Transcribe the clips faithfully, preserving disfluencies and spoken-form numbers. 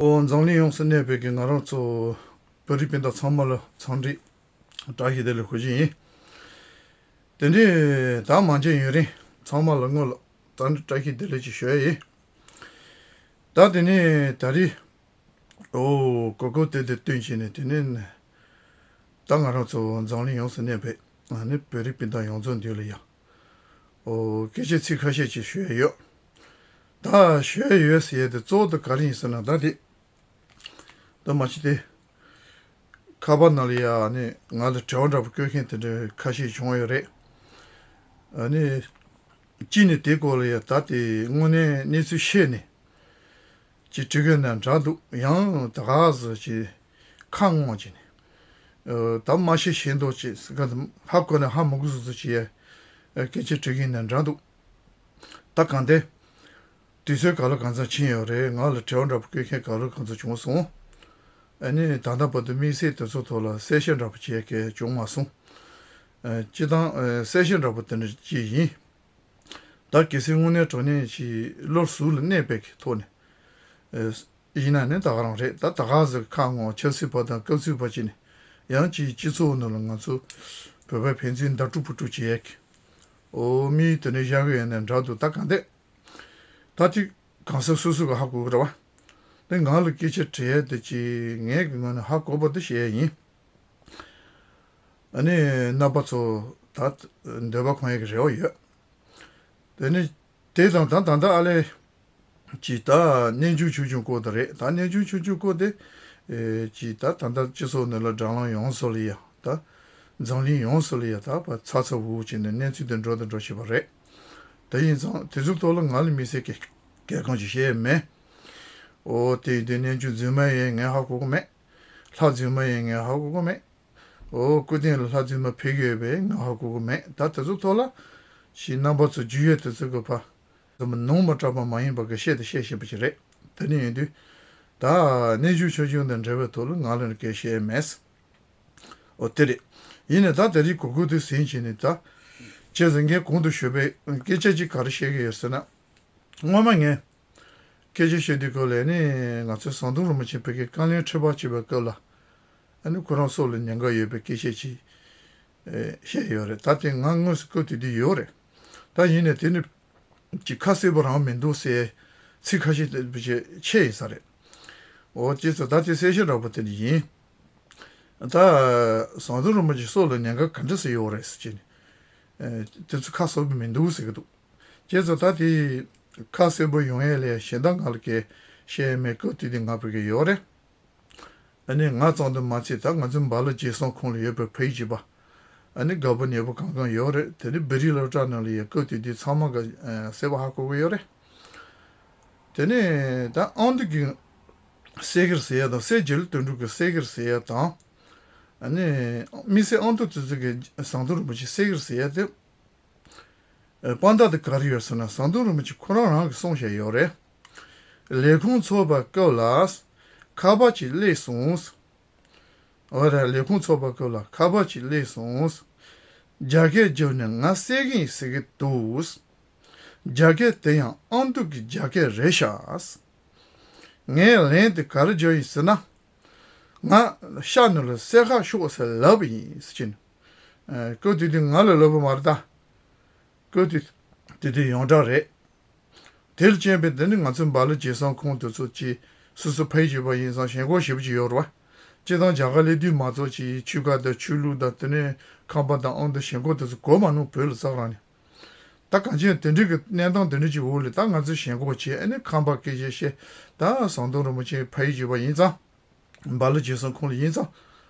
ཨོ་འཛམ་གླིང་ཡོངས་སུ་གནས་པའི་གི་ང་རང་ཚོ་བོད་རིགས་སྤུན་ཟླ་ཚང་མ་ལ་འཚམས་འདྲི་བཀྲ་ཤིས་བདེ་ལེགས་ཞུ་གི་ཡིན། དེ་འདྲའི་ད་མ་མཇལ་ཡུན་རིང་ཚང་མ་ལ་སྔོན་ལ་ད་ནི་བཀྲ་ཤིས་བདེ་ལེགས་ཅིག་ཞུ་ཡ་ཡིན། ད་དེ་ནས་ད་རེས་ཨོ་གོ་སྐབས་དེ་དེ་བསྟུན་བྱས་ནས་དེ་ནས་ད་ང་རང་ཚོ་འཛམ་གླིང་ཡོངས་སུ་གནས་པའི་ཨ་ནི་བོད་རིགས་སྤུན་ཟླ་ཡོངས་རྫོགས་མདུན་ལ་ཡ་ཨོ་སྐད་ཆ་ཚིག་ཁ་ཤས་ཅིག་ཞུ་ཡ་ཡོད། ད་ཞུ་ཡ་ཡོད་ཟེར་ཡ་དེ་གཙོ་བོ་དེ་ག་རེ་ཡིན་ཟེར་ན། ད་དེ་ད་མ་གཞི་དེ་ཁ་པར་ནང་ལ་ཡ་ཨ་ནི་ང་ལ་དྲི་བ་འདྲ་པོ་བཀོད་མཁན་དེ་འདྲ་ཁ་ཤས་བྱུང་ཡོད་རེད། ཨ་ནི་གཅིག་ནས་དེ་སྐོར་ལ་ཡ་ད་དེ་དངོས་གནས་གནས་ཚུལ་ཤེས་ནས་ཅིག་དྲི་དགོས་ན་འདྲ་འདུག། ཡང་ད་ག་ཟེར་ཅིག་ཁ་སྔོག་ཅིག་ནས་ཨ་ད་མ་ཤེས་ཤེས་མདོག་ཅིག་ཟེར་ག་དེ་ཧ་གོ་ནས་ཧ་མ་གོ་བཟོ་བཟོ་ཅིག་ཡ་སྐད་ཆ་དྲི་གིན་ན་འདྲ་འདུག། ད་གང་ལྟར་དུས་ཚོད་ག་ལ་གང་འཚམ་ཕྱིན་ཡོད་རེད། ང་ལ་དྲི་བ་འདྲ་པོ་བཀོད་མཁན་ག་ལ་གང་འཚམ་བྱུང་སོང་། ཨ་ནི་ད་ལྟ་བར་དུ་དམིགས་བསལ་དེ་ཚོ་ཐོག་ལ་གསལ་བཤད་འདྲ་པོ་བྱེད་མཁན་བྱུང་མ་སོང་། ཨ་སྤྱིར་བཏང་ཨ་གསལ་བཤད་འདྲ་པོ་དེ་འདྲ་ཅིག་ཡིན། ད་གལ་སྲིད་དངོས་གནས་དྲང་གནས་ཀྱི་བློ་གཟུ་ལ་གནས་པའི་གི་ཐོག་ནས་ཨ་ཡིན་ན་ནི་ད་ག་རང་རེད། ད་ད་ག་ཟེར་ཁ་སྔོག་ཆབ་སྲིད་པ་དང་སྐབས་སུ་བབ་ཅིག་ནས་ཡང་ཅིག་སྤྱི་ཚོགས་ནང་ལ་ང་ཚོ་བོད་པའི་ཕན་ཚུན་མདའ་དཀྲུག་ཕུ་དཀྲུག་བྱེད་ཡས་ཀྱི་ཨོ་དམིགས་ཡུལ་དེ་འདྲ་བཞག་གི་ཡོད་ན་འདྲ་འདུག། ད་གང་ལྟར་ད་ཅིག་གང་ཟག་སོ་སོ་གི་ཧ་གོ་གི་རེད་བ། དེ་ང་ལ་སྐད་ཆ་དྲི་ཡས་དེ་ཅིག་ངས་གི་ངོས་ནས་ཧ་གོ་བ་དེ་བཤད་ཡས་ཡིན། ཨ་ནི་རྣམ་པ་ཚོ་ད་འདོད་པ་ཁོང་ཡས་ཀྱི་རེ་བ་ཡོད། དེ་ནི་དེ་དང་ད་ད་ལྟ་ཨ་ལས་ཀྱི་ད་གནས་ཆུང་ཆུང་ཆུང་སྐོར་དེ་རེད། ད་གནས་ཆུང་ཆུང་ཆུང་སྐོར་དེ་ཨེ་ཀྱི་ད་ད་ལྟ་སྤྱི་ཚོགས་ནང་ལ་དྲ་ལམ་ཡོངས་སུ་ལ་ཡ་ད་འཛམ་གླིང་ཡོངས་སུ་ལ་ཡ་ད་ཕར་ཚ་ཚ་འུར་འུར་བྱས་ནས་གནས་ཚུལ་དེ་འགྲོ་དང་འགྲོ་བཞིན་པ་རེད། དེ་ཡིན་ཙང་དེ་ཚོའི་ཐོག་ལ་ང་ལ་དམིགས་བསལ་གྱི་གལ་འགངས་ཅིག་བཤད་ཡས་མེད། ཨོ་དེ་ཡིན་དུས་གནས་ཆུང་རྫུན་མ་ཡིན་ངས་ཧ་གོ་གི་མེད། ལྷ་རྫུན་མ་ཡིན་ངས་ཧ་གོ་གི་མེད། ཨོ་སྐུ་རྟེན་ལ་ལྷ་རྫུན་མ་ཕེབས་ཀྱི་ཡོད་པས་ང་ཧ་གོ་གི་མེད། ད་དེ་ཚོ་ཐོག་ལ་ཞིག་རྣམ་པ་ཚོ་རྒྱུས་ཡོད་དེ་ཚོ་གི་ཕ་ཚོ་མ་ནོར་མ་སྐྲག་པ་མ་ཡིན་པ་གི་བཤད་དེ་བཤད་བཞིན་པ་ཞིག་རེད། དེ་ནི་ཡིན་དུས་ད་གནས་ཆུང་ཆུང་ཆུང་དང་འབྲེལ་བའི་ཐོག་ལ་ང་ལ་ནི་སྐད་བཤད་མེད། ཨོ་དེ་རེད། ཡིན་ནའི་ད་དེ་རིང་གོ་སྐབས་དེ་ཟིན་བྱས་ནས་ད་བྱས་ཙང་ངས་གོང་དུ་ཞུས་པའི་སྐད་ཆ་ཅིག་ག་རེ་བཤད་ཀྱི་ཡོད་ཟེར་ན། སྔོན་མ་ངས་སྐད་ཆ་བཤད་དུས་སྐབས་ལ་ནི་ང་ཚོའི་ཟམ་གདོང་རིན་པོ་ཆེ་བོད་ཀྱི་བཀའ་བློན་ཁྲི་པ་བྱས་པའི་སྐབས་ལ་ཨ་ནི་ཁོ་རང་སྲོག་ལ་ཉེན་ཁ་ཡོད་པའི་སྐད་ཆ་ཅིག་ཨེ་བཤད་ཡོད་རེད། ད་དེ་ང་དངོས་སུ་སྐབས་དེ་དུས་ཡོད་རེད། ད་ཡིན་ནའི་དེ་ནི་ཅིག་ཁ་གསལ་པོ་རང་མི་འདུག་ཟེར་ཚིག་ཁ་ཤས་དེ་བྱས་ཆད་ཡིན་ས་རེད། འོ་བྱས་ཙང་ད་དེ་གསལ་བཤད་འདྲ་པོ་དེ་འདྲ་ཡིན། ད་ཟམ་གདོང་རིན་པོ་ཆེ་སྲོག་ལ་ཉེན་ཁ་ག་འདྲ་ཟེར་ཡོད་རེད་ཟེར་གྱི་ནི། ཨེ་དེ་ཚོ་ཁ་གསལ་པོ་མི་འདུག་ཟེར་གྱི་འདུག། བྱས་ཙང་ད་དེ་ཁ་གསལ་པོ་ཡོང་ཡས་ལས་གཞན་དག་ང་ལ་སྐད་བཤད་ཡས་མེད། སྐབས་དེ་དུས་ང་ཕེབས་ཀྱི་ཡོད་རེད། ཨ་ནི་ང་ཙམ་དུ་མ་ཚད་ད་ང་ཚོའི་འབའ་ལ་རྒྱལ་སོང་ཁོངས་ལ་ཡོད་པའི་བོད་ཡིག་བྱེད་པ་ཨ་ནི་དགའ་པོ་ཉེ་པོ་གང་གང་ཡོད་རེད། དེ་ནི་བོད་རིགས་སློབ་གྲྭ་ནང་ལ་ཡ་སྐབས་དེ་དུས་ཚང་མ་ག་ཨ་གསལ་པོ་ཧ་གོ་གི་ཡོད་རེད། དེ་ནས་ད་ཨ་མདོ་གི་སེ་གེར་ཟེར་ཡ་དང་སེ་འཇལ་དོན་གྲུབ་ཀྱི་སེ་གེར་ཟེར་ཡ་དང་། ཨ་ནི་དམིགས་བསལ་ཨ་མདོ་དེ་ཚོ་གི་ཟམ་གདོང་རིན་པོ་ཆེ་སེ་གེར་ཟེར་ཡ་དེ་དཔང་རྟགས་དེ་ག་རེ་ཡོད་ཟེར་ན། ཟམ་གདོང་རིན་པོ་ཆེ་ཁོ་རང་རང་གིས་གསུངས་བཞག་ཡོད་རེད། ལས་ཁུངས་ཚོགས་པའི་སྐབས་ལ་ཁ་པར་ཅིག་སླེབས་སོང་། འོ་རེད། ལས་ཁུངས་ཚོགས་པའི་སྐབས་ལ་ཁ་པར་ཅིག་སླེབས་སོང་། རྒྱ་སྐད་བརྒྱབ་ནས་ང་སེ་གེ་ཡིན་ཟེར་གྱི་འདུག། རྒྱ་སྐད་དེ་ཡང་ཨ་མདོ་གི་རྒྱ་སྐད་རེད་ཤག། ངས་ལན་དེ་ག་རེ་བརྒྱབ་ཡིན་ཟེར་ན། ང་ཤག་ནང་ལ་སེ་ཁ་ཤོག་ཟེར་ལབ་ཡིན་ཟེར་གྱིན། ཨ་སྐབས་དེ་དུས་ང་ལ་ལབ་པ་མ་རེད་ད། སྐབས་དེ་དེ་དུས་ཡོངས་གྲགས་རེད། དེ་ལ་རྐྱེན་པས་འདི་ནི་ང་ཚོའི་འབའ་ལོ་རྒྱལ་སོང་ཁོངས་དེ་ཚོ་ཅིག་སོ་སོ་ཕ་ཡུལ་གྱི་བ་ཡིན་ཙང་ཞེན་ཁོག་ཞེ་པོ་ཅིག་ཡོད་རེད་བ། སྤྱིར་བཏང་རྒྱ་གར་སླེབས་དུས་མ་གཏོགས་ཅིག་ཆོལ་ཁ་དང་ཆོས་ལུགས་དང་དེ་ནས་ཁམས་པ་དང་ཨ་མདོ་ཞེན་ཁོག་དེ་ཚོ་གོ་མ་མྱོང་བོད་ལ་སྐྱེས་རང་ནས། ད་གང་ཅི་ཡང་དེ་འདྲའི་གི་གནས་སྟངས་དེ་འདྲ་ཅིག་འོག་ལ་ད་ང་ཚོས་ཞེན་ཁོག་བྱས་ཨ་ནི་ཁམས་པ་སྐད་ཆ་བཤད། ད་ཟམ་གདོང་རིན་པོ་ཆེ་ཕ་ཡུལ་གྱི་བ་ཡིན་ཙང་། འབའ་ལོ་རྒྱལ་སོང་ཁོངས་ལ་ཡིན་ཙང་།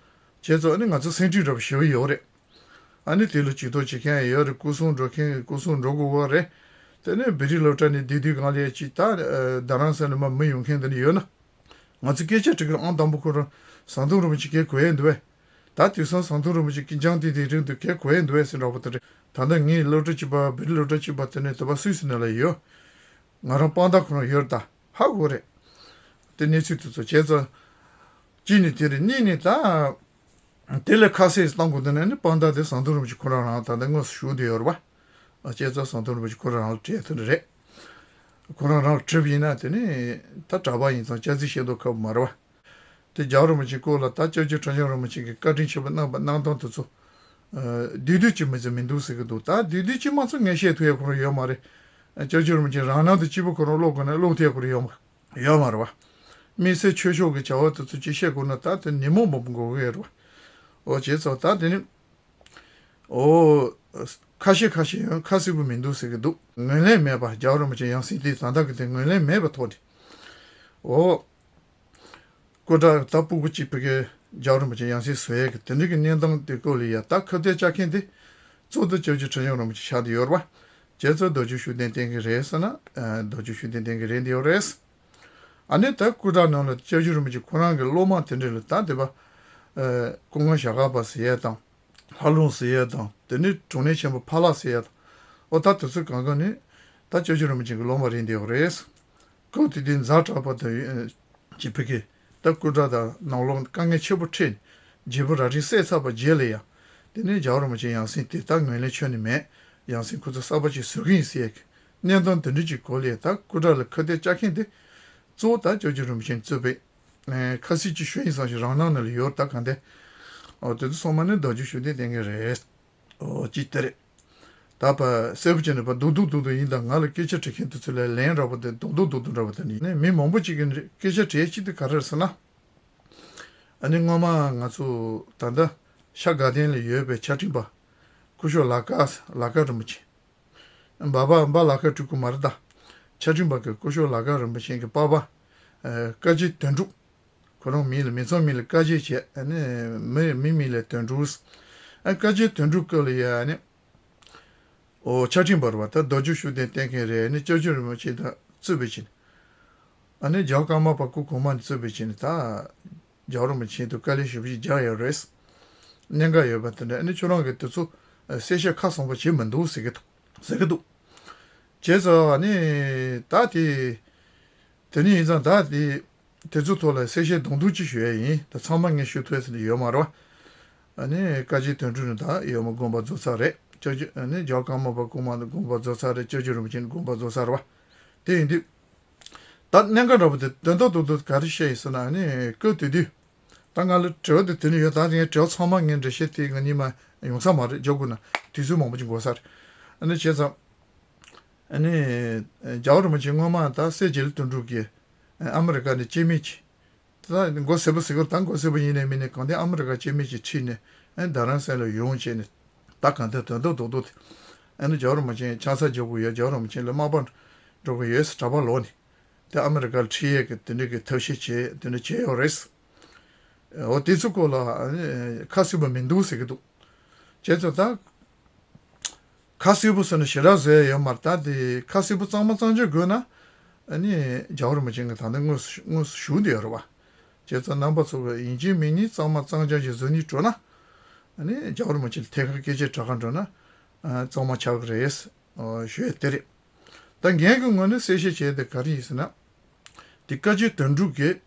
བྱས་ཙང་ཨ་ནི་ང་ཚོ་སེམས་ཁྲལ་འདྲ་པོ་ཞེ་པོ་ཡོད་རེད། ཨ་ནི་དེ་ལ་ཇུས་གཏོགས་བྱེད་མཁན་ཡོད་རེད། སྐུ་སྲུང་འགྲོ་མཁན་སྐུ་སྲུང་འགྲོ་དགོས་པ་རེད། དེ་ནས་བོད་རིགས་སློབ་གྲྭ་ནས་བསྡད་དུས་གང་ལ་ཅིག་ད་རྡ་རམ་ས་ལ་མ་མི་ཡོང་མཁན་དེ་འདྲ་ཡོད་ན། ང་ཚོ་སྐད་ཆ་དྲི་གི་རེད། ཨང་དང་པོ་ཁོ་རང་ཟམ་གདོང་རིན་པོ་ཆེ་སྐད་གོ་ཡས་འདུག་བས། ད་དུས་སང་ཟམ་གདོང་རིན་པོ་ཆེ་སྐད་འཇང་ཏིག་ཏིག་རིང་དུ་སྐད་གོ་ཡས་འདུག་བས་ཟེར་འདྲ་པོ་དེ་རེད། ད་ལྟ་ངའི་སློབ་གྲྭ་གཅིག་པ་བོད་རིགས་སློབ་གྲྭ་གཅིག་པ་དེ་ནས་དེ་པ་སུད་སི་ནང་ལ་ཡོད། ང་རང་དཔང་རྟགས་ཁོ་རང་ཡོད་རེད་ད། ཧ་གོ་རེད། དེ་གནས་ཚུལ་དེ་ཚོ་བྱས་ཙང་། གཅིག་ནས་དེ་རེད། གཉིས་ནས་ད། དེ་ལས་ཁ་གསལ་བཏང་དགོས་དོན་ནི་དཔང་རྟགས་དེ་ཟམ་གདོང་རིན་པོ་ཆེ་ཁོ་རང་རང་ད་ལྟ་དངོས་སུ་བཞུགས་བསྡད་ཡོད་རེད་པ། ཨ་བྱས་ཙང་ཟམ་གདོང་རིན་པོ་ཆེ་ཁོ་རང་རང་ལ་སྤྲད་ཐུབ་ནི་རེད། ཁོ་རང་རང་ལ་དྲིས་པ་ཡིན་ན་དེ་ནི་ད་གྲྭ་པ་ཡིན་ཙང་སྐྱག་རྫུན་བཤད་མདོག་ཁ་པོ་མ་རེད་བ། དེ་རྒྱལ་བ་རིན་པོ་ཆེའི་སྐོར་ལ་ད་སྐྱབས་རྗེ་ཁྲི་བྱང་རིན་པོ་ཆེ་གིས་བཀའ་དྲིན་ཆེན་པོ་གནང་བ་གནང་སྟངས་དེ་ཚོ་བསྡུས་བསྡུས་ཅིག་མི་ཚོ་མི་འདུག་ཟེར་གི་འདུག་ད་བསྡུས་བསྡུས་ཅིག་མ་ཚོ་ངས་བཤད་ཐུབ་ཡ་ཁོ་རང་ཡོད་མ་རེད། སྐྱབས་རྗེ་རིན་པོ་ཆེ་རང་ནང་དུ་སྐྱིད་པོ་ཁོ་རང་ཀློག་དགོས་ན་ཀློག་ཐུབ་ཡ་ཁོ་རང་ཡོད་མ་ཡོད་མ་རེད་བ། དམིགས་བསལ་ཆོས་ཕྱོགས་ཀྱི་བྱ་བ་དེ་ཚོ་ཅིག་བཤད་དགོས་ན་ད་དེ་ཉིན་མོ་མང་པོ་འགོར་གི་ཡོད་རེད་བ། འོ་བྱས་ཙང་ད་དེ་ནི། འོ། ཁ་ཤས་ཁ་ཤས་ཡང་ཁ་གསལ་པོ་མི་འདུག་ཟེར་གི་འདུག་ངོས་ལེན་མེད་པ་རྒྱལ་བ་རིན་པོ་ཆེ་ཡང་སྲིད་དེ་ད་ལྟ་གི་དེ་ངོས་ལེན་མེད་པའི་ཐོག་ནས། འོ། སྐུ་དྲག་ད་སྤུ་གུ་གཅིག་པུ་གི་རྒྱལ་བ་རིན་པོ་ཆེ་ཡང་སྲིད་བཟོ་ཡས་ཀྱི་དེ་འདྲ་གི་གནས་སྟངས་དེ་སྐོར་ལ་ཡ་ད་ཁ་གཏད་བཅག་མཁན་དེ་གཙོ་བོ་སྐྱབས་རྗེ་ཁྲི་བྱང་རིན་པོ་ཆེ་ཆགས་བསྡད་ཡོད་རེད་བ། བྱས་ཙང་རྡོ་རྗེ་ཤུགས་ལྡན་བསྟེན་གི་རེད་ཟེར་ན་རྡོ་རྗེ་ཤུགས་ལྡན་བསྟེན་གི་རེད་འདི་ཡོད་རེད། ཨ་ནི་ད་སྐུ་དྲག་ནང་ལ་སྐྱབས་རྗེ་རིན་པོ་ཆེ་ཁོ་རང་གི་སློབ་མ་དེ་འདྲ་ལ་ད་དེ་བ། སྐུ་ངོ་ཞྭ་སྒབ་པ་ཟེར་ཡས་དང་། ལྷ་ལུང་ཟེར་ཡས་དང་དེ་ནས་དྲུང་ནས་ཆེན་པོ་ཕ་ལགས་ཟེར་ཡས་དང་། ཨོ་ད་དེ་ཚོ་གང་ག་ནི་ད་སྐྱབས་རྗེ་རིན་པོ་ཆེ་གི་སློབ་མ་རེད་འདི་ཡོད་རེད། སྐབས་དེ་དུས་ཛ་དྲག་པོ་དང་ཡོད་ཀྱི་ཕ་གི་ད་སྐུ་དྲག་དང་ནང་ལོགས་དཀའ་ངལ་ཆེན་པོ་འཕྲད་ནས་རྒྱལ་པོ་རྭ་སྒྲེང་བསད་ཚར་བ་རྗེས་ལ་ཡང་དེ་ནས་རྒྱལ་བ་རིན་པོ་ཆེ་ཡང་སྲིད་དེ་ད་ངོས་ལེན་ཁྱོན་ནས་མེད། ཡང་སྲིད་ཁོ་ཚོ་གསར་པ་ཅིག་བཟོ་གི་ཡིན་ཟེར་ཡས་ཀྱི་གནས་སྟངས་དེ་འདྲ་ཅིག་གོ་ལས་ད་སྐུ་དྲག་ལ་ཁ་གཏད་བཅག་མཁན་དེ་གཙོ་བོ་ད་སྐྱབས་རྗེ་རིན་པོ་ཆེ་གཙོས་པའི་ཁ་སྲིད་ཀྱི་ཤོད་ཡིན་བསམ་ཞིག་རང་སྣང་ནང་ལ་ཡོད་ད་གང་དེ། ཨོ་དེ་ཚོ་ཚང་མ་ནི་རྡོ་རྗེ་ཤུགས་ལྡན་བསྟེན་མཁན་རེད། ཨོ་ཅི་སྟེ་རེད། ད་པ་གསལ་པོ་བྱས་ནས་པ་རྡུག་རྡུག་རྡུག་རྡུག་ཡིན་ད་ང་ལ་སྐད་ཆ་དྲི་མཁན་དེ་ཚོ་ལ་ལན་འདྲ་པོ་དེ་རྡུག་རྡུག་རྡུག་རྡུག་འདྲ་པོ་དེ་ནི་ནི་མི་མང་པོ་ཅིག་གིས་སྐད་ཆ་དྲིས་ཅིག་དེ་ག་རེ་རེད་ཟེར་ན། ཨ་ནི་སྔོན་མ་ང་ཚོ་ད་ལྟ་ཤར་དགའ་ལྡན་ལ་ཡོད་པའི་ཕྱག་ཕྲེང་པ་སྐུ་ཞབས་ལ་དགའ་ལ་དགའ་རིན་པོ་ཆེ། འབའ་པ་འབའ་ལ་དགའ་སྤྲུལ་སྐུ་མ་རེད་ད། ཕྱག་ཕྲེང་པ་གི་སྐུ་ཞབས་ལ་དགའ་རིན་པོ་ཆེ་གི་པ་ཕ། ཨ་བཀའ་བརྒྱུད་དོན་གྲུབ། ཁོ་རང་མིང་ལ་མི་ཚང་མིང་ལ་བཀའ་བརྒྱུད་བྱས་ཨ་ནི་མི་མི་མིང་ལ་དོན་གྲུབ། ཨ་བཀའ་བརྒྱུད་དོན་གྲུབ་སྐབས་ལ་ཡ་ཨ་ནི། ཨོ་ཕྱག་ཕྲེང་པ་རེད་བ་ད་རྡོ་རྗེ་ཤུགས་ལྡན་བསྟེན་མཁན་རེད་ཨ་ནི་སྐྱབས་རྗེ་རིན་པོ་ཆེ་དང་གཙོས་པའི་ཕྱིན། ཨ་ནི་རྒྱལ་བ་ཀརྨ་པ་སྐུ་གོང་མ་ནས་གཙོས་པའི་ཕྱིན་ད། རྒྱལ་བ་རིན་པོ་ཆེ་དུ་དཀའ་ལས་ཞེ་པོ་ཞིག་རྒྱག་ཡོད་རེད། གནད་འགག་ཡོད་པ་དེ་འདྲ་ཨ་ནི་ཁྱོད་རང་གིས་དེ་ཚོ་གསལ་བཤད་ཁ་སང་པོ་བྱེད་མི་འདུག་ཟེར་གི་འདུག་ཟེར་གི་འདུག་བྱས་ཙང་ཨ་ནི་ད་དེ། དེ་ནི་ཡིན་ཙང་ད་དེ། དེ་ཚོ་ཐོག་ལ་གསལ་བཤད་དུང་དུང་ཅིག་ཞུ་ཡ་ཡིན་ད་ཚང་མ་ངས་ཞུ་ཐུབ་ཡ་ཟེར་ནི་ཡོད་མ་རེད་བ། ཨ་ནི་བཀའ་བརྒྱུད་དོན་གྲུབ་ནི་ད་ཡོད་མ་དགོངས་པ་རྫོགས་ཚར་རེད་སྐྱབས་རྗེ་ཨ་ནི་རྒྱལ་བ་ཀརྨ་པ་སྐུ་མ་ནི་དགོངས་པ་རྫོགས་ཚར་རེད་སྐྱབས་རྗེ་རིན་པོ་ཆེ་ནི་དགོངས་པ་རྫོགས་ཚར་རེད་བ། དེ་ཡིན་དུས། ད་གནད་འགག་འདྲ་པོ་དེ་དོན་དག་རྡོག་རྡོག་ག་རེ་བཤད་ཡིན་ཟེར་ན་ཨ་ནི་སྐབས་དེ་དུས། ད་ང་ལ་དྲི་བ་དེ་དེ་ནི་ཡོད་ད་དེ་ངས་དྲི་བ་ཚང་མ་ངས་འགྲེལ་བཤད་དེ་ང་གཉིས་མ་ཡོང་ས་མ་རེད་རྒྱག་དགོས་ན་དུས་ཚོད་མང་པོ་ཅིག་འགོར་ས་རེད། ཨ་ནི་བྱས་ཙང་། ཨ་ནི། རྒྱལ་བ་རིན་པོ་ཆེ་སྔོན་མ་ད་སྲས་རྒྱལ་དོན་གྲུབ་ཀྱིས་ཨ་མི་རི་ཀ་ནས་སྐྱེ་དམན་གྱི། ད་མགོ་སེར་པོ་ཟེར་གི་རེད་ད་མགོ་སེར་པོ་ཡིན་ནའི་མིན་ནའི་གང་ལྟར་ཨ་མི་རི་ཀ་སྐྱེ་དམན་གྱིས་ཁྲིད་ནས་ཨ་རྡ་རམ་ས་ལ་ཡོང་བྱས་ནས་ད་གང་ལྟར་དོན་དག་རྡོག་རྡོག་དེ་ཨ་ནི་རྒྱལ་བ་རིན་པོ་ཆེ་ཆང་ས་རྒྱག་དགོས་ཡོད་རྒྱལ་བ་རིན་པོ་ཆེ་ལ་དམའ་ཕབ་འགྲོ་དགོས་ཡོད་ཟེར་གྲྭ་པ་ལོག་ནས་དེ་ཨ་མི་རི་ཀ་ལ་ཁྲིད་ཡས་ཀྱི་དེ་འདྲ་གི་ཐབས་ཤེས་བྱས་དེ་འདྲ་བྱས་ཡོད་རེད། འོ་དེ་ཚོ་སྐོར་ལ་ཨ་ནི་ཁ་གསལ་པོ་མི་འདུག་ཟེར་གི་འདུག་བྱས་ཙང་ད། ཁ་གསལ་པོ་ཟེར་ན་ཞེ་དྲག་བཟོ་ཡ་ཡོད་མ་རེད་ད་དེ་ཁ་གསལ་པོ་གཙང་མ་གཙང་རྐྱང་དགོས་ན། ཨ་ནི་རྒྱལ་བ་རིན་པོ་ཆེ་གིས་ད་ལྟ་དངོས་སུ་དངོས་སུ་བཞུགས་བསྡད་ཡོད་རེད་བ། བྱས་ཙང་རྣམ་པ་ཚོ་གིས་ཡིན་གཅིག་མིན་གཉིས་གཙང་མ་གཙང་རྐྱང་ཞིག་བཟོ་སྙིང་བྲོ་ན། ཨ་ནི་རྒྱལ་བ་རིན་པོ་ཆེ་ལ་ཐད་ཀར་སྐད་ཆ་དྲི་ག་འགྲོ་ན། ཨ་གཙང་མ་ཆགས་ཀྱི་རེད། ཨོ་ཞུ་ཡ་དེ་རེད། ད་ངས་ཀྱི་ངོས་ནས་གསལ་བཤད་བྱས་ཏེ་ག་རེ་ཡིན་ཟེར་ན། དེ་བཀའ་བརྒྱུད་དོན་གྲུབ་ཀྱིས།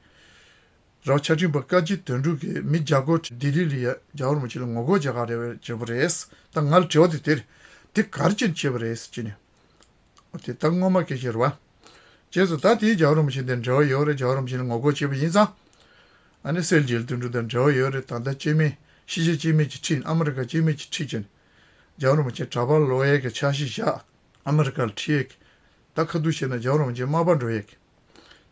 རང་ཕྱག་ཕྲེང་པ་བཀའ་བརྒྱུད་དོན་གྲུབ་ཀྱིས་མི་བརྒྱ་སྐོར་ལྡི་ལི་ལ་ཡ་རྒྱལ་བ་རིན་པོ་ཆེ་ལ་ངོ་རྒོལ་རྒྱག་ག་རེ་བའི་བྱེད་པ་རེད། ད་ང་ལ་དྲི་བ་དེ་དེ་རེད། དེ་ག་རེ་བྱས་ནས་བྱས་པ་རེད་ཟེར་གྱི་ནས། དེ་ད་སྔོན་མ་སྐད་ཆ་རེད་བ། བྱས་ཙང་ད་དེའི་རྒྱལ་བ་རིན་པོ་ཆེ་དེ་འབྲེལ་བ་ཡོད་རེད་རྒྱལ་བ་རིན་པོ་ཆེ་ལ་ངོ་རྒོལ་བྱས་པ་ཡིན་ཙང་། ཨ་ནི་སྲས་རྒྱལ་དོན་གྲུབ་དང་འབྲེལ་བ་ཡོད་རེད་ད་ལྟ་སྐྱེ་དམན་ཕྱི་རྒྱལ་སྐྱེ་དམན་གྱི་ཁྲིད་ཨ་མི་རི་ཀ་སྐྱེ་དམན་གྱི་ཁྲིད་བྱས་ནས། རྒྱལ་བ་རིན་པོ་ཆེ་གྲྭ་པ་ལོག་ཡས་ཀྱི་འཆར་གཞི་བཞག་ཨ་མི་རི་ཀ་ལ་ཁྲིད་ཡས་ཀྱི། ད་ཁ་ཐུག་བཤད་ན་རྒྱལ་བ་རིན་པོ་ཆེ་དམའ་ཕབ་འགྲོ་ཡས་ཀྱི།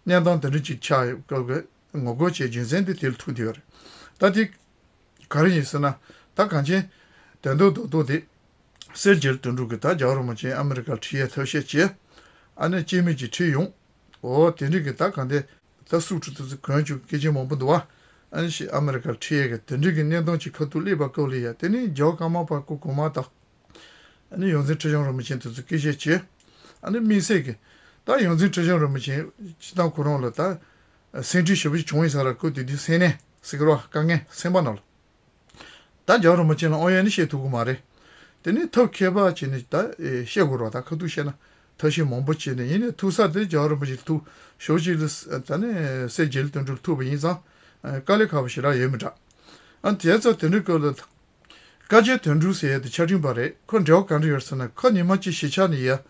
གནས་སྟངས་དེ་འདྲ་ཅིག་ཆགས་ཡོད་སྐབས་ཀྱི་ངོ་རྒོལ་བྱས་རྒྱུ་མཚན་དེ་དེ་ལ་ཐུག་བསྡད་ཡོད་རེད། ད་དེ་ག་རེ་ཡིན་ཟེར་ན་ད་གངས་ཅན་དོན་དག་རྡོག་རྡོག་དེ་སྲས་རྒྱལ་དོན་གྲུབ་ཀྱིས་ད་རྒྱལ་བ་རིན་པོ་ཆེ་ཨ་མི་རི་ཀར་ཁྲིད་ཡས་ཐབས་ཤེས་བྱས། ཨ་ནི་སྐྱེ་དམན་གྱིས་ཁྲིད་ཡོང་། འོ་དེ་འདྲ་གི་ད་གང་དེ་ད་སུག་ཁྲུ་དེ་ཚོ་གོན་བཅུག་སྐད་ཆ་མང་པོ་འདུག་བ། ཨ་ནི་ཞིག་ཨ་མི་རི་ཀར་ཁྲིད་ཡས་ཀྱི་དེ་འདྲ་གི་གནས་སྟངས་ཅིག་ཁ་ཐུག་སླེབས་པ་སྐབས་ལ་ཡ་དེ་ནི་རྒྱལ་བ་ཀརྨ་པ་སྐུ་གོང་མ་དང་། ཨ་ནི་ཡོངས་འཛིན་ཁྲི་བྱང་རིན་པོ་ཆེ་དེ་ཚོ་སྐད་ཆ་བྱས། ཨ་ནི་དམིགས་བསལ་གྱི། ད་ཡོངས་འཛིན་ཁྲི་བྱང་རིན་པོ་ཆེ་སྤྱི་བཏང་ཁོ་རང་ལ་ད། སེམས་ཁྲལ་ཞེ་པོ་ཅིག་བྱུང་ཡིན་ས་ར་སྐུ་དེ་དུས་སེམས་ནད་ཟེར་གི་རོ་དཀའ་ངལ་སེམས་པ་ནང་ལ། ད་རྒྱལ་བ་རིན་པོ་ཆེ་ལ་ཨོ་ཡ་ནི་བཤད་ཐུབ་གི་མ་རེད། དེ་ནི་ཐབས་མཁས་པ་བྱས་ནས་ད་བཤད་དགོས་རོ་ད་ཁ་ཐུག་བཤད་ན་ཐབས་ཤེས་མང་པོ་བྱས་ནས་ཡིན་ནའི་ཐུག་ས་དེ་རྒྱལ་བ་རིན་པོ་ཆེ་ཐུག་ཞོགས་ཅིག་ལ་ད་ནི་སྲས་རྒྱལ་དོན་གྲུབ་ཐུག་པ་ཡིན་ཙང་དཀའ་ལས་ཁག་པོ་ཞེ་དྲག་ཡོད་མི་འདྲ། ཨ་དེ་ཚོ་དེ་འདྲའི་སྐོར་ལ། བཀའ་བརྒྱུད་དོན་གྲུབ་ཟེར་ཡས་དེ་ཕྱག་ཕྲེང་པ་རེད་ཁོ་འབྲེལ་བ་ག་འདྲ་ཡོད་ཟེར་ན་ཁོ་ཉི་མ་གཅིག་གཞིས་ཆགས་ནས་ཡར་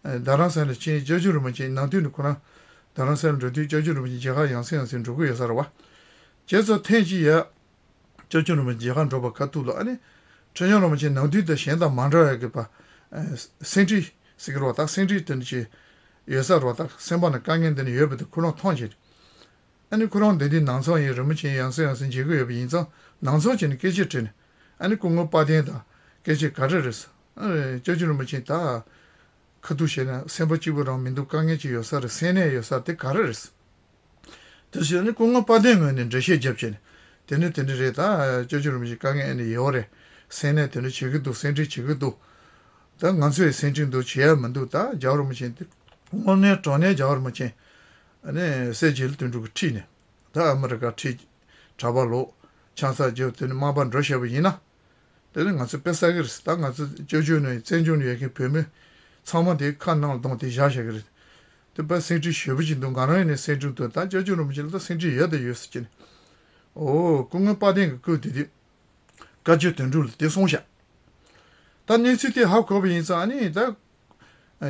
རྡ་རམ་ས་ལ་ཕྱིན། སྐྱབས་མགོན་རིན་པོ་ཆེ་ནམ་དུས་ནས་ཁོ་རང་རྡ་རམ་ས་ལ་འགྲོ་དུས་སྐྱབས་མགོན་རིན་པོ་ཆེ་མཇལ་ཁ་ཡང་སེ་ཡང་སེ་འགྲོ་གི་ཡོད་ས་རེད་བ། བྱས་ཙང་ཐེངས་གཅིག་ཡ། སྐྱབས་མགོན་རིན་པོ་ཆེ་མཇལ་ཁ་འགྲོ་བ་ཁ་ཐུག་ལ་ཨ་ནི། ཁྲི་སྐྱོང་རིན་པོ་ཆེ་ནམ་དུས་དང་གཞན་དང་མ་འདྲ་བའི་གི་པ། སེང་ཁྲི་ཟེར་གི་རེད་བ། ད་སེང་ཁྲི་དེ་འདྲ་ཅིག་ཡོད་ས་རེད་བ། ད་སེམས་པ་ནང་དཀའ་ངལ་འདི་འདྲ་ཡོད་པ་དེ་ཁོ་རང་མཐོང་བྱས། ཨ་ནི་ཁོ་རང་འདི་འདྲའི་ནང་ཚང་ཡིན། རིན་པོ་ཆེ་ཡང་སེ་ཡང་སེ་མཇལ་གི་ཡོད་པ་ཡིན་ཙང་ནང་ཚང་བྱས་ནས་སྐད་ཆ་དྲིས་ནས། ཨ་ནི་སྐུ་ངོ་དཔལ་ལྡན་དང་སྐད་ཆ་ག་རེ་རེད་ཟེར། ཨ་ནི་སྐྱབས་མགོན་རིན་པོ་ཆེ་ད་ཁ་ཐུག་བཤད་ན་སེམས་པ་སྐྱིད་པོ་རང་མི་འདུག། དཀའ་ངལ་ཅིག་ཡོད་ས་རེད། སེམས་ནད་ཡོད་ས་དེ་ག་རེ་རེད་ཟེར། དེ་བྱས་ནས་སྐུ་ངོ་དཔལ་ལྡན་ངོས་ནས་འགྲེལ་བཤད་བརྒྱབ་བྱས་ནས། དེ་ནི་དེ་འདྲ་རེད། ད་སྐྱབས་མགོན་རིན་པོ་ཆེ་དཀའ་ངལ་ཨ་ནི་ཡོད་རེད། སེམས་ནད་དེ་འདྲ་བྱེད་ཀྱི་འདུག། སེང་ཁྲི་བྱེད་ཀྱི་འདུག། ད་ང་ཚོས་སེང་ཁྲི་འདུག་བྱེད་ཡ་མི་འདུག། ད་རྒྱལ་བ་རིན་པོ་ཆེ་དེ་དངོས་གནས་དྲང་གནས་རྒྱལ་བ་རིན་པོ་ཆེ་ཨ་ནི་སྲས་རྗེ་བློན་དོན་གྲུབ་ཀྱིས་ཁྲིད་ནས། ད་ཨ་མི་རི་ཀ་ཁྲིད། གྲྭ་པ་ལོག། ཆང་ས་རྒྱབ། དེ་ནི་དམག་པ་འགྲོ་བྱས་པ་ཡིན་ན། དེ་ནི་ང་ཚོ་དཔེ་བསགས་ཀྱི་རེད། ད་ང་ཚོ་སྐྱབས་བཅོལ་ནང་བཙན་བྱོལ་ནང་ཡོད་མཁན་བོད་མི་ཚང་མ་དེ་ཁ་ནང་ལ་བསྡོངས་ཏེ་བཞག་བཞག་གི་རེད། དེ་དཔེ་སེང་ཁྲི་ཞེ་པོ་ཅིག་འདུག། ང་རང་ཡིན་ནའི་སེང་ཁྲི་འདུག། ད་སྐྱབས་བཅོལ་རིན་པོ་ཆེ་ལ་ད་སེང་ཁྲི་ཡོད་དང་ཡོད་ཟེར་གྱི་ནི། ཨོ་སྐུ་ངོ་དཔལ་ལྡན་གྱིས་བསྐུལ་དེ་དུས། བཀའ་བརྒྱུད་དོན་གྲུབ་ལ་དེ་གསུངས་ཤག། ད་གནས་ཚུལ་དེ་ཧ་གོ་བ་ཡིན་ཙང་ཨ་ནི་ད།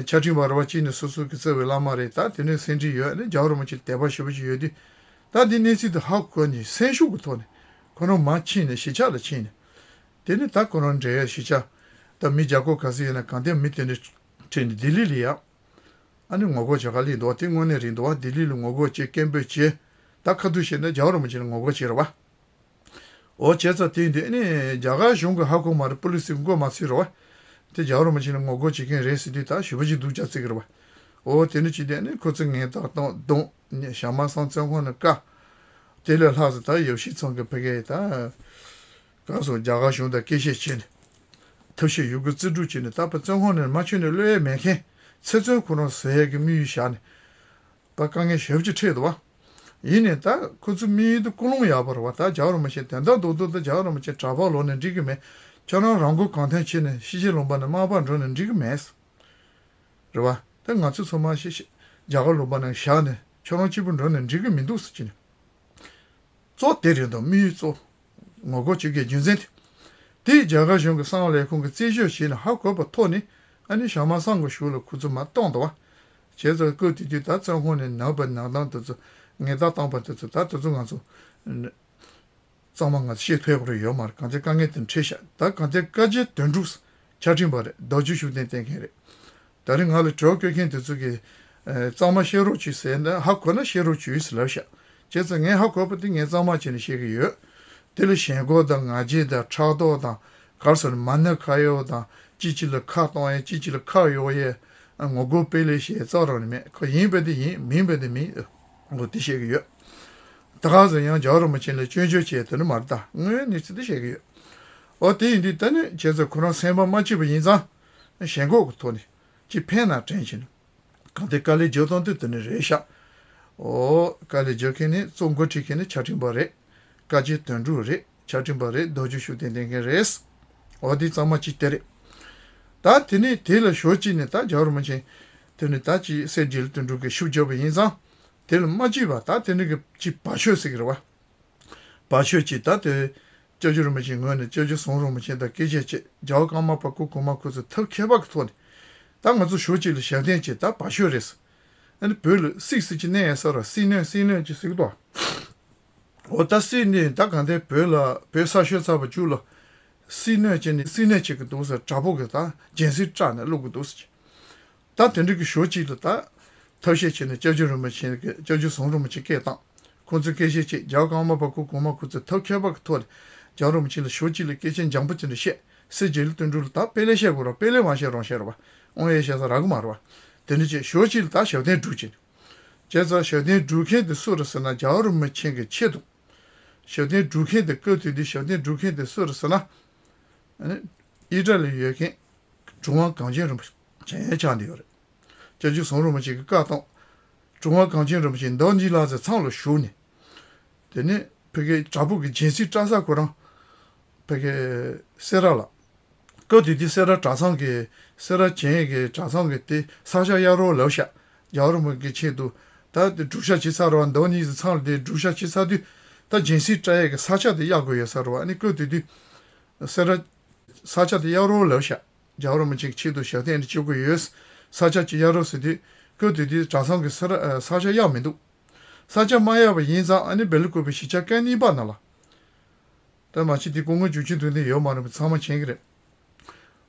ཆ་འཕྲིན་པ་རེད་བ། གཅིག་ནས་སོ་སོ་གི་བརྩེ་བའི་བླ་མ་རེད། ད་དེ་ནས་སེང་ཁྲི་ཡོད། ཨ་ནི་རྒྱལ་བ་རིན་པོ་ཆེ་ལ་དད་པ་ཞེ་པོ་ཅིག་ཡོད་དུས། ད་འདི་གནས་ཚུལ་དེ་ཧ་གོ་ནས་སེམས་ཤུགས་ཀྱི་ཐོག་ནས་ཁོ་རང་མར་ཕྱིན་ནས་གཞིས་ཆགས་ལ་ཕྱིན་ནས། དེ་ནས་ད་ཁོ་རང་འབྲེལ་ཡོད་གཞིས་ཆགས། ད་མི་བརྒྱ་སྐོར་ག་ཚོད་ཡོད་ན་གང་ལྟར་མི་དེ་འདྲ་ཁྲིད་ནས་ལྡི་ལི་ལ་ཡ། ཨ་ནི་ངོ་རྒོལ་བྱེད་ག་སླེབས་འདུག་བ། དེ་དངོས་གནས་རེད་འདུག་བ། ལྡི་ལི་ལ་ངོ་རྒོལ་བྱེད། སྐད་འབོད་བྱེད། ད་ཁ་ཐུག་བཤད་ན་རྒྱལ་བ་རིན་པོ་ཆེ་ལ་ངོ་རྒོལ་བྱེད་རེད་བ། འོ་བྱས་ཙང་དེ་ཡིན་དུས་ཨ་ནི་རྒྱ་གར་གཞུང་གི་ཧ་གོ་མ་རེད། པུ་ལི་སི་མགོ་མ་ཚོས་རེད་བ། དེ་རྒྱལ་བ་རིན་པོ་ཆེ་ལ་ངོ་རྒོལ་བྱེད་མཁན་རེད་ཟེར་དུས་ད་ཞེ་པོ་ཅིག་སྡུག་ཅག་བརྩི་གི་རེད་བ། འོ་དེ་ནི་ཅི་སྟེ་ཨ་ནི་ཁོ་ཚོས་ངན་རྟགས་བཏང་བརྡུངས་ནས་ཞྭ་དམར་གསུམ་བཙོན་ཁང་ནང་བཀག། དེ་ལས་ལྷག་ཙམ་ད་ཡབ་གཞིས་ཚང་གི་ཕ་གིའི་ད། ག་སོ་རྒྱ་གར་གཞུང་དང་སྐད་ཆ་བྱས་ནས། ཐབས་ཤེས་ཡོད་རྒུ་རྩིས་སྤྲོད་བྱས་ནས་ད་ཕར་བཙོན་ཁང་ནས་མར་ཁྱོན་ནས་གློད་ཡས་མེད་མཁན། ཚེ་བཙོན་ཁོ་རང་བཟོ་ཡས་ཀྱི་དམིགས་ཡུལ་བཞག་ནས། ད་དཀའ་ངལ་ཞེ་པོ་ཅིག་འཕྲད་འདུག་བ། ཡིན་ནའི་ད་ཁོ་ཚོའི་དམིགས་ཡུལ་དེ་ཀུན་སློང་ཡག་པོ་རེད་བ། ད་རྒྱལ་བ་རིན་པོ་ཆེ་དོན་དག་རྡོག་རྡོག་ད་རྒྱལ་བ་རིན་པོ་ཆེ་གྲྭ་པ་ལོག་ནས་འགྲིག་གི་མེད། ཁྱོད་རང་རང་མགོ་གང་ཐོན་བྱས་ནས་ཕྱི་རྒྱལ་ལུང་པ་ནས་དམག་པ་འགྲོ་ནས་འགྲིག་གི་མེད། རེད་བ། ད་ང་ཚོ་ཚང་མ་ཤི་ཤི་རྒྱ་གར་ལུང་པ་ནང་བཞག་ནས་ཁྱོད་རང་གཅིག་པུ་འགྲོ་ནས་འགྲིག་གི་མི་འདུག་ཟེར་གྱི་ནས། གཙོ་དེ་རེད་འདུག། དམིགས་ཡུལ་གཙོ། ངོ་རྒོལ་བྱེད་དགོས་རྒྱུ་མཚན་དེ། དེ་རྒྱ་གར་གཞུང་གི་གསང་བ་ལས་ཁུངས་ཀྱིས་རྩད་གཅོད་བྱས་ནས་ཧ་གོ་བ་ཐོག་ནས་ཨ་ནི་ཞྭ་དམར་གསུམ་གྱི་གཞུག་ལ་ཁོ་ཚོ་མར་བཏང་འདུག་བ། བྱས་ཙང་སྐབས་དེ་དུས་ད་བཙོན་ཁང་ནས་ནང་པའི་ནང་དོན་དེ་ཚོ་ངན་རྟགས་བཏང་པ་དེ་ཚོ་ད་དེ་ཚོ་ང་ཚོ་གཙང་མ་ང་ཚོ་ཤེས་ཐུབ་པ་རེད་ཡོད་མ་རེད། གང་ཚེ་དཀའ་ངལ་དེ་འཕྲད་ཤག། ད་གང་ཚེ་བཀའ་བརྒྱུད་དོན་གྲུབ་ཆ་འཕྲིན་པ་རེད། རྡོ་རྗེ་ཤུགས་ལྡན་བསྟེན་མཁན་རེད། ད་རིང་ང་ལ་གྲོས་བསྐོས་མཁན་དེ་ཚོ་གིས་ཨ་གཙང་མ་བཤད་རོགས་བྱོས་ཟེར་ན་ཧ་གོ་ན་བཤད་རོགས་བྱོས་ཟེར་ལབ་ཤག། བྱས་ཙང་ངས་ཧ་གོ་བ་དེ་ངས་གཙང་མ་བྱས་ནས་བཤད་ཀྱི་ཡོད། དེ་ལ་ཞེན་ཁོག་དང་ང་རྒྱལ་དང་ཕྲག་དོག་དང་ག་རེ་ཟེར་ན་མ་ཎི་ཁ་གཡོག་དང་གཅིག་གཅིག་ལ་ཁ་གཏོང་ཡས་གཅིག་གཅིག་ལ་ཁ་གཡོག་ཡས་ངོ་རྒོལ་སྤེལ་ལས་བྱས་རྩ་རང་ནས་མེད། ཁོ་ཡིན་པ་དེ་ཡིན། མིན་པ་དེ་མིན། འོ་དེ་བཤད་ཀྱི་ཡོད། ད་ག་ཟེར་ཡང་རྒྱལ་བ་རིན་པོ་ཆེ་ལ་སྐྱོན་བརྗོད་བྱས་དེ་ནི་མ་རེད། ད་དངོས་ཡོད་གནས་ཚུལ་དེ་བཤད་ཀྱི་ཡོད། འོ་དེ་ཡིན་དུས་ད་ནི་བྱས་ཙང་ཁོ་རང་སེམས་པ་མ་སྐྱིད་པ་ཡིན་ཙང་ཞེན་ཁོག་གི་ཐོག་ནས་ཅིག་ཕན་ན་དྲན་བྱས་ནས། གང་ལྟར་དཀའ་ལས་བརྒྱབ་སྟངས་དེ་དེ་ནི་རེད་ཤག། འོ་དཀའ་ལས་བརྒྱབ་མཁན་ནི་གཙོ་འགོ་ཁྲིད་མཁན་ནི་ཆ་འཕྲིན་པ་རེད། བཀའ་བརྒྱུད་དོན་གྲུབ་རེད། ཆ་འཕྲིན་པ་རེད། རྡོ་རྗེ་ཤུགས་ལྡན་བསྟེན་མཁན་རེད། འོ་དེ་གཙང་མ་གཅིག་དེ་རེད། ད་དེ་ནས་དེ་ལ་ཞོར་གཅིག་ནས་ད་རྒྱལ་བ་རིན་པོ་ཆེ་དེ་ནས་ད་ཅིག་སྲས་རྗེ་བློན་དོན་གྲུབ་ཀྱིས་ཤུགས་བརྒྱབ་པ་ཡིན་ཙང་། དེ་ལ་མ་གཅིག་པ་ད་དེ་ནས་ཀྱི་ཅིག་བར་ཆད་ཟེར་གྱི་རེད་བ། བར་ཆད་ཅིག་ད་དེ་སྐྱབས་རྗེ་རིན་པོ་ཆེའི་ངོས་ནས་སྐྱབས་རྗེ་ཟུང་རིན་པོ་ཆེ་དང་སྐད་ཆ་བྱས། རྒྱལ་བ་ཀརྨ་པ་སྐུ་གོང་མ་ཁོ་ཚོ་ཐབས་མཁས་པ་གི་ཐོག་ནས་ད་ང་ཚོ་ཞོར་གཅིག་ལ་ཞབས་བརྟན་བྱས། ད་བར་ཆད་རེད་ཟེར། ཨ་ནི་བོད་ལ་སྲིད་ཟེར་གྱི་གནས་ཡ་ས་ར་སྲིད་གནས་སྲིད་གནས་ཀྱི་ཟེར་གྱི་འདུག། འོ་ད་སྲིད་གནས་ད་གང་ལྟར་བོད་ལ་བོད་ས་ཤོར་ཚར་བ་བཅུ་ལ་སྲིད་གནས་བྱས་ནས་སྲིད་གནས་བྱེད་ཀྱི་འདུག་ཟེར། དྲག་པོ་གི་ད་སྦྱིན་སྲེག་སྤྲད་ནས་བླུག་གི་འདུག་ཟེར། ད་དེ་འདྲ་གི་ཞོར་གཅིག་ལ་ད་ཐབས་ཤེས་བྱས་ནས་སྐྱབས་རྗེ་རིན་པོ་ཆེ་གི་སྐྱབས་རྗེ་ཟུང་རིན་པོ་ཆེ་སྐད་བཏང་། ཁོང་ཚོས་སྐད་ཆ་བྱས། རྒྱལ་བ་ཀརྨ་པ་སྐུ་གོང་མ་ཁོང་ཚོས་ཐབས་མཁས་པ་གི་ཐོག་ནས་རྒྱལ་བ་རིན་པོ་ཆེ་ལ་ཞོར་གཅིག་ལ་སྐད་ཆ་འཇམ་པོ་དེ་འདྲ་བཤད། སྲས་རྗེ་བློན་དོན་གྲུབ་ལ་ད་དཔེ་ལེགས་བཤད་དགོས་ར། དཔེ་ལེགས་མ་བཤད་རང་བཤད་ར་བ། དབང་ཡས་བཤད་ས་རག་གི་མ་རེད་བ། དེ་འདྲ་བྱས་ཞོར་གཅིག་ལ་ད་ཞབས་བརྟན་སྒྲུབ་བྱས་ནས། བྱས་ཙང་ཞབས་བརྟན་སྒྲུབ་མཁན་དེ་སུ་རེད་ཟེར་ན་རྒྱལ་བ་རིན་པོ་ཆེ་གི་ཆེད་དུ། ཞབས་བརྟན་སྒྲུབ་མཁན་དེ་སྐབས་དེ་དུས་ཞབས་བརྟན་སྒྲུབ་མཁན་དེ་སུ་རེད་ཟེར་ན། ཨ་ནི་ཨི་ཊ་ལི་ཡོད་མཁན་གྲུབ་དབང་གངས་ཅན་རིན་པོ་ཆེ་ཆགས་བསྡད་ཡོད་རེད། སྐྱབས་རྗེ་ཟུང་རིན་པོ་ཆེ་གི་བཀའ་བཏང་། གྲུབ་དབང་གངས་ཅན་རིན་པོ་ཆེ་མདོ་སྙིང་ལ་ཟེར་ཚང་ལ་ཞུགས་ནས། དེ་ནས་ཕ་གི་དྲག་པོ་གི་སྦྱིན་སྲེག་སྤྲད་ས་ཁོ་རང་ཕ་གི་སེ་ར་ལ། སྐབས་དེ་དུས་སེ་ར་གྲྭ་ཚང་གི་སེ་ར་བྱེས་ཀྱི་གྲྭ་ཚང་གི་དེ་ས་ཆ་གཡར་རོགས་ལབ་ཤག། རྒྱལ་བ་རིན་པོ་ཆེ་གི་ཆེད་དུ་ད་དེ་སྒྲུབ་ཞག་བྱེད་ཚར་བ། མདོ་སྙིང་ཟེར་ཚང་ལ་དེ་སྒྲུབ་ཞག་བྱེད་ཚར་དུས་ད་སྦྱིན་སྲེག་སྤྲད་ཡས་ཀྱི་ས་ཆ་དེ་གཡར་དགོས་ཡོད་ས་རེད་བ། ཨ་ནི་སྐབས་དེ་དུས་སེ་ར་ས་ཆ་དེ་གཡར་རོགས་ལབ་ཤག། རྒྱལ་བ་རིན་པོ་ཆེ་གི་ཆེད་དུ་ཞབས་བརྟན་འདི་བྱེད་དགོས་ཡོད། ས་ཆ་ཅིག་གཡར་རོགས་ཟེར་དུས་སྐབས་དེ་དུས་གྲྭ་ཚང་གི་ས་ར་ས་ཆ་གཡར་མི་འདུག་ས་ཆ་མ་གཡར་བ་ཡིན་ཙང་ཨ་ནི་སྦེལ་ཀོབ་པའི་གཞིས་ཆགས་སྐབས་གཉིས་པ་ནང་ལ། ད་མ་གཞི་དེ་སྐུ་ངོ་འཇུ་ཆེན་དོན་ལྡན་ཡོད་མ་རེད་པ། ཚང་མ་མཁྱེན་གྱི་རེད།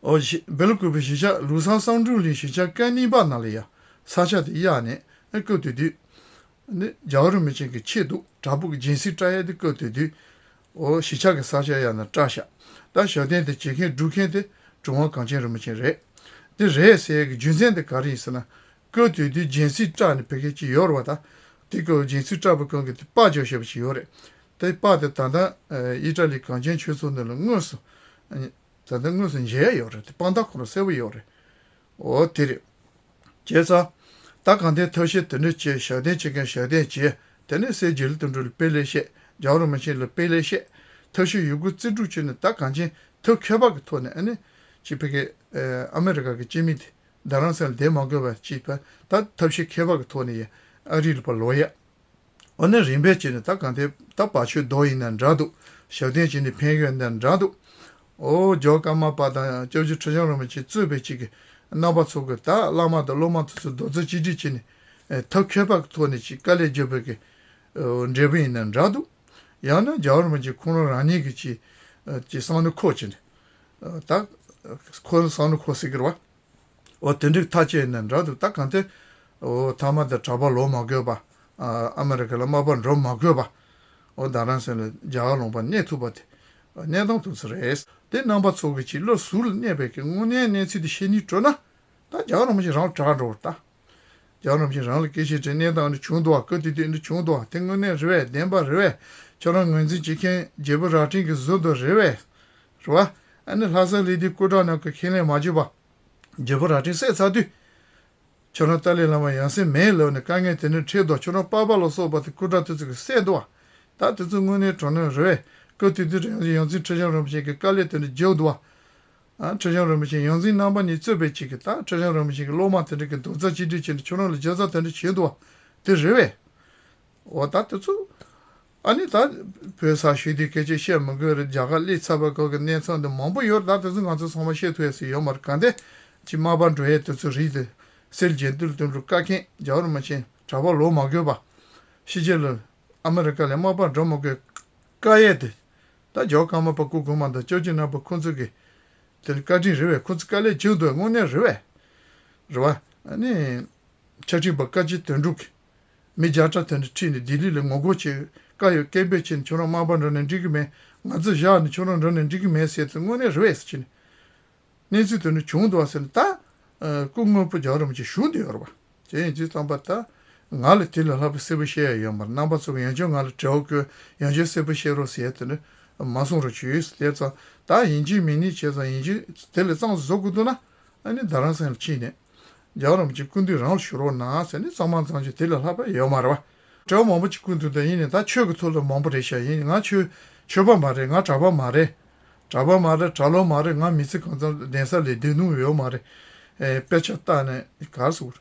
ཨོ་གཞི་སྦེལ་ཀོབ་པའི་གཞིས་ཆགས་ལུགས་བཟང་བསམ་འགྲུབ་གླིང་གཞིས་ཆགས་སྐབས་གཉིས་པ་ནང་ལ་ཡ་ས་ཆ་དེ་གཡར་ནས་ཨ་སྐབས་དེ་དུས། ནི་རྒྱལ་བ་རིན་པོ་ཆེ་གི་ཆེད་དུ་བྲག་ཕུག་གི་སྦྱིན་སྲེག་བཀྲ་ཡས་དེ་སྐབས་དེ་དུས། ཨོ་གཞིས་ཆགས་ཀྱི་ས་ཆ་ཡང་ན་བཀྲ་ཤག་ད་ཞབས་བརྟན་དེ་བྱེད་མཁན་སྒྲུབ་མཁན་དེ་གྲུབ་དབང་གངས་ཅན་རིན་པོ་ཆེ་རེད། དེ་རེད་ཟེར་ཡས་ཀྱི་རྒྱུ་མཚན་དེ་ག་རེ་ཡིན་ཟེར་ན། སྐབས་དེ་དུས་སྦྱིན་སྲེག་བཀྲ་ནི་བོད་སྐད་ཅིག་ཡོད་རེད་བ། ད་དེ་སྐབས་སྦྱིན་སྲེག་བཀྲ་བའི་སྐབས་ཀྱི་དེ་པར་རྒྱག་བཞག་པ་ཅིག་ཡོད་རེད། དེ་པར་དེ་ད་ལྟ་ཨི་ཊ་ལི་གངས་ཅན་ཆོས་ཚོགས་ནང་ལ་དངོས་སུ། ད་ལྟ་དངོས་སུ་མཇལ་ཡ་ཡོད་རེད། དེ་དཔང་རྟགས་ཁོ་རང་གསལ་པོ་ཡོད་རེད། འོ་དེ་རེད། བྱས་ཙང་། ད་གང་ལྟར་ཐབས་ཤེས་དེ་འདྲ་བྱས། ཞབས་བརྟན་བྱེད་མཁན་ཞབས་བརྟན་བྱས། དེ་ནས་སྲས་རྗེ་བློན་དོན་གྲུབ་ལ་དཔེ་ལེགས་བཤད། རྒྱལ་བ་རིན་པོ་ཆེ་ལ་དཔེ་ལེགས་བཤད། ཐབས་ཤེས་ཡོད་རྒུ་རྩལ་སྤྲུགས་བྱས་ནས་ད་གང་ཅི་ཐབས་མཁས་པ་གི་ཐོག་ནས་ཨ་ནི། ཅིག་ཕ་གི། ཨ་མེ་རི་ཀ་གི་སྤྱི་མི་དེ་རྡ་རམ་ས་ལ་བསྡད་མ་དགོས་པ་ཅིག་ད་ཐབས་ཤེས་མཁས་པ་གི་ཐོག་ནས་ཡ་ཨ་རི་ལ་ཕར་ལོག་ཡ། འོ་ན་རིམ་པས་བྱས་ནས་ད་གང་ལྟར་ད་བར་ཆད་རྡོ་ཡིན་ན་འདྲ་འདུག་ཞབས་བརྟན་བྱས་ནས་ཕན་ཡོན་ན་འདྲ་འདུག་ཨོ་ཇོ་ཀརྨ་པ་དང་སྐྱབས་རྗེ་ཁྲི་བྱང་རིན་པོ་ཆེ་གཙོས་པའི་ཅིག་གི་རྣམ་པ་ཚོ་གི་ད་བླ་མ་དང་སློབ་མ་དེ་ཚོ་རྡོག་རྩ་གཅིག་སྒྲིལ་བྱས་ནས་ཨེ་ཐབས་མཁས་པ་གི་ཐོག་ནས་ཅིག་དཀའ་ལས་བརྒྱབ་པའི་གི་ཨོ་འབྲས་བུ་ཡིན་ན་འདྲ་འདུག་ཡང་ན་རྒྱལ་བ་རིན་པོ་ཆེ་ཁོང་རང་རང་ཉིད་ཀྱི་ཅིག་ཨ་ཅིག་བསམ་བློ་འཁོར་བྱས་ནས་ཨ་ད་ཁོ་བསམ་བློ་འཁོར་སྲིད་ཀྱི་རེད་བ། འོ་དེ་འགྲིག་ཐག་བཅད་ནས་འདྲ་འདུག་ད་གང་ལྟར། འོ་མཐའ་མ་དེ་གྲྭ་པ་ལོག་མ་དགོས་པ། ཨ་ཨ་མེ་རི་ཀ་ལ་མ་པ་འགྲོ་མ་དགོས་པ། འོ་རྡ་རམ་ས་ལ་རྒྱ་གར་ལུང་པ་གནས་ཐུབ་པ་དེ། གནས་སྟངས་དེ་ཚོ་རེད། དེ་རྣམ་པ་ཚོ་གི་ཅིག་བློ་ཟུར་ལ་གནས་པའི་གི་དངོས་གནས་གནས་ཚུལ་དེ་ཤེས་ནི་སྤྲོ་ན། ད་རྒྱལ་བ་རིན་པོ་ཆེ་རང་དྲག་འགྲོ་བར་ད། རྒྱལ་བ་རིན་པོ་ཆེ་རང་ལ་སྐད་ཆ་དྲིས་གནས་སྟངས་འདི་བྱུང་འདུག་བ། སྐབས་དེ་དུས་འདི་བྱུང་འདུག་བ། དེ་དངོས་གནས་རེད་བས། བདེན་པ་རེད་བས། ཁྱོད་རང་ངོས་འཛིན་བྱེད་མཁན་རྒྱལ་པོ་རྭ་སྒྲེང་གི་བཟོ་འདུག་རེད་བས། རེད་བ། ཨ་ནི་ལྷ་ས་གླེ་དུས་སྐུ་དྲག་ནང་གི་ཁས་ལེན་མ་བྱེད་པ། རྒྱལ་པོ་རྭ་སྒྲེང་བསད་ཚར་དུས། ཁྱོད་རང་ཏཱ་ལའི་བླ་མ་ཡང་སྲིད་མེད་ལབ་ནས་དཀའ་ངལ་དེ་འདྲ་འཕྲད་འདུག་ཁྱོད་རང་པ་ཕ་ལ་སོགས་པ་དེ་སྐུ་དྲག་དེ་ཚོ་གིས་བསད་འདུག་བ། ད་དེ་ཚོ་དངོས་གནས་དྲང་གནས་རེད་བས། སྐབས་དེ་དུས་ཡོངས་འཛིན་ཁྲི་བྱང་རིན་པོ་ཆེ་གིས་དཀའ་ལས་དེ་འདྲ་བརྒྱབ་འདུག་བ། ཨ་ཁྲི་བྱང་རིན་པོ་ཆེ་ཡོངས་འཛིན་རྣམ་པ་གཉིས་གཙོས་པའི་ཅིག་གིས་ད་ཁྲི་བྱང་རིན་པོ་ཆེ་གི་སློབ་མ་དེ་འདྲ་གིས་རྡོག་རྩ་གཅིག་སྒྲིལ་བྱས་ནས་ཁྱོད་རང་ལ་རྒྱབ་རྩ་དེ་འདྲ་བྱས་འདུག་བ། དེ་རེད་བས། འོ་ད་དེ་ཚོ། ཨ་ནི་ད་བོད་ས་ཞུ་དུས་སྐད་ཆ་བཤད་མི་དགོས་རེད། རྒྱ་གར་སླེབས་ཚར་བའི་སྐོར་གྱི་གནས་ཚུལ་འདི་མང་པོ་ཡོད་རེད། ད་དེ་ཚོ་ང་ཚོ་ཚང་མ་བཤད་ཐུབ་ཡ་ཟིག་ཡོད་མ་རེད། གང་ལྟར་ཅིག་མ་པ་འགྲོ་ཡས་དེ་ཚོ་རིགས་དེ་སྲས་རྗེ་བདུད་དོན་གྲུབ་བཀའ་མཁན་རྒྱལ་བ་རིན་པོ་ཆེ་གྲྭ་པ་ལོག་མ་དགོས་པ། ཕྱི་རྒྱལ་ལ་ཨ་མེ་རི་ཀ་ལ་མ་པ་འགྲོ་མ་དགོས་བཀའ་ཡས་དེ། ད་ཇོ་ཀརྨ་པ་སྐུ་གོང་མ་དང་སྐྱབས་རྗེ་རྣམ་པ་ཁོང་ཚོ་གི་དེ་ལ་བཀའ་དྲིན་རེད་བས། ཁོང་ཚོ་དཀའ་ལས་བྱུང་འདུག་དངོས་གནས་རེད་བས། རེད་བ། ཨ་ནི། ཕྱག་ཕྲེང་པ་བཀའ་བརྒྱུད་དོན་གྲུབ་ཀྱིས། མི་བརྒྱ་ཕྲག་དེ་འདྲ་ཁྲིད་ནས་ལྡི་ལི་ལ་ངོ་རྒོལ་བྱེད། བཀའ་ཡོད་སྐད་འབོད་བྱས་ནས་ཁྱོད་རང་མ་པ་འགྲོ་ནས་འགྲིག་གི་མེད། ང་ཚོ་བཞག་ནས་ཁྱོད་རང་འགྲོ་ནས་འགྲིག་གི་མེད་ཟེར་ཚུལ་དངོས་གནས་རེད་བས་ཟེར་བྱས་ནས། གནས་ཚུལ་དེ་འདྲ་བྱུང་འདུག་བ་ཟེར་ནས་ད། སྐུ་དངོས་པོ་རྒྱལ་བ་རིན་པོ་ཆེ་བཞུགས་བསྡད་ཡོད་རེད་བ། དེ་ཡིན་དུས་ཙམ་པ་ད། ང་ལ་དེ་ལས་ལྷག་པའི་གསལ་པོ་བཤད་ཡ་ཡོད་མ་རེད། རྣམ་པ་ཚོ་གི་ཡང་བསྐྱར་ང་ལ་དྲི་བ་བཀོད་ཡང་བསྐྱར་གསལ་པོ་བཤད་རོགས་ཟེར་ཡ་དེ་འདྲ་མ་གསུང་རོགས་བྱོས་ཟེར། དེ་ཙང་ད་ཡིན་གཅིག་མིན་གཉིས་བྱས་ཙང་ཡིན་གཅིག་དེ་ལས་གཙང་བཟོ་དགོས་འདུག་ན། ཨ་ནི་རྡ་རམ་ས་ལ་ཕྱིན་ནས། རྒྱལ་བ་རིན་པོ་ཆེ་སྐུ་མདུན་རང་ལ་ཞུ་རོགས་གནང་ཟེར་ནས་གཙང་མ་གཙང་རྐྱང་དེ་ལས་ལྷག་པ་ཡོད་མ་རེད་བ། དྲི་བ་མང་པོ་ཅིག་བསྐུར་འདུག་ད་ཡིན་ནའི་ད་ཆོས་ཀྱི་ཐོག་ལ་མང་པོ་རེད་ཤག་ཡིན་ནའི་ང་ཆོས་ཆོས་པ་མ་རེད། ང་གྲྭ་པ་མ་རེད། གྲྭ་པ་མ་རེད། གྲྭ་ལོག་མ་རེད། ང་མི་ཚེ་གང་ཙམ་གདན་ས་ལ་སྡོད་མྱོང་ཡོད་མ་རེད། ཨེ་དཔེ་ཆ་ལྟ་ནས་ག་རེ་ཟེར།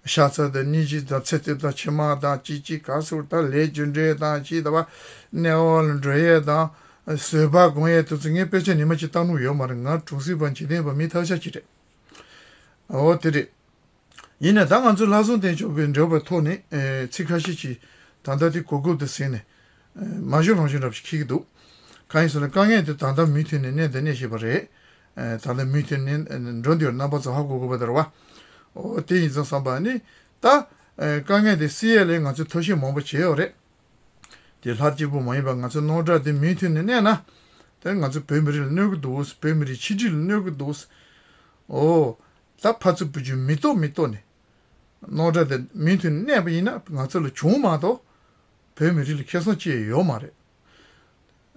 ཤ་ཚ་དང་སྙིང་རྗེ་དང་ཚེ་འདི་དང་ཕྱི་མ་དང་ཅི་ཅི་ག་རེ་ཟེར། ད་ལས་རྒྱུ་འབྲས་དང་ཅི་ད་བ་གནས་དབང་ལ་འགྲོ་ཡས་དང་བཟོད་པ་སྒོམ་ཡས་དེ་ཚོ་ངས་དཔེ་ཆ་ཉི་མ་གཅིག་བལྟ་མྱོང་ཡོད་མ་རེད། ང་གྲོང་གསེབ་པ་འཇིག་རྟེན་པ་མི་ཐབས་ཆག་ཅིག་རེད། འོ་དེ་རེད། ཡིན་ནའི་ད་ང་ཚོ་ལྷ་བཟང་བསྟན་སྐྱོང་གི་འབྲེལ་བའི་ཐོག་ནས་ཨེ་ཚིག་ཁ་ཤས་ཅིག་ད་ལྟ་དེ་གོ་སྐབས་དེ་ཟིན་ནས་ཨེ་མ་ཞུ་རང་ཞུ་འདྲ་པོ་ཞིག་འཁྱེར་གྱི་འདུག་གང་ཡིན་ཟེར་ན་དཀའ་ངལ་དེ་ད་ལྟ་མུ་མཐུད་ནས་གནས་དང་གནས་བཞིན་པ་རེད། ཨེ་ད་ལྟ་མུ་མཐུད་ནས་འགྲོ་འདི་རྣམ་པ་ཚོ་ཧ་གོ་དགོས་པ་དེ་རེད་བ། འོ་དེ་ཡིན་ཙང་བསམ་པ་ནི་ད་ཨེ་དཀའ་ངལ་དེ་སེལ་ཡས་ལས་ང་ཚོས་ཐབས་ཤེས་མང་པོ་བྱས་ཡོད་རེད། དེ་ལྷ་གཅིག་པུ་མ་ཡིན་པར་ང་ཚོ་རྣམ་གྲངས་དེ་མུ་མཐུད་ནས་གནས་ན། དེ་ང་ཚོ་བོད་མི་རིགས་ལ་གནོད་ཀྱི་འདུག་བོད་མི་རིགས་ཆིག་སྒྲིལ་ལ་གནོད་ཀྱི་འདུག་འོ། ད་ཕར་ཚུར་བུ་རྒྱུད་མི་གཏོགས་མི་གཏོགས་ནས། རྣམ་གྲངས་དེ་མུ་མཐུད་ནས་གནས་པ་ཡིན་ན་ང་ཚོ་ལ་གྱོང་མ་གཏོགས། བོད་མི་རིགས་ལ་ཁེ་བཟང་ཅི་ཡང་ཡོད་མ་རེད།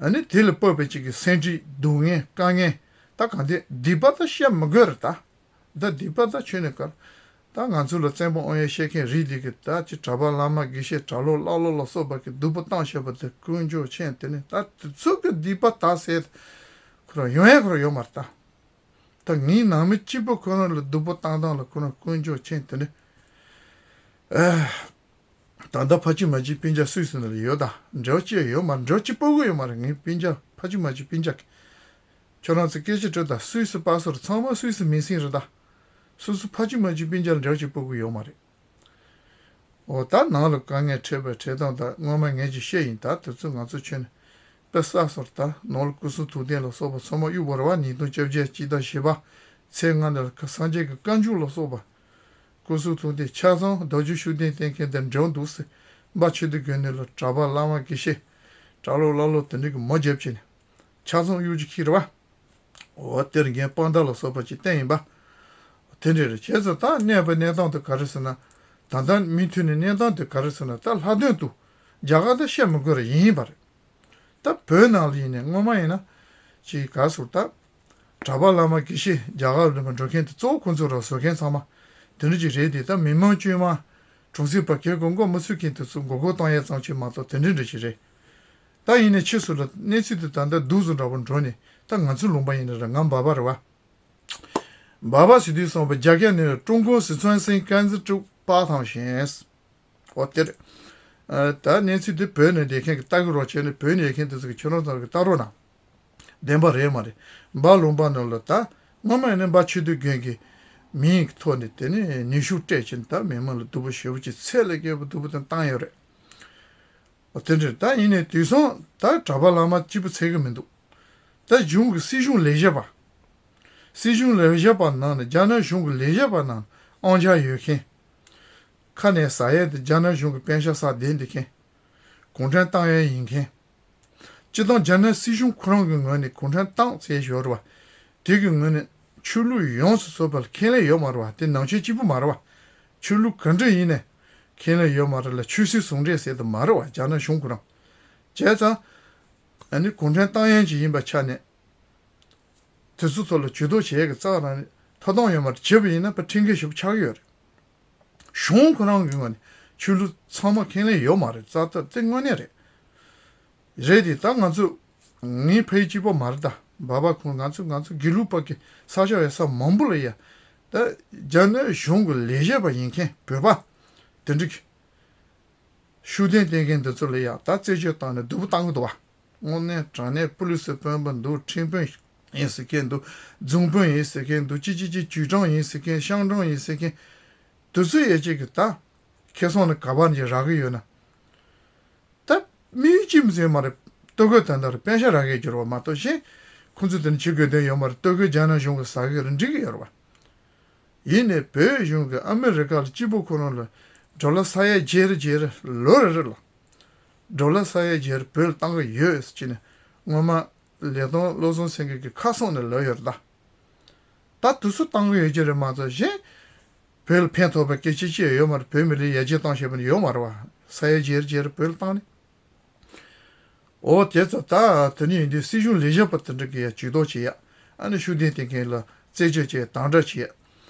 ཨ་ནི་དེ་ལ་དཔག་པའི་ཅིག་གི་སེམས་ཁྲལ་སྡུག་བསྔལ་དཀའ་ངལ་ད་གང་དེ་སྡིག་པ་ད་བཤད་མི་དགོས་རེད་ད། ད་སྡིག་པ་ད་ཆོས་ནས་གར། ད་ང་ཚོ་ལ་བཙན་པོ་དབང་ཡོད་བཤད་མཁན་རིགས་འདི་གི་ད་ཅི་གྲྭ་པ་བླ་མ་དགེ་བཤེས་གྲྭ་ལོག་ཀླ་ཀློ་ལ་སོགས་པ་གི་སྡུག་པོ་བཏང་བཞག་པ་དེ་དཀོན་མཆོག་མཁྱེན། དེ་ནི་ད་དེ་ཚོ་གི་སྡིག་པ་ད་ཟེར། ཁོ་རང་ཡོང་ཡ་ཁོ་རང་ཡོད་མ་རེད་ད། ད་ངའི་ནང་མི་གཅིག་པུ་ཁོ་རང་ལ་སྡུག་པོ་བཏང་སྟངས་ལ་ཁོ་རང་དཀོན་མཆོག་མཁྱེན། དེ་ནི། ཨ། ད་ལྟ་ཕ་གཅིག་མ་གཅིག་སྤུན་ཀྱག་སུད་སི་ནང་ལ་ཡོད་ད། འབྲེལ་བ་ཅི་ཡང་ཡོད་མ་རེད། འབྲེལ་བ་གཅིག་པོ་གི་ཡོད་མ་རེད། ངའི་སྤུན་ཀྱག་ཕ་གཅིག་མ་གཅིག་སྤུན་ཀྱག་གི། ཁྱོད་རང་ཚོ་སྐད་ཆ་དྲིས་ད། སུད་སི་པ་སོར་ཚང་མ་སུད་སི་མི་སེར་རེད་ད། སོ་སོ་ཕ་གཅིག་མ་གཅིག་སྤུན་ཀྱག་ལ་འབྲེལ་བ་ཅིག་སྤོ་གི་ཡོད་མ་རེད། འོ་ད་ནང་ལ་དཀའ་ངལ་འཕྲད་པའི་འཕྲད་སྟངས་དག་སྔོན་མ་ངས་ཅིག་བཤད་ཡིན། ད་དུས་ཚོད་ང་ཚོ་ཁྱོན་ནས་དཔེ་བསགས་སོང་། ད་ནང་ལ་སྐུ་གསུང་ཐུགས་རྟེན་ལ་སོགས་པ་ཚང་མ་གཡུག་བར་བ་ཉིས་སྟོང་བཅོ་བརྒྱད་སྤྱི་ཟླ་བཞི་པ་ཚེས་ལྔ་ནས་སངས་རྒྱས་ཀྱི་བཀའ་འགྱུར་ལ་སོགས་པ། སྐུ་གསུང་ཐུགས་རྟེན་ཆ་ཚང་རྡོ་རྗེ་ཤུགས་ལྡན་བསྟེན་མཁན་དེ་འབྲེལ་འདུག་ཟེར། འབའ་ཆོས་སྡེ་དགོན་ནས་ལ་གྲྭ་པ་བླ་མ་དགེ་བཤེས་གྲྭ་ལོག་བླ་ལོག་དེ་འདྲ་གི་མོ་རྒྱབ་བྱས་ནས་ཆ་ཚང་གཡུག་ཅིག་ཁྱེར་བ། འོ་དེར་རྒན་དཔང་རྟགས་ལ་སོགས་པ་ཅིག་བསྟན་ཡིན་པ། དེ་འདྲ་རེད། བྱས་ཙང་ད་གནས་པའི་གནས་སྟངས་དེ་ག་རེ་ཟེར་ན། ད་ལྟ་མུ་མཐུད་ནས་གནས་སྟངས་དེ་ག་རེ་ཟེར་ན། ད་ལྷག་དོན་དུ་རྒྱ་གར་ད་བཤད་མི་དགོས་ར་ཡིན་པ་རེད། ད་བོད་ནང་ལ་ཡིན་ནའི་སྔོན་མ་ཡིན་ན་ཅིག་ག་ཟེར། ད་གྲྭ་པ་བླ་མ་དགེ་བཤེས་རྒྱ་གར་ལ་འགྲོ་མཁན་དེ་གཙོ་བོ་ཁོང་ཚོ་ར་བཟོ་མཁན་ཚང་མ་དེ་འདྲ་ཅིག་རེད་དེ། ད་མི་མང་དཀྱུས་མ་གྲོང་གསེབ་པ་གལ་དགོས་མགོ་མི་ཚོས་མཁན་དེ་ཚོ་མགོ་སྐོར་གཏོང་ཡས་ཙམ་ཅིག་མ་གཏོགས་དེ་འདྲ་འདྲ་ཅིག་རེད། ད་ཡིན་ནའི་ཕྱིས་སུ་ལ་གནས་ཚུལ་དེ་ད་ལྟ་སྡུག་ཙམ་འདྲ་པོ་འགྲོ་ནས། ད་ང་ཚོའི་ལུང་པ་ཡིན་ན་ར་ང་འབའ་པ་རེད་བ། འབའ་པ་ཟེར་དུས་སོང་པ་རྒྱ་སྐད་ནས་ཀྲུང་གོ་སི་ཁྲོན་སིང་ཀན་ཙི་ཀྲུག་པ་ཐང་ཞེས། འོ་དེར། ད་གནས་ཚུལ་དེ་བོད་ནས་བསྡད་མཁན་གྱི་ལྟ་གི་རོགས་བྱས་ནས། བོད་ནས་ཡོད་མཁན་དེ་ཚོ་གི་ཁྱོད་རང་ཚོ་གི་ལྟ་རོགས་གནང་། བདེན་པ་རེད་མ་རེད། འབའ་ལུང་པ་ནང་ལ་ད་སྔོན་མ་ཡིན་ན་འབའ་ཆོས་སྡེ་དགོན་གྱི་མིང་གི་ཐོག་ནས་དེ་ནས་ནུས་ཤུགས་སྤྲད་བྱས་ནས། ད་མི་མང་ལ་སྡུག་པོ་ཞེ་པོ་ཅིག་ཚད་ལས་བརྒལ་བ་སྡུག་པོ་དེ་བཏང་ཡོད་རེད། དེ་འདྲ་ད་ཡིན་ནའི་དེང་སང་ད་གྲྭ་པ་བླ་མ་གཅིག་པུ་ཚད་གི་མི་འདུག་ད་གཞུང་གི་སྲིད་གཞུང་ལས་བྱེད་པ། སྲིད་གཞུང་ལས་བྱེད་པ་ནང་ནས་རྒྱ་ནག་གཞུང་གི་ལས་བྱེད་པ་ནང་དབང་ཆ་ཡོད་མཁན། ཁ་ནས་ཟ་ཡས་དེ་རྒྱ་ནག་གཞུང་གི་པེན་ཤ་ཟ་བསྡད་འདི་མཁན། གུང་ཁྲན་ཏང་ཡོན་ཡིན་མཁན། སྤྱིར་བཏང་རྒྱ་ནག་སྲིད་གཞུང་ཁོ་རང་གི་ངོས་ནས་གུང་ཁྲན་ཏང་ཟེར་ཡོད་རེད་བ། དེ་གི་ངོས་ནས་ཆོས་ལུགས་ཡོངས་སུ་རྫོགས་པ་ལ་ཁས་ལེན་ཡོད་མ་རེད་བ། དེ་ནང་ཆོས་གཅིག་པུ་མ་རེད་བ། ཆོས་ལུགས་ག་འདྲ་ཡིན་ནའི་ཁས་ལེན་ཡོད་མ་རེད་ལ། ཆོས་སྲིད་ཟུང་འབྲེལ་ཟེར་དུ་མ་རེད་བ། རྒྱ་ནག་གཞུང་ཁོ་རང་། བྱས་ཙང་། ཨ་ནི་གུང་ཁྲན་ཏང་ཡོན་ཅིག་ཡིན་པ་ཆ་ནས། དེ་ཚོ་ཐོག་ལ་ཇུས་གཏོགས་བྱེད་ཡས་ཀྱི་རྩ་བ་རང་ནས་ཐོབ་ཐང་ཡོད་མ་རེད། བྱས་པ་ཡིན་ན་ཕར་ཁྲིམས་འགལ་ཞེ་པོ་ཆགས་ཀྱི་ཡོད་རེད། གཞུང་ཁོ་རང་གི་ངོས་ནས་ཆོས་ལུགས་ཚང་མ་ཁས་ལེན་ཡོད་མ་རེད། རྩ་དོན་དེ་དངོས་གནས་རེད། རེད་དེ་ད་ང་ཚོ་ངའི་ཕ་ཡུལ་གཅིག་པོ་མ་རེད། ད་འབའ་པ་ཁོང་ང་ཚོ་ང་ཚོ་དགེ་ལུགས་པ་གི་ས་ཆ་ཡོད་ས་མང་པོ་ལ་ཡ། ད་རྒྱ་ནག་གཞུང་གི་ལས་བྱེད་པ་ཡིན་མཁན་བོད་པ་དེ་འདྲ་གི་ཤུགས་ལྡན་བསྟེན་མཁན་འདི་ཚོ་ལ་ཡ་ད་རྩད་གཅོད་བཏང་ནས་སྡུག་པོ་བཏང་གི་འདུག་བ། དངོས་གནས་དྲང་གནས་པུ་ལི་སི་དཔོན་པོ་འདུག་ཁྲིམས་དཔོན་ཡིན་ཟེར་མཁན་འདུག་རྫོང་དཔོན་ཡིན་ཟེར་མཁན་འདུག་ཅི་ཅི་ཅི་ཅུས་ཀྲང་ཡིན་ཟེར་མཁན། ཤང་ཀྲང་ཡིན་ཟེར་མཁན། དེ་ཚོ་ཡས་ཅིག་གི་ད་ཁེ་བཟང་ནི་ག་པར་ནས་རག་གི་ཡོད་ན། ད་དམིགས་ཡུལ་ཅི་མི་ཟེར་མ་རེད། ལྟོ་གོས་དོན་དག་རེད། པེན་ཤ་རག་གི་འགྱུར་བ་མ་གཏོགས་གཞན་ཁོང་ཚོ་དེ་ནི་བྱེད་དགོས་དོན་ཡོད་མ་རེད། ལྟོ་གོས་རྒྱ་ནག་གཞུང་གིས་ཟ་གི་རེད། འགྲིག་གི་ཡོད་རེད་བ། ཡིན་ནའི་བོད་གཞུང་གིས་ཨ་མི་རི་ཀ་ལ་སྐྱིད་པོ་ཁོ་རང་ལ་ཌོ་ལར་ས་ཡ་བརྒྱད་རེ་བརྒྱད་རེ་ལོ་རེ་རེ་ལ་ཌོ་ལར་ས་ཡ་བརྒྱད་རེ་བོད་ལ་བཏང་གི་ཡོད་ཟེར་གྱི་ནས་སྔོན་མ་ལས་དོན་བློ་བཟང་སེང་གེ་གི་ཁ་གསང་ནས་ལབ་ཡོད་རེད་ད། ད་དུས་ཚོད་བཏང་གི་ཡོད་ཀྱི་རེད་མ་གཏོགས་གཞན་བོད་ལ་ཕན་ཐོགས་པའི་སྐད་ཆ་ཅི་ཡང་ཡོད་མ་རེད། བོད་མི་ལ་ཡར་རྒྱས་གཏོང་བྱེད་པ་ནི་ཡོད་མ་རེད་བ། ས་ཡ་བརྒྱད་རེ་བརྒྱད་རེ་བོད་ལ་བཏང་ནས། འོ་དེ་ཚོ་ད་དེ་ནས་ཡིན་དུས་སྲིད་གཞུང་ལས་བྱེད་པ་དེ་འདྲ་གི་ཡ་ཇུས་གཏོགས་བྱེད་ཡ། ཨ་ནི་ཤུགས་ལྡན་བསྟེན་མཁན་ལ་རྩད་གཅོད་བྱེད་ཡ། དམ་དྲག་བྱེད་ཡ།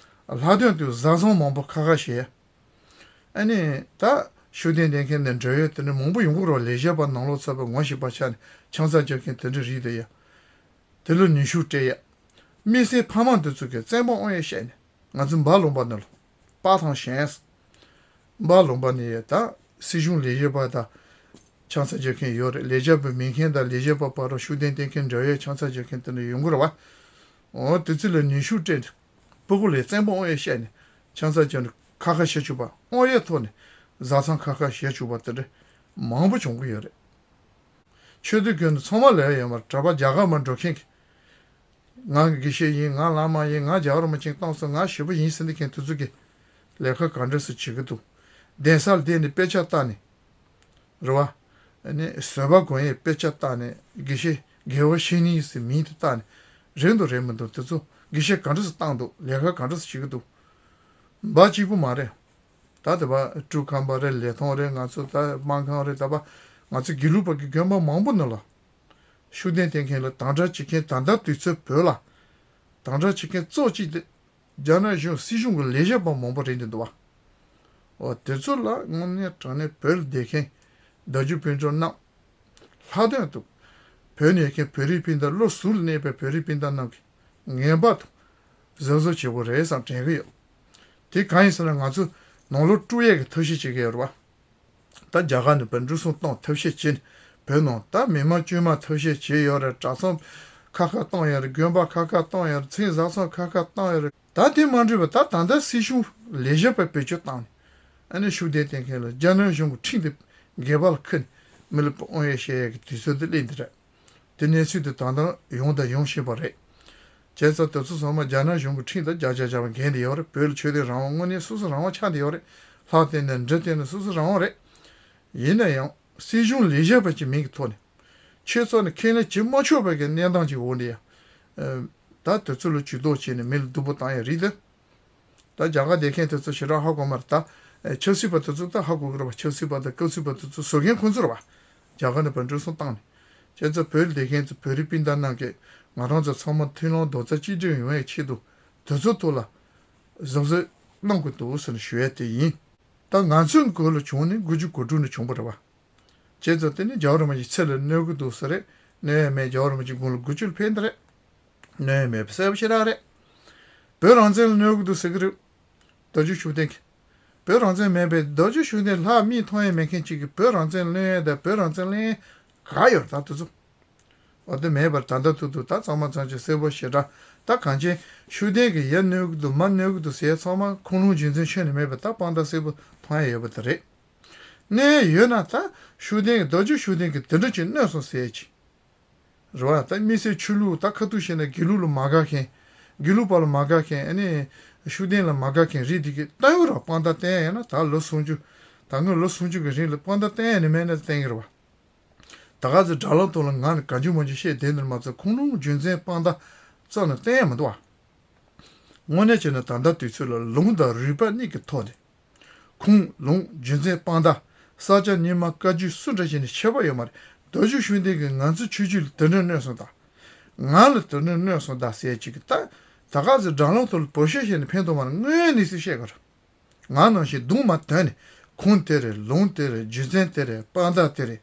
ལྷག་དོན་དུ་བཟའ་ཚང་མང་པོ་ཁ་ཁ་བྱེད་ཡ། ཨ་ནི་ད་ཤུགས་ལྡན་བསྟེན་མཁན་ནས་འབྲེལ་ཡོད་དེ་འདྲ་མང་པོ་ཡོང་གི་རེད་བ། ལས་བྱེད་པ་ནང་ལོགས་ཚོགས་པའི་ངོ་ཤེས་པ་ཆགས་ནས་ཆང་ས་རྒྱག་མཁན་དེ་འདྲ་རིགས་དེ་ཡ། དེ་ལ་ནུས་ཤུགས་སྤྲད་ཡ། དམིགས་བསལ་ཕ་མ་འདི་ཚོ་གིས་བཙན་པོ་དབང་ཡོད་བཤད་ནས་ང་ཚོ་འབའ་ལུང་པ་ནས་ལ་པ་ཐང་ཞེས། འབའ་ལུང་པ་ནས་ཡ་ད་སྲིད་གཞུང་ལས་བྱེད་པ་དང་ཆང་ས་རྒྱག་མཁན་ཡོད་རེད། ལས་བྱེད་པ་མིན་མཁན་དང་ལས་བྱེད་པ་བར་ལ་ཤུགས་ལྡན་བསྟེན་མཁན་འབྲེལ་ཡོད་ཆང་ས་རྒྱག་མཁན་དེ་འདྲ་ཡོང་གི་རེད་བ། འོ་དེ་ཚོ་ལ་ནུས་ཤུགས་སྤྲད་ནས་སྤུ་གུ་ལ་བཙན་པོ་དབང་ཡོད་བཤད་ནས་ཆང་ས་རྒྱག་ནས་ཁ་ཁ་བྱེད་བཅུག་པ། དབང་ཡོད་ཐོག་ནས་བཟའ་ཚང་ཁ་ཁ་བྱེད་བཅུག་པ་དེ་འདྲ་མང་པོ་བྱུང་གི་ཡོད་རེད། ཆོས་སྡེ་དགོན་ནས་ཚང་མ་ལས་ཡོད་མ་རེད། གྲྭ་པ་རྒྱ་གར་མར་འགྲོ་མཁན་གྱི། ང་དགེ་བཤེས་ཡིན། ང་བླ་མ་ཡིན། ང་རྒྱལ་བ་རིན་པོ་ཆེ་བཏང་སོང་། ང་ཞེ་པོ་ཡིན་ཟེར་འདི་མཁན་དེ་ཚོ་གིས་ལས་ཀ་ག་འདྲ་སེ་བྱེད་ཀྱི་འདུག་གདན་ས་ལ་བསྡད་ནས་དཔེ་ཆ་ལྟ་ནས། རེད་བ། ཨ་ནི་བཟོད་པ་སྒོམ་ཡས་དཔེ་ཆ་ལྟ་ནས་དགེ་བཤེས་དགེ་བ་བཤེས་གཉེན་ཟེར་མིང་དེ་བཏགས་ནས་རེད་འདུག་རེད་མི་འདུག་དེ་ཚོ་དགེ་བཤེས་ག་འདྲ་སེ་བཏང་འདུག་ལས་ཀ་ག་འདྲ་སེ་བྱེད་ཀྱི་འདུག་འབའ་གཅིག་པུ་མ་རེད། ད་དེ་བ་ཀྲུའུ་ཁམས་པ་རེད། ལི་ཐང་རེད། ང་ཚོ་ད་སྨར་ཁམས་རེད། ད་བ་ང་ཚོ་དགེ་ལུགས་པ་གི་དགོན་པ་མང་པོ་ནང་ལ་ཤུགས་ལྡན་བསྟེན་མཁན་ལ་དམ་དྲག་བྱེད་མཁན། ད་ལྟ་དུས་ཚོད་བོད་ལ་དམ་དྲག་བྱེད་མཁན་གཙོ་གཅིག་དེ་རྒྱ་ནག་གཞུང་སྲིད་གཞུང་གི་ལས་བྱེད་པ་མང་པོ་རེད་འདི་འདུག་བ། འོ་དེ་ཚོ་ལ་དངོས་གནས་དྲང་གནས་བོད་ལ་བསྡད་མཁན་བདག་རྒྱུ་སྤུན་གྲོགས་རྣམས། ལྷག་དོན་དུ་བོད་ནས་མཁན་བོད་རིགས་སྤུན་ཟླ། བློ་གཟུ་ལ་གནས་པའི་བོད་རིགས་སྤུན་ཟླ་རྣམས་ཀྱིས་ངེས་པར་དུ་གཟབ་གཟབ་བྱེད་དགོས་རེད་བསམ་དྲན་གྱི་ཡོད། དེ་གང་ཡིན་ཟེར་ན་ང་ཚོ་ནང་ལོགས་དཀྲུག་ཡས་ཀྱི་ཐབས་ཤེས་བྱེད་ཀྱི་ཡོད་རེད་བ། ད་རྒྱ་གར་ནས་བོད་འགྲོ་སོང་གཏོང་ཐབས་ཤེས་བྱེད་ནས་བོད་ནང་ད་མི་མང་དཀྱུས་མ་ཐབས་ཤེས་བྱེད་ཡོད་རེད། གྲྭ་ཚང་ཁ་ཁ་གཏོང་ཡོད་རེད། དགོན་པ་ཁ་ཁ་གཏོང་ཡོད་རེད། མཚན་བཟའ་ཚང་ཁ་ཁ་གཏོང་ཡོད་རེད། ད་དེ་མ་འགྲིག་པ་ད་ད་ལྟ་སྲིད་གཞུང་ལས་བྱེད་པ་བེད་སྤྱོད་བཏང་ནས་ཨ་ནི་ཤུགས་ལྡན་བསྟེན་མཁན་ལ་རྒྱ་ནག་གཞུང་གི་ཁྲིམས་དེ་སྒལ་པ་ལ་ཁུར་ནས་མི་ལ་དབང་ཡོད་བཤད་ཡས་ཀྱི་དུས་ཚོད་དེ་སླེབས་འདི་རེད། དེ་གནས་ཚུལ་དེ་ད་ལྟ་ཡོང་དང་ཡོང་བཞིན་པ་རེད། བྱས་ཙང་དེ་ཚོ་ཚང་མ་རྒྱ་ནག་གཞུང་གི་ཁྲིམས་དང་རྒྱ་རྒྱ་རྒྱ་བ་འགལ་འདི་ཡོད་རེད། བོད་ལ་ཆོས་དད་རང་དབང་དངོས་གནས་སོ་སོ་རང་དབང་ཆགས་འདི་ཡོད་རེད། ལྷ་བསྟེན་ནས་འདྲེ་བསྟེན་ནས་སོ་སོ་རང་དབང་རེད། ཡིན་ན་ཡང་སྲིད་གཞུང་ལས་བྱེད་པ་གྱི་མིང་གི་ཐོག་ནས་ཆོས་ཚོགས་ནས་ཁས་ལེན་བྱེད་མ་ཆོག་པའི་གི་གནས་སྟངས་ཀྱི་འོག་ནས་ཡང་ད་དེ་ཚོ་ལ་ཇུས་གཏོགས་བྱས་ནས་མི་ལ་སྡུག་པོ་བཏང་ཡ་རེད་དེ། ད་རྒྱ་གར་བསྡད་མཁན་དེ་ཚོ་ཞེ་དྲག་ཧ་གོ་མ་རེད་ད། ཆབ་སྲིད་པ་དེ་ཚོ་ད་ཧ་གོ་གི་རེད་བ། ཆབ་སྲིད་པ་དང་སྐབས་སྲིད་པ་དེ་ཚོ་བཟོ་མཁན་ཁོང་ཚོ་རེད་བ། རྒྱ་གར་ནས་ཕར་འགྲོ་སོང་བཏང་ནས། བྱས་ཙང་བོད་ལ་བསྡད་མཁན་ཚོ་བོད་རིགས་སྤུན་ཟླ་རྣམས་ཀྱིས་ང་རང་ཚོ་ཚང་མ་མཐུན་ལམ་རྡོག་རྩ་གཅིག་སྒྲིལ་ཡོང་བའི་ཆེད་དུ་དེ་ཚོ་ཐོག་ལ་གཟབ་གཟབ་གནང་དགོས་འདུག་ཟེར་ནས་ཞུ་ཡ་དེ་ཡིན། ད་ང་ཚོའི་མགོ་ལ་བྱུང་ནས་དགུ་བཅུ་གོ་དྲུག་ནས་བྱུང་བ་རེད་བ། བྱས་ཙང་དེ་ནི་རྒྱལ་བ་རིན་པོ་ཆེ་ཚེ་ལ་གནོད་ཀྱི་འདུག་ཟེར་རེད། གནོད་ཡ་མེད། རྒྱལ་བ་རིན་པོ་ཆེ་དགུང་ལ་དགུ་བཅུ་ལ་ཕེབས་འདི་རེད། གནོད་ཡ་མེད་པ་གསལ་པོ་ཞེ་དྲག་རེད། བོད་རང་བཙན་ལ་གནོད་ཀྱི་འདུག་ཟེར་གི་རེད། རྡོ་རྗེ་ཤུགས་ལྡན་གྱིས། བོད་རང་བཙན་མེད་པས་རྡོ་རྗེ་ཤུགས་ལྡན་ལྷག་མིག་མཐོང་ཡ་མེད་མཁན་གཅིག་གིས་བོད་རང་བཙན་གླེང་ཡ་དང་བོད་རང་བཙན་གླེང་ཡ་ག་ཡོད་ད་དེ་ཚོ། འོ་དེ་མེད་པར་ད་ལྟ་ཐུག་ཐུག་ད་ཚང་མ་ཚང་ཆེ་གསལ་པོ་ཞེ་དྲག་ད་གང་ཅི་ཤུགས་ལྡན་གྱིས་ཡ་གནོད་ཀྱི་འདུག་མ་གནོད་ཀྱི་འདུག་ཟེར་ཚང་མ་ཁུངས་ལུང་རྒྱུ་མཚན་ཁྱོན་ནས་མེད་པ་ད་དཔང་རྟགས་གསལ་པོ་མཐོང་ཡ་ཡོད་པ་དེ་རེད། གནོད་ཡོད་ན་ད་ཤུགས་ལྡན་གྱིས་རྡོ་རྗེ་ཤུགས་ལྡན་གྱིས་དེ་འདྲ་ཅིག་གནོད་སོང་ཟེར་ཡ་ཅིག་རེད་བ། ད་དམིགས་བསལ་ཆོས་ལུགས་ད་ཁ་ཐུག་བཤད་ན་དགེ་ལུགས་ལ་མ་དགའ་མཁན། དགེ་ལུགས་པ་ལ་མ་དགའ་མཁན་ཨ་ནི་ཤུགས་ལྡན་ལ་མ་དགའ་མཁན་རིགས་འདི་གས་བསྟན་ཡོད་རེད་བ། དཔང་རྟགས་བསྟན་ཡ་ཡིན་ན་ད་ལོ་སུམ་ཅུ་ད་སྔོན་ལོ་སུམ་ཅུ་གི་རིང་ལ་དཔང་རྟགས་བསྟན་ཡ་ནི་མེད་ན་བསྟན་གི་རེད་བ། ད་ག་ཚོད་དྲ་ལམ་ཐོག་ལ་ང་ནི་ག་འཇུ་མ་འཇུ་བཤད་བསྡད་ནི་མ་ཚད་ཁུངས་ལུང་རྒྱུ་མཚན་དཔང་རྟགས་རྩ་ནས་བསྟན་ཡ་མི་འདུག་བ། དངོས་གནས་བྱས་ན་ད་ལྟ་དུས་ཚོད་ལ་ལུང་དང་རིགས་པ་གཉིས་ཀྱི་ཐོག་ནས་ཁུངས་ལུང་རྒྱུ་མཚན་དཔང་རྟགས་ས་སྐྱ་རྙིང་མ་བཀའ་བརྒྱུད་སུ་འདྲ་ཞིག་ནས་ཁྱད་པར་ཡོད་མ་རེད། རྡོ་རྗེ་ཤུགས་ལྡན་གྱིས་ང་ཚོའི་ཆོས་བརྒྱུད་ལ་དེ་འདྲ་གནོད་སོང་ད། ང་ལ་དེ་འདྲ་གནོད་སོང་ད་ཟེར་ཅིག་གི་ད་ད་ག་ཚོད་དྲ་ལམ་ཐོག་ལ་བོད་ཤོད་བཤད་ནས་ཕན་ཐོགས་མ་རེད། དངོས་གནས་སུ་བཤད་དགོས་རེད། ང་ནང་བཞིན་གདོང་མ་དོན་ནས་ཁུངས་དེ་རེད། ལུང་དེ་རེད། རྒྱུ་མཚན་དེ་རེད། དཔང་རྟགས་དེ་རེད།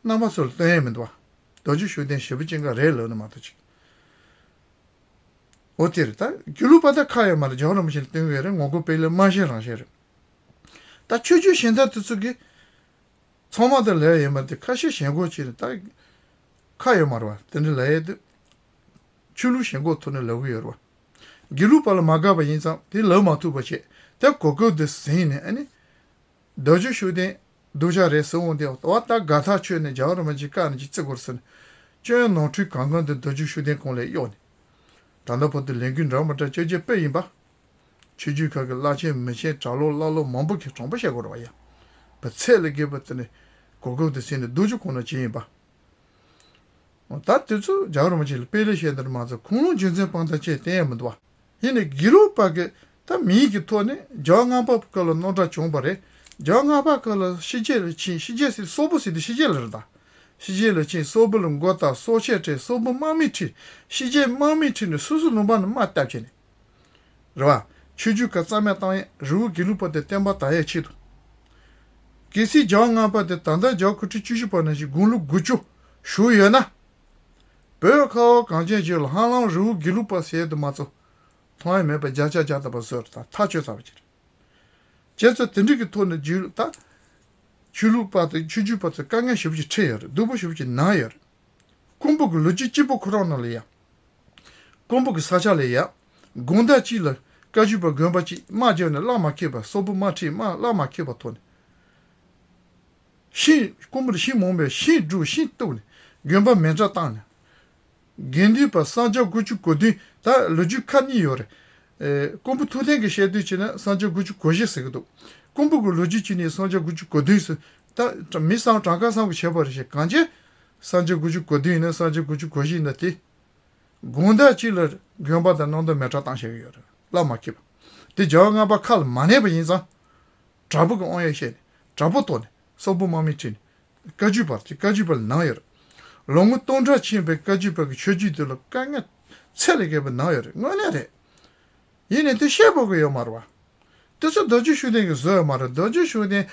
རྣམ་པ་ཚོ་ལ་སྟོན་ཡས་མི་འདུག་བ། རྡོ་རྗེ་ཤུགས་ལྡན་ཞེ་པོ་ཅན་ག་རེད་ལབ་ན་མ་གཏོགས་ཅིག་འོ་དེ་རེད། ད་དགེ་ལུགས་པ་ད་ཁ་ཡོད་མ་རེད། རྒྱལ་བ་རིན་པོ་ཆེ་ལ་སྟོན་གི་ཡོད་རེད། ངོ་རྒོལ་སྤེལ་ལེ་མ་བཤད་རང་བཤད་རེད། ད་ཆོས་བརྒྱུད་གཞན་དག་དེ་ཚོ་གིས་ཚང་མ་དེ་ལས་ཡོད་མ་རེད། དེ་ཁ་ཤས་ཞེན་ཁོག་ཅིག་རེད། ད་ཁ་ཡོད་མ་རེད་བ། དེ་འདྲ་ལས་ཡོད་དུས་ཆོས་ལུགས་ཞེན་ཁོག་ཐོག་ནས་ལབ་གི་ཡོད་རེད་བ། དགེ་ལུགས་པ་ལ་མ་དགའ་བ་ཡིན་ཙང་དེ་ལབ་མ་ཐུབ་པ་བྱས་དེ་གོ་སྐབས་དེ་ཟིན་ནས་ཨ་ནི། རྡོ་རྗེ་ཤུགས་ལྡན་སྡུག་ཅག་རེད་ཟེར་འོང་དེ་འོ་ད་དགའ་ཐག་ཆོད་ནས་རྒྱལ་བ་རིན་པོ་ཆེ་བཀའ་ནས་ཅིག་བརྩི་དགོས་ཟེར་ནས་སྐྱོན་ནོར་འཁྲུལ་གང་གང་དེ་རྡོ་རྗེ་ཤུགས་ལྡན་ཁོང་ལ་གཡོགས་ནས། ད་ལྟ་བར་དུ་ལས་འགུལ་འདྲ་མི་འདྲ་བཅོ་བརྒྱད་སྤེལ་ཡིན་པ། ཆོས་བརྒྱུད་ཁག་གི་བླ་ཆེན་མི་ཆེན་གྲྭ་ལོག་བླ་ལོག་མང་པོ་གིས་དྲང་པོ་བཤད་དགོས་རེད་བ་ཡ། བུ་ཚད་ལས་བརྒལ་བ་དེ་ནས་གོ་སྐབས་དེ་ཟིན་ནས་སྡུག་ཅག་ཁོང་ན་བྱས་ཡིན་པ། ད་དེ་ཚོ་རྒྱལ་བ་རིན་པོ་ཆེ་ལ་དཔེ་ལས་བཤད་འདིར་མ་ཚད་ཁུངས་ལུང་རྒྱུ་མཚན་དཔང་རྟགས་བཅས་བསྟན་ཡ་མི་འདུག་བ། ཡིན་ནའི་དགེ་ལུགས་པ་གི་ད་མིང་གི་ཐོག་ནས་རྒྱལ་བ་ལྔ་པ་སྐབས་ལ་རྣམ་གྲངས་བྱུང་བ་རེད། རྒྱལ་བ་ལྔ་པ་སྐབས་ལ་ཕྱི་རྒྱལ་ལ་ཕྱིན། ཕྱི་རྒྱལ་ཟེར་སོག་པོ་ཟེར་དུས་ཕྱི་རྒྱལ་ལ་རེད་ད། ཕྱི་རྒྱལ་ལ་ཕྱིན་སོག་པོ་ལ་མགོ་བཏགས། སྲོག་ཆད་ཁྲིད། སོག་པོ་དམག་མི་ཁྲིད། ཕྱི་རྒྱལ་དམག་མི་ཁྲིད་ནས་སོ་སོའི་ལུང་པ་ནས་དམག་བཏབ་བྱས་ནས། རེད་བ། ཆོས་བརྒྱུད་ཁག་རྩ་མེད་བཏང་ཡས་རི་བོ་དགེ་ལུགས་པ་དེ་བསྟན་པ་དར་ཡས་ཆེད་དུ། གལ་སྲིད་རྒྱལ་བ་ལྔ་པ་དེ་ད་ལྟ་རྒྱལ་བ་སྐུ་ཕྲེང་བཅུ་བཞི་པ་ནང་བཞིན་དགུང་ལོ་དགུ་བཅུ་བཞུགས་ཡོད་ན། བོད་ཁ་བ་གངས་ཅན་ལྗོངས་ལ་ཧ་ལམ་རི་བོ་དགེ་ལུགས་པ་ཟེར་དུ་མ་གཏོགས་མཐོང་ཡས་མེད་པ་བརྒྱ་ཆ་བརྒྱ་ཐམ་པ་བཟོས་རེད་ད། ཐག་ཆོད་ཚར་བ་ཅིག་རེད། བྱས་ཙང་དེ་འདྲ་གི་ཐོག་ནས་རྒྱུད་ད། ཆོས་ལུགས་པ་དང་ཆོས་བརྒྱུད་པ་ཚོས་དཀའ་ངལ་ཞེ་པོ་ཅིག་འཕྲད་ཡོད་རེད། སྡུག་པོ་ཞེ་པོ་ཅིག་མྱངས་ཡོད་རེད། ཀོང་པོ་གི་ལོ་རྒྱུས་གཅིག་པོ་ཁོ་རང་ནང་ལ་ཡ། ཀོང་པོ་གི་ས་ཆ་ལ་ཡ། དགོང་དག་གཅིག་ལ་བཀའ་བརྒྱུད་པ་དགོན་པ་གཅིག་དམག་བརྒྱབ་ནས་བླ་མ་ཁྲིད་པ། སོག་པོ་དམག་ཁྲིད་དམག་བླ་མ་ཁྲིད་པ་ཐོག་ནས། ཤིང་ཀོང་པོ་ལ་ཤིང་མང་པོས་ཤིང་བསྒྲུགས། ཤིང་གཏུབས་ནས་དགོན་པ་མེ་བྲག་བཏང་ནས། དགེ་འདུན་པ་གསང་རྒྱ་དགུ་བཅུ་གོ་བདུན། ད་ལོ་རྒྱུས་ཁག་གཉིས་ཡོད་རེད། ཨེ། ཀོང་པོ་ཐུབ་བསྟན་གྱི་བཤད་དུས་བྱས་ན་གསང་རྒྱ་དགུ་བཅུ་གོ་བཞི་ཟེར་གི་འདུག་ཀོང་པོ་གི་ལོ་རྒྱུས་བྱས་ནས་གསང་རྒྱ་དགུ་བཅུ་གོ་བདུན་ཟེར། ད་མི་སང་གྲངས་ཀ་སང་གི་བྱས་པ་རེད་ཤག་གང་ཅི། གསང་རྒྱ་དགུ་བཅུ་གོ་བདུན་ཡིན་ན་གསང་རྒྱ་དགུ་བཅུ་གོ་བཞི་ཡིན་ན་དེ། དགོང་དག་གཅིག་ལ་དགོན་པ་དང་གནམ་མདོ་མེ་བྲག་བཏང་བཞག་གི་ཡོད་རེད། བླ་མ་ཁྲིད་པ། དེ་རྒྱལ་བ་ལྔ་པ་ཁ་ལ་མ་གནས་པ་ཡིན་ཙང་། དྲག་པོ་གི་དབང་ཡོད་བཤད་ནས་དྲག་པོ་གཏོར་ནས་སོག་པོ་དམག་མི་ཁྲིད་ནས། བཀའ་བརྒྱུད་པར་གྱི་བཀའ་བརྒྱུད་པར་ལངས་ཡོད་རེད། ལོ་ངོ་སྟོང་ཕྲག་ཕྱིན་པའི་བཀའ་བརྒྱུད་པ་གི་ཆོས་བརྒྱུད་དེ་ལ་དཀའ་ངལ་ཚད་ལས་བརྒལ་བ་ལངས་ཡོད་རེད། དངོས་གནས་རེད། ཡིན་ནའི་དེ་བཤད་དགོས་ཀྱི་ཡོད་མ་རེད་བ། དེ་ཚོ་རྡོ་རྗེ་ཤུགས་ལྡན་གྱིས་བཟོས་ཡོད་མ་རེད། རྡོ་རྗེ་ཤུགས་ལྡན།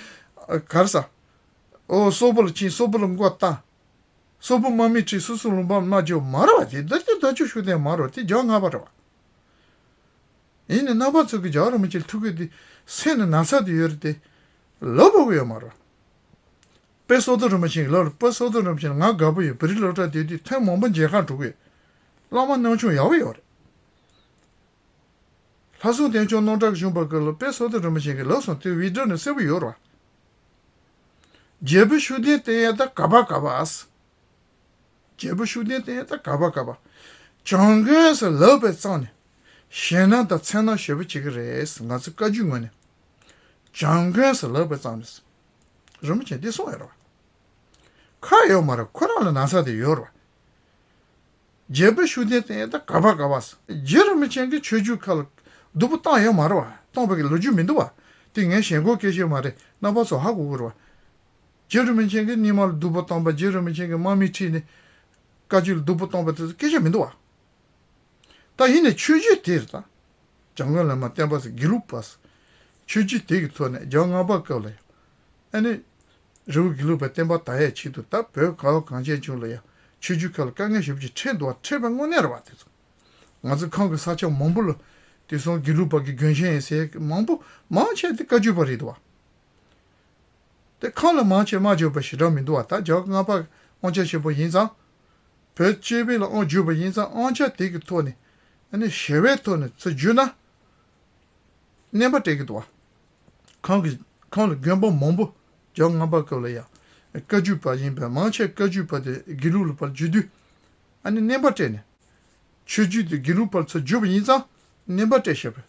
ཨ། ག་རེ་ཟ། ཨོ། སོག་པོ་ལ་ཕྱིན། སོག་པོ་ལ་མགོ་བཏགས། སོག་པོ་དམག་མི་ཁྲིད། སོ་སོའི་ལུང་པ་མ་འཇོག་མ་རེད་བ། དེ་རྡོ་རྗེ་རྡོ་རྗེ་ཤུགས་ལྡན་མ་རེད་བ། དེ་རྒྱལ་བ་ལྔ་པ་རེད་བ། ཡིན་ནའི་རྣམ་པ་ཚོ་གི་རྒྱལ་བ་རིན་པོ་ཆེ་ལ་ཐུགས་ཁུར་དེ་སེམས་ནས་ན་ཚ་དེ་ཡོད་རེད་དེ། ལབ་དགོས་ཀྱི་ཡོད་མ་རེད་བ། དཔལ་བསོད་བདེ་རིན་པོ་ཆེ་གི་ལབ་ལ། དཔལ་བསོད་བདེ་རིན་པོ་ཆེ་ལ་ང་དགའ་པོ་ཡོད། བོད་རིགས་སློབ་གྲྭ་དེ་དུས་ཐེངས་མང་པོ་མཇལ་ཁ་འགྲོ་གི་ཡོད། བླ་མ་སྣང་ཆུང་ཡག་པོ་ཡོད་རེད། ལྷ་སྲུང་བསྟན་སྐྱོང་སྣང་གྲགས་གཞོན་པ་ཀུན་ལ་དཔལ་བསོད་བདེ་རིན་པོ་ཆེ་གིས་ལབ་སོང་། དེ་བི་ཌི་ཡོ་ནང་གསལ་པོ་ཡོད་རེད་བ། རྒྱལ་པོ་ཤུགས་ལྡན་བསྟེན་ཡས་ད་ག་པ་ག་པ། རྒྱལ་པོ་ཤུགས་ལྡན་བསྟེན་ཡས་ད་ག་པ་ག་པ། བྱམས་མགོན་ཟེར་ལབ་པའི་རྩ་ནས་ཞེད་སྣང་དང་འཚེར་སྣང་ཞེ་པོ་བྱེད་ཀྱི་རེད། ང་ཚོ་བཀའ་བརྒྱུད་ངོས་ནས། བྱམས་མགོན་ཟེར་ལབ་པའི་རྩ་ནས། རིན་པོ་ཆེ་འདི་གསུངས་ཡོད་རེད་བ། ཁ་ཡོད་མ་རེད། ཁོ་རང་ལ་ན་ཚ་དེ་ཡོད་རེད་བ། རྒྱལ་པོ་ཤུགས་ལྡན་བསྟེན་ཡས་ད་ག་པ་ག་པ། རྗེ་རིན་པོ་ཆེ་གིས་ཆོས་བརྒྱུད་ཁག་ལ་སྡུག་པོ་བཏང་ཡོད་མ་རེད་བ། བཏང་པའི་ལོ་རྒྱུས་མི་འདུག་བ། དེ་ངས་ཞེན་ཁོག་སྐད་ཆ་མ་རེད། རྣམ་པ་ཚོ་ཧ་གོ་དགོས་རེད་བ། རྗེ་རིན་པོ་ཆེ་གིས་རྙིང་མ་ལ་སྡུག་པོ་བཏང་པ། རྗེ་རིན་པོ་ཆེ་གིས་དམག་མི་ཁྲིད་ནས་བཀའ་བརྒྱུད་ལ་སྡུག་པོ་བཏང་པ་དེ་ཚོ་སྐད་ཆ་མི་འདུག་བ། ད་ཡིན་ནའི་ཆོས་བརྒྱུད་དེ་རེད་ད། འཇམ་མགོན་བླ་མ་བསྟན་པ་ཟེར་དགེ་ལུགས་པ་ཟེར། ཆོས་བརྒྱུད་དེ་གི་ཐོག་ནས་རྒྱལ་བ་ལྔ་པ་སྐབས་ལ་ཡང་ཨ་ནི། རི་བོ་དགེ་ལུགས་པའི་བསྟན་པ་དར་ཡས་ཆེད་དུ་ད་བོད་ག་བ་གངས་ཅན་ལྗོངས་ལ་ཡང་ཆོས་བརྒྱུད་ཁག་ལ་དཀའ་ངལ་ཞེ་པོ་ཅིག་འཕྲད་འདུག་བ། འཕྲད་པའི་དངོས་གནས་རེད་བ་དེ་ཚོ། ང་ཚོ་ཁམས་ཀྱི་ས་ཆ་མང་པོ་ལ་དེང་སང་དགེ་ལུགས་པ་གི་དགོན་ཆེན་ཡིན་ཟེར་མང་པོ་མང་ཆེ་དེ་བཀའ་བརྒྱུད་པ་རེད་འདུག་བ། དེ་ཁམས་ལ་མང་ཆེ་དམག་རྒྱག་པ་ཞེ་དྲག་མི་འདུག་བ། ད་རྒྱལ་བ་ལྔ་པ་དབང་ཆ་ཆེན་པོ་ཡིན་ཙང་། བོད་སྤྱི་པའི་ལ་དབང་བསྒྱུར་བ་ཡིན་ཙང་དབང་ཆ་དེ་གི་ཐོག་ནས་ཨ་ནི་ཞི་བའི་ཐོག་ནས་ཚུར་བསྒྱུར་ན། གནོད་པ་སྤྲད་ཀྱི་འདུག་བ། ཁམས་ཀྱི་ཁམས་ལ་དགོན་པ་མང་པོ་རྒྱལ་བ་ལྔ་པ་སྐབས་ལ་ཡང་བཀའ་བརྒྱུད་པ་ཡིན་པས། མང་ཆེ་བཀའ་བརྒྱུད་པ་དེ་དགེ་ལུགས་ལ་ཕར་བསྒྱུར་དུས་ཨ་ནི་གནོད་པ་སྤྲད་ནས། ཆོས་བརྒྱུད་དེ་དགེ་ལུགས་པར་ཚུར་བསྒྱུར་བ་ཡིན་ཙང་གནོད་པ་སྤྲད་བཞག་པས།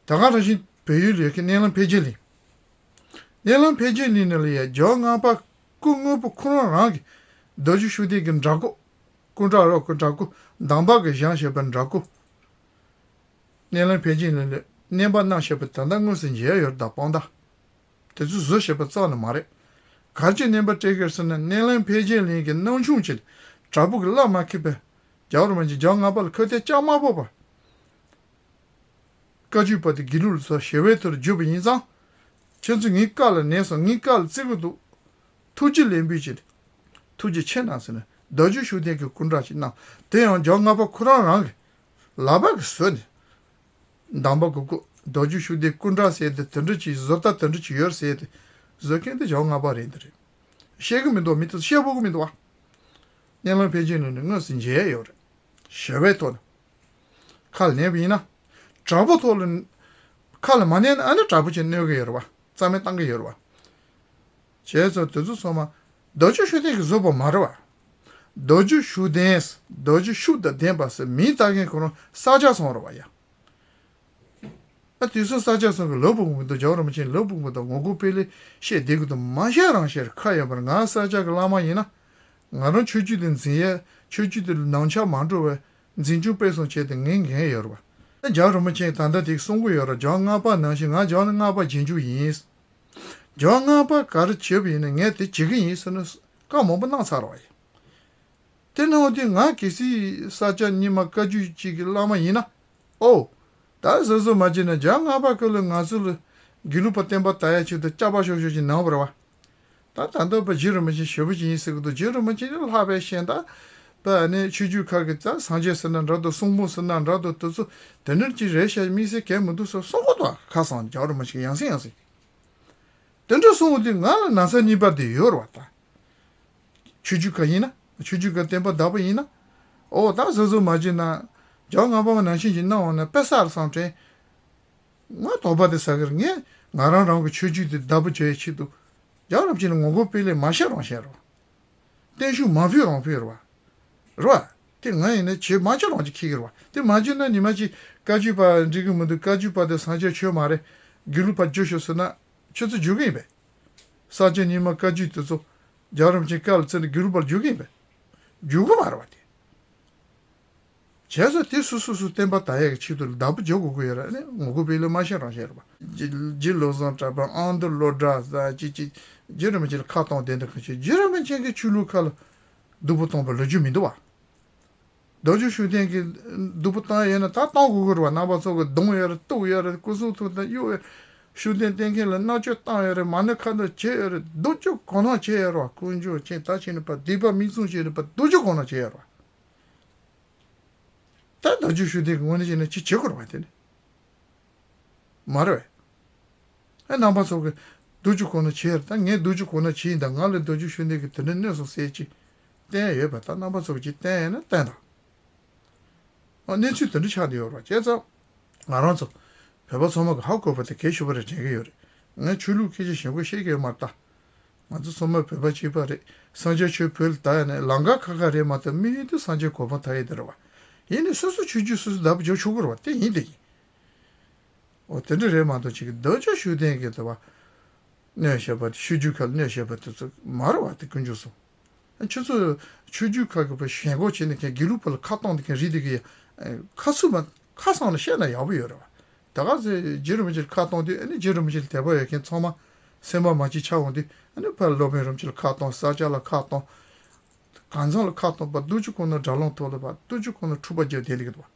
ད་ག་རང་བཞིན་བལ་ཡུལ་ལ་ཡོད་མཁན་མནལ་ལམ་འཕེལ་རྒྱས་གླིང་། མནལ་ལམ་འཕེལ་རྒྱས་གླིང་ནང་ལ་ཡང་རྒྱལ་བ་ལྔ་པ་སྐུ་དངོས་པོ་ཁོ་རང་རང་གིས་རྡོ་རྗེ་ཤུགས་ལྡན་གྱི་འདྲ་སྐུ། སྐུ་འདྲ་རོགས་ཀྱི་འདྲ་སྐུ། འདམ་བག་གིས་བཞེངས་བཞག་པའི་འདྲ་སྐུ། མནལ་ལམ་འཕེལ་རྒྱས་གླིང་ལ་གནོན་པ་གནང་བཞག་པའི་ད་ལྟ་དངོས་སུ་མཇལ་ཡོད་རེད། ད་དཔང་རྟགས་དེ་ཚོ་བཟོ་བཞག་པ་ཙམ་ལ་མ་རེད། ག་རེ་བྱས་གནོན་པ་སྤྲད་ཀྱི་རེད་ཟེར་ན། མནལ་ལམ་འཕེལ་རྒྱས་གླིང་གི་གནམ་ཆུང་ཅིག་དྲག་པོ་གིས་བླ་མ་མཁས་པའི་རྒྱལ་བ་རིན་པོ་ཆེ་རྒྱལ་བ་ལྔ་པ་ལ་ཁ་གཏད་བཅག་མ་ཕོད་པར། བཀའ་བརྒྱུད་པ་དེ་དགེ་ལུགས་ལ་ཚུར་ཞི་བའི་ཐོག་བསྒྱུར་བ་ཡིན་ཙང་། ཁྱེད་ཚོ་ངའི་བཀའ་ལ་ཉན་སོང་། ངའི་བཀའ་ལ་བརྩི་གི་འདུག་ཐུགས་རྗེ་ལེགས་འབུལ་བྱེད། ཐུགས་རྗེ་ཆེ་གནང་ཟེར་ནས་རྡོ་རྗེ་ཤུགས་ལྡན་གྱི་སྐུ་འདྲ་ཞིག་གནང་། དེ་ཡང་རྒྱལ་བ་ལྔ་པ་ཁོ་རང་རང་གི་ལག་པ་གིས་བཟོས་ནས། འདམ་བག་གི་སྐུ། རྡོ་རྗེ་ཤུགས་ལྡན་སྐུ་འདྲ་ཟེར་དེ་དེ་འདྲ་ཅིག་བཟོ་ལྟ་དེ་འདྲ་ཅིག་ཡོད་ཟེར་དེ་བཟོ་མཁན་དེ་རྒྱལ་བ་ལྔ་པ་རེད། འདི་རེད། བཤད་གི་མི་འདུག་མི་དེ་ཚོ་བཤད་ཕོད་གི་མི་འདུག་བ། མནལ་ལམ་འཕེལ་རྒྱས་གླིང་ནས་དངོས་སུ་མཇལ་ཡོད་རེད། ཞི་བའི་ཐོག་ནས། ཁ་ལ་ཉན་པ་ཡིན་ན། དྲག་པོ་ཐོག་ལ། ཁ་ལ་མ་ཉན་ན་ཨ་ནི་དྲག་པོ་བྱས་གནོན་གི་ཡོད་རེད་བ། རྩ་མེད་བཏང་གི་ཡོད་རེད་བ། བྱས་ཙང་དེ་ཚོ་ཚང་མ་རྡོ་རྗེ་ཤུགས་ལྡན་གྱིས་བཟོས་པ་མ་རེད་བ། རྡོ་རྗེ་ཤུགས་ལྡན། རྡོ་རྗེ་ཤུགས་དང་ལྡན་པ་ཟེར་མིང་བཏགས་མཁན་ཁོ་རང་ས་སྐྱ་ཚང་རེད་བ་ཡ། ཨ་དེ་ཚོ་ས་སྐྱ་ཚང་གིས་ལབ་ཕོད་གི་མི་འདུག་རྒྱལ་བ་རིན་པོ་ཆེ་ལབ་ཕོད་གི་མི་འདུག་ངོ་རྒོལ་སྤེལ་ལེ་བཤད་བསྡད་གི་འདུག་མ་བཤད་རང་བཤད་རེད། ཁ་ཡོད་པར། ང་ས་སྐྱ་གི་བླ་མ་ཡིན་ན། ང་རང་ཆོས་བརྒྱུད་དེ་འཛིན་ཡས། ཆོས་བརྒྱུད་དེ་ལ་ནང་ཆགས་མ་འགྲོ་བའི་འཛིན་སྐྱོང་སྤེལ་གསུམ་བྱས་ཏེ་ངའི་འགན་ཡོད་རེད་བ། ཨ་རྒྱལ་བ་རིན་པོ་ཆེས་ད་ལྟ་དེ་གསུང་གི་ཡོད་རེད། རྒྱལ་བ་ལྔ་པ་ནང་བཞིན་ང་རྒྱལ་བ་ལྔ་པ་རྗེས་འཇུག་ཡིན། རྒྱལ་བ་ལྔ་པ་ག་རེ་བྱས་པ་ཡིན་ན་ངས་དེ་བྱེད་ཀྱི་ཡིན་ཟེར་ནས་བཀའ་མང་པོ་གནང་ཚར་བ་ཡིན། དེ་གནང་དུས་ང་གལ་སྲིད་ས་སྐྱ་རྙིང་མ་བཀའ་བརྒྱུད་ཅིག་གི་བླ་མ་ཡིན་ན། ཨོ། ད་གཟབ་གཟབ་མ་བྱས་ན་རྒྱལ་བ་ལྔ་པ་སྐབས་ལ་ང་ཚོ་ལ་དགེ་ལུགས་པ་བསྟན་པ་དར་ཡ་ཆེད་དུ་སྐྱག་པ་ཤོར་ཤོར་ཅིག་གནང་བ་རེད་བ། ད་ད་ལྟ་བ་རྗེ་རིན་པོ་ཆེ་ཞེ་པོ་ཅིག་ཡིན་ཟེར་གི་འདུག་རྗེ་རིན་པོ་ཆེ་ནི་ལྷག་པའི་ཤེས་ད། བ་ནི་ཆོས་བརྒྱུད་ཁག་གི་ད་སངས་རྒྱས་ཟེར་ན་འདྲ་འདུག་གསུང་འབུམ་ཟེར་ན་འདྲ་འདུག་དེ་ཚོ་དེ་འདྲ་ཅིག་རེད་ཤག་དམིགས་བསལ་གང་མི་འདུག་ཟེར་གསུང་གི་འདུག་ཁ་སང་རྒྱལ་བ་རིན་པོ་ཆེ་ཡང་སེ་ཡང་སེ། དེ་འདྲ་གསུང་དུས་ང་ལ་ན་ཚ་གཉིས་པ་དེ་ཡོད་རེད་བ་ད། ཆོས་བརྒྱུད་ཁག་ཡིན་ན་ཆོས་བརྒྱུད་ཁག་བསྟན་པ་དར་པ་ཡིན་ན། ཨོ་ད་གཟབ་གཟབ་མ་བྱས་ན། རྒྱལ་བ་ལྔ་པ་ནང་བཞིན་གྱི་གནང་འོང་ན་དཔེ་བསགས་བསམ་དྲན། ང་དོགས་པ་དེ་ཟ་གི་རེད། ངས་ང་རང་རང་གི་ཆོས་བརྒྱུད་དེ་བདག་པོ་བྱ་ཡའི་ཆེད་དུ། རྒྱལ་བ་རིན་པོ་ཆེ་ལ་ངོ་རྒོལ་སྤེལ་ལེ་མ་བཤད་རང་བཤད་རོགས། བརྟན་བཞུགས་མ་ཕུལ་རང་ཕུལ་རོགས། རོགས། དེ་ང་ཡིན་ན་བྱེད་མ་བྱེད་རང་གཅིག་ཁེལ་གི་རོགས། དེ་མ་བྱེད་ན་ཉི་མ་གཅིག་བཀའ་བརྒྱུད་པ་འགྲིག་གི་མི་འདུག་བཀའ་བརྒྱུད་པ་དེ་སངས་རྒྱས་ཆོས་མ་རེད། དགེ་ལུགས་པར་བསྒྱུར་ཤོག་ཟེར་ན་ཁྱོད་ཚོ་འཇུག་གི་ཡིན་པས། ས་སྐྱ་རྙིང་མ་བཀའ་བརྒྱུད་དེ་ཚོ་རྒྱལ་བ་རིན་པོ་ཆེའི་བཀའ་ལ་བརྩིས་ནས་དགེ་ལུགས་པར་བསྒྱུར་གི་ཡིན་པས། འཇུག་གི་མ་རེད་བ་དེ། བྱས་ཙང་དེ་སོ་སོ་སོ་བསྟན་པ་དར་ཡག་གི་ཆེད་དུ་ལ་བདག་པོ་རྒྱག་དགོས་ཀྱི་ཡོད་རེད། ཨ་ནི་ངོ་རྒོལ་སྤེལ་ལེ་མ་བཤད་རང་བཤད་རེད་པ། རྗེ་རྗེ་བློ་བཟང་གྲགས་པ་ཨ་མདོ་བློ་གྲགས་ཟེར་ཅིག་ཅིག་རྗེ་རིན་པོ་ཆེ་ལ་ཁ་གཏོང་བསྡད་འདུག་ག་ཅིག་རྗེ་རིན་པོ་ཆེ་གིས་ཆོས་ལུགས་ཁག་ལ་སྡུག་པོ་བཏང་པའི་ལོ་རྒྱུས་མི་འདུག་བ། རྡོ་རྗེ་ཤུགས་ལྡན་གྱིས་སྡུག་པོ་བཏང་ཡོད་ན་ད་གཏོང་དགོས་ཀྱི་རེད་བ། རྣམ་པ་ཚོ་གིས་རྡུང་ཡོད་རེད། གཏུག་ཡོད་རེད། སྐུ་གསུང་ཐུགས་དང་གཡུག་ཡོད། ཤུགས་ལྡན་བསྟེན་མཁན་ལ་མནར་གཅོད་བཏང་ཡོད་རེད། མ་ཎི་ཁ་འདོན་བྱས་ཡོད་རེད། སྡུག་སྦྱོང་གང་ཐུབ་བྱས་ཡོད་རེད་བ། དཀོན་མཆོག་མཁྱེན། ད་ཕྱིན་ནས་ཕར་སྡིག་པ་མིག་བཙུམ་བྱས་ནས་ཕར་སྡུག་སྦྱོང་གང་ཐུབ་བྱས་ཡོད་རེད་བ། ད་རྡོ་རྗེ་ཤུགས་ལྡན་གྱི་ངོས་ནས་བྱས་ན་ཅི་བྱེད་དགོས་རེད་བ་དེ་ནི། མ་རེད་བས། ཨ་རྣམ་པ་ཚོ་གིས་སྡུག་སྦྱོང་གང་ཐུབ་བྱས་རེད། ད་ངས་སྡུག་སྦྱོང་གང་ཐུབ་བྱས་ཡིན། ད་ང་ལ་རྡོ་རྗེ་ཤུགས་ལྡན་གྱིས་དེ་འདྲ་གནོན་སོང་ཟེར་ཅིག་བསྟན་ཡོད་པ། ད་རྣམ་པ་ཚོ་གིས་ཅིག་བསྟན་ཡོད་ན་བསྟན་དང་། ཨ་གནས་ཚུལ་དེ་འདྲ་ཆགས་བསྡད་ཡོད་རེད་བ། བྱས་ཙང་ ང་རང་ཚོ་བོད་པ་ཚང་མ་གི་ཧ་གོ་བ་དེ་གལ་ཆེ་བ་རེད་དྲན་གི་ཡོད་རེད། ངས་ཆོས་ལུགས་སྐད་ཆ་ཞེ་པོ་བཤད་གི་ཡོད་མ་རེད་ད། ང་ཚོ་ཚང་མ་བོད་པ་གཅིག་པ་རེད། སངས་རྒྱས་ཆོས་བོད་ལ་དར་ཡ་ནས་ལམ་ཁ་ཁ་ཁ་རེད་མ་གཏོགས་དམིགས་ཡུལ་དེ་སངས་རྒྱས་གོ་འཕང་ཐོབ་ཡ་དེ་རེད་བ། ཡིན་ནའི་སོ་སོ་ཆོས་བརྒྱུད་སོ་སོ་བདག་པོ་རྒྱབ་ཆོག་གི་རེད་བ། དེ་ཡིན་དེ་ཡིན། འོ་དེ་འདྲ་རེད་མ་གཏོགས་ཅིག་རྡོ་རྗེ་ཤུགས་ལྡན་གྱི་དེ་བ། གནོད་བྱེད་པ་དེ་ཆོས་བརྒྱུད་ཁག་ལ་གནོད་བྱེད་པ་དེ་ཚོ་མ་རེད་བ། དེ་དཀོན་མཆོག་གསུམ། ཁྱོད་ཚོ་ཆོས་བརྒྱུད་ཁག་གི་བ་ཞེན་ཁོག་བྱས་ནས་ཁྱེད་དགེ་ལུགས་པ་ལ་ཁ་གཏོང་དེ་ཁྱེད་རིགས་དེ་གི་ཁ་ཚུགས་མ་ཁ་སང་ནས་བཤད་ན་ཡག་པོ་ཡོད་རེད་བ། ད་ག་ཚོད་རྗེ་རིན་པོ་ཆེ་ལ་ཁ་གཏོང་དུས་ཨ་ནི་རྗེ་རིན་པོ་ཆེ་ལ་དད་པ་ཡོད་མཁན་ཚང་མ་སེམས་པ་མ་གཅིག་ཆགས་འོང་དུས་ཨ་ནི་ཕར་སློབ་དཔོན་རིན་པོ་ཆེ་ལ་ཁ་གཏོང་། ས་སྐྱ་ལ་ཁ་གཏོང་། གང་ཚང་ལ་ཁ་གཏོང་པ་རྡོ་རྗེ་ཁོང་ན་དགྲ་ལོང་ཐོག་ལ་བ་རྡོ་རྗེ་ཁོང་ན་འཁྲུག་པ་རྒྱག་བསྡད་ཀྱི་འདུག་བ།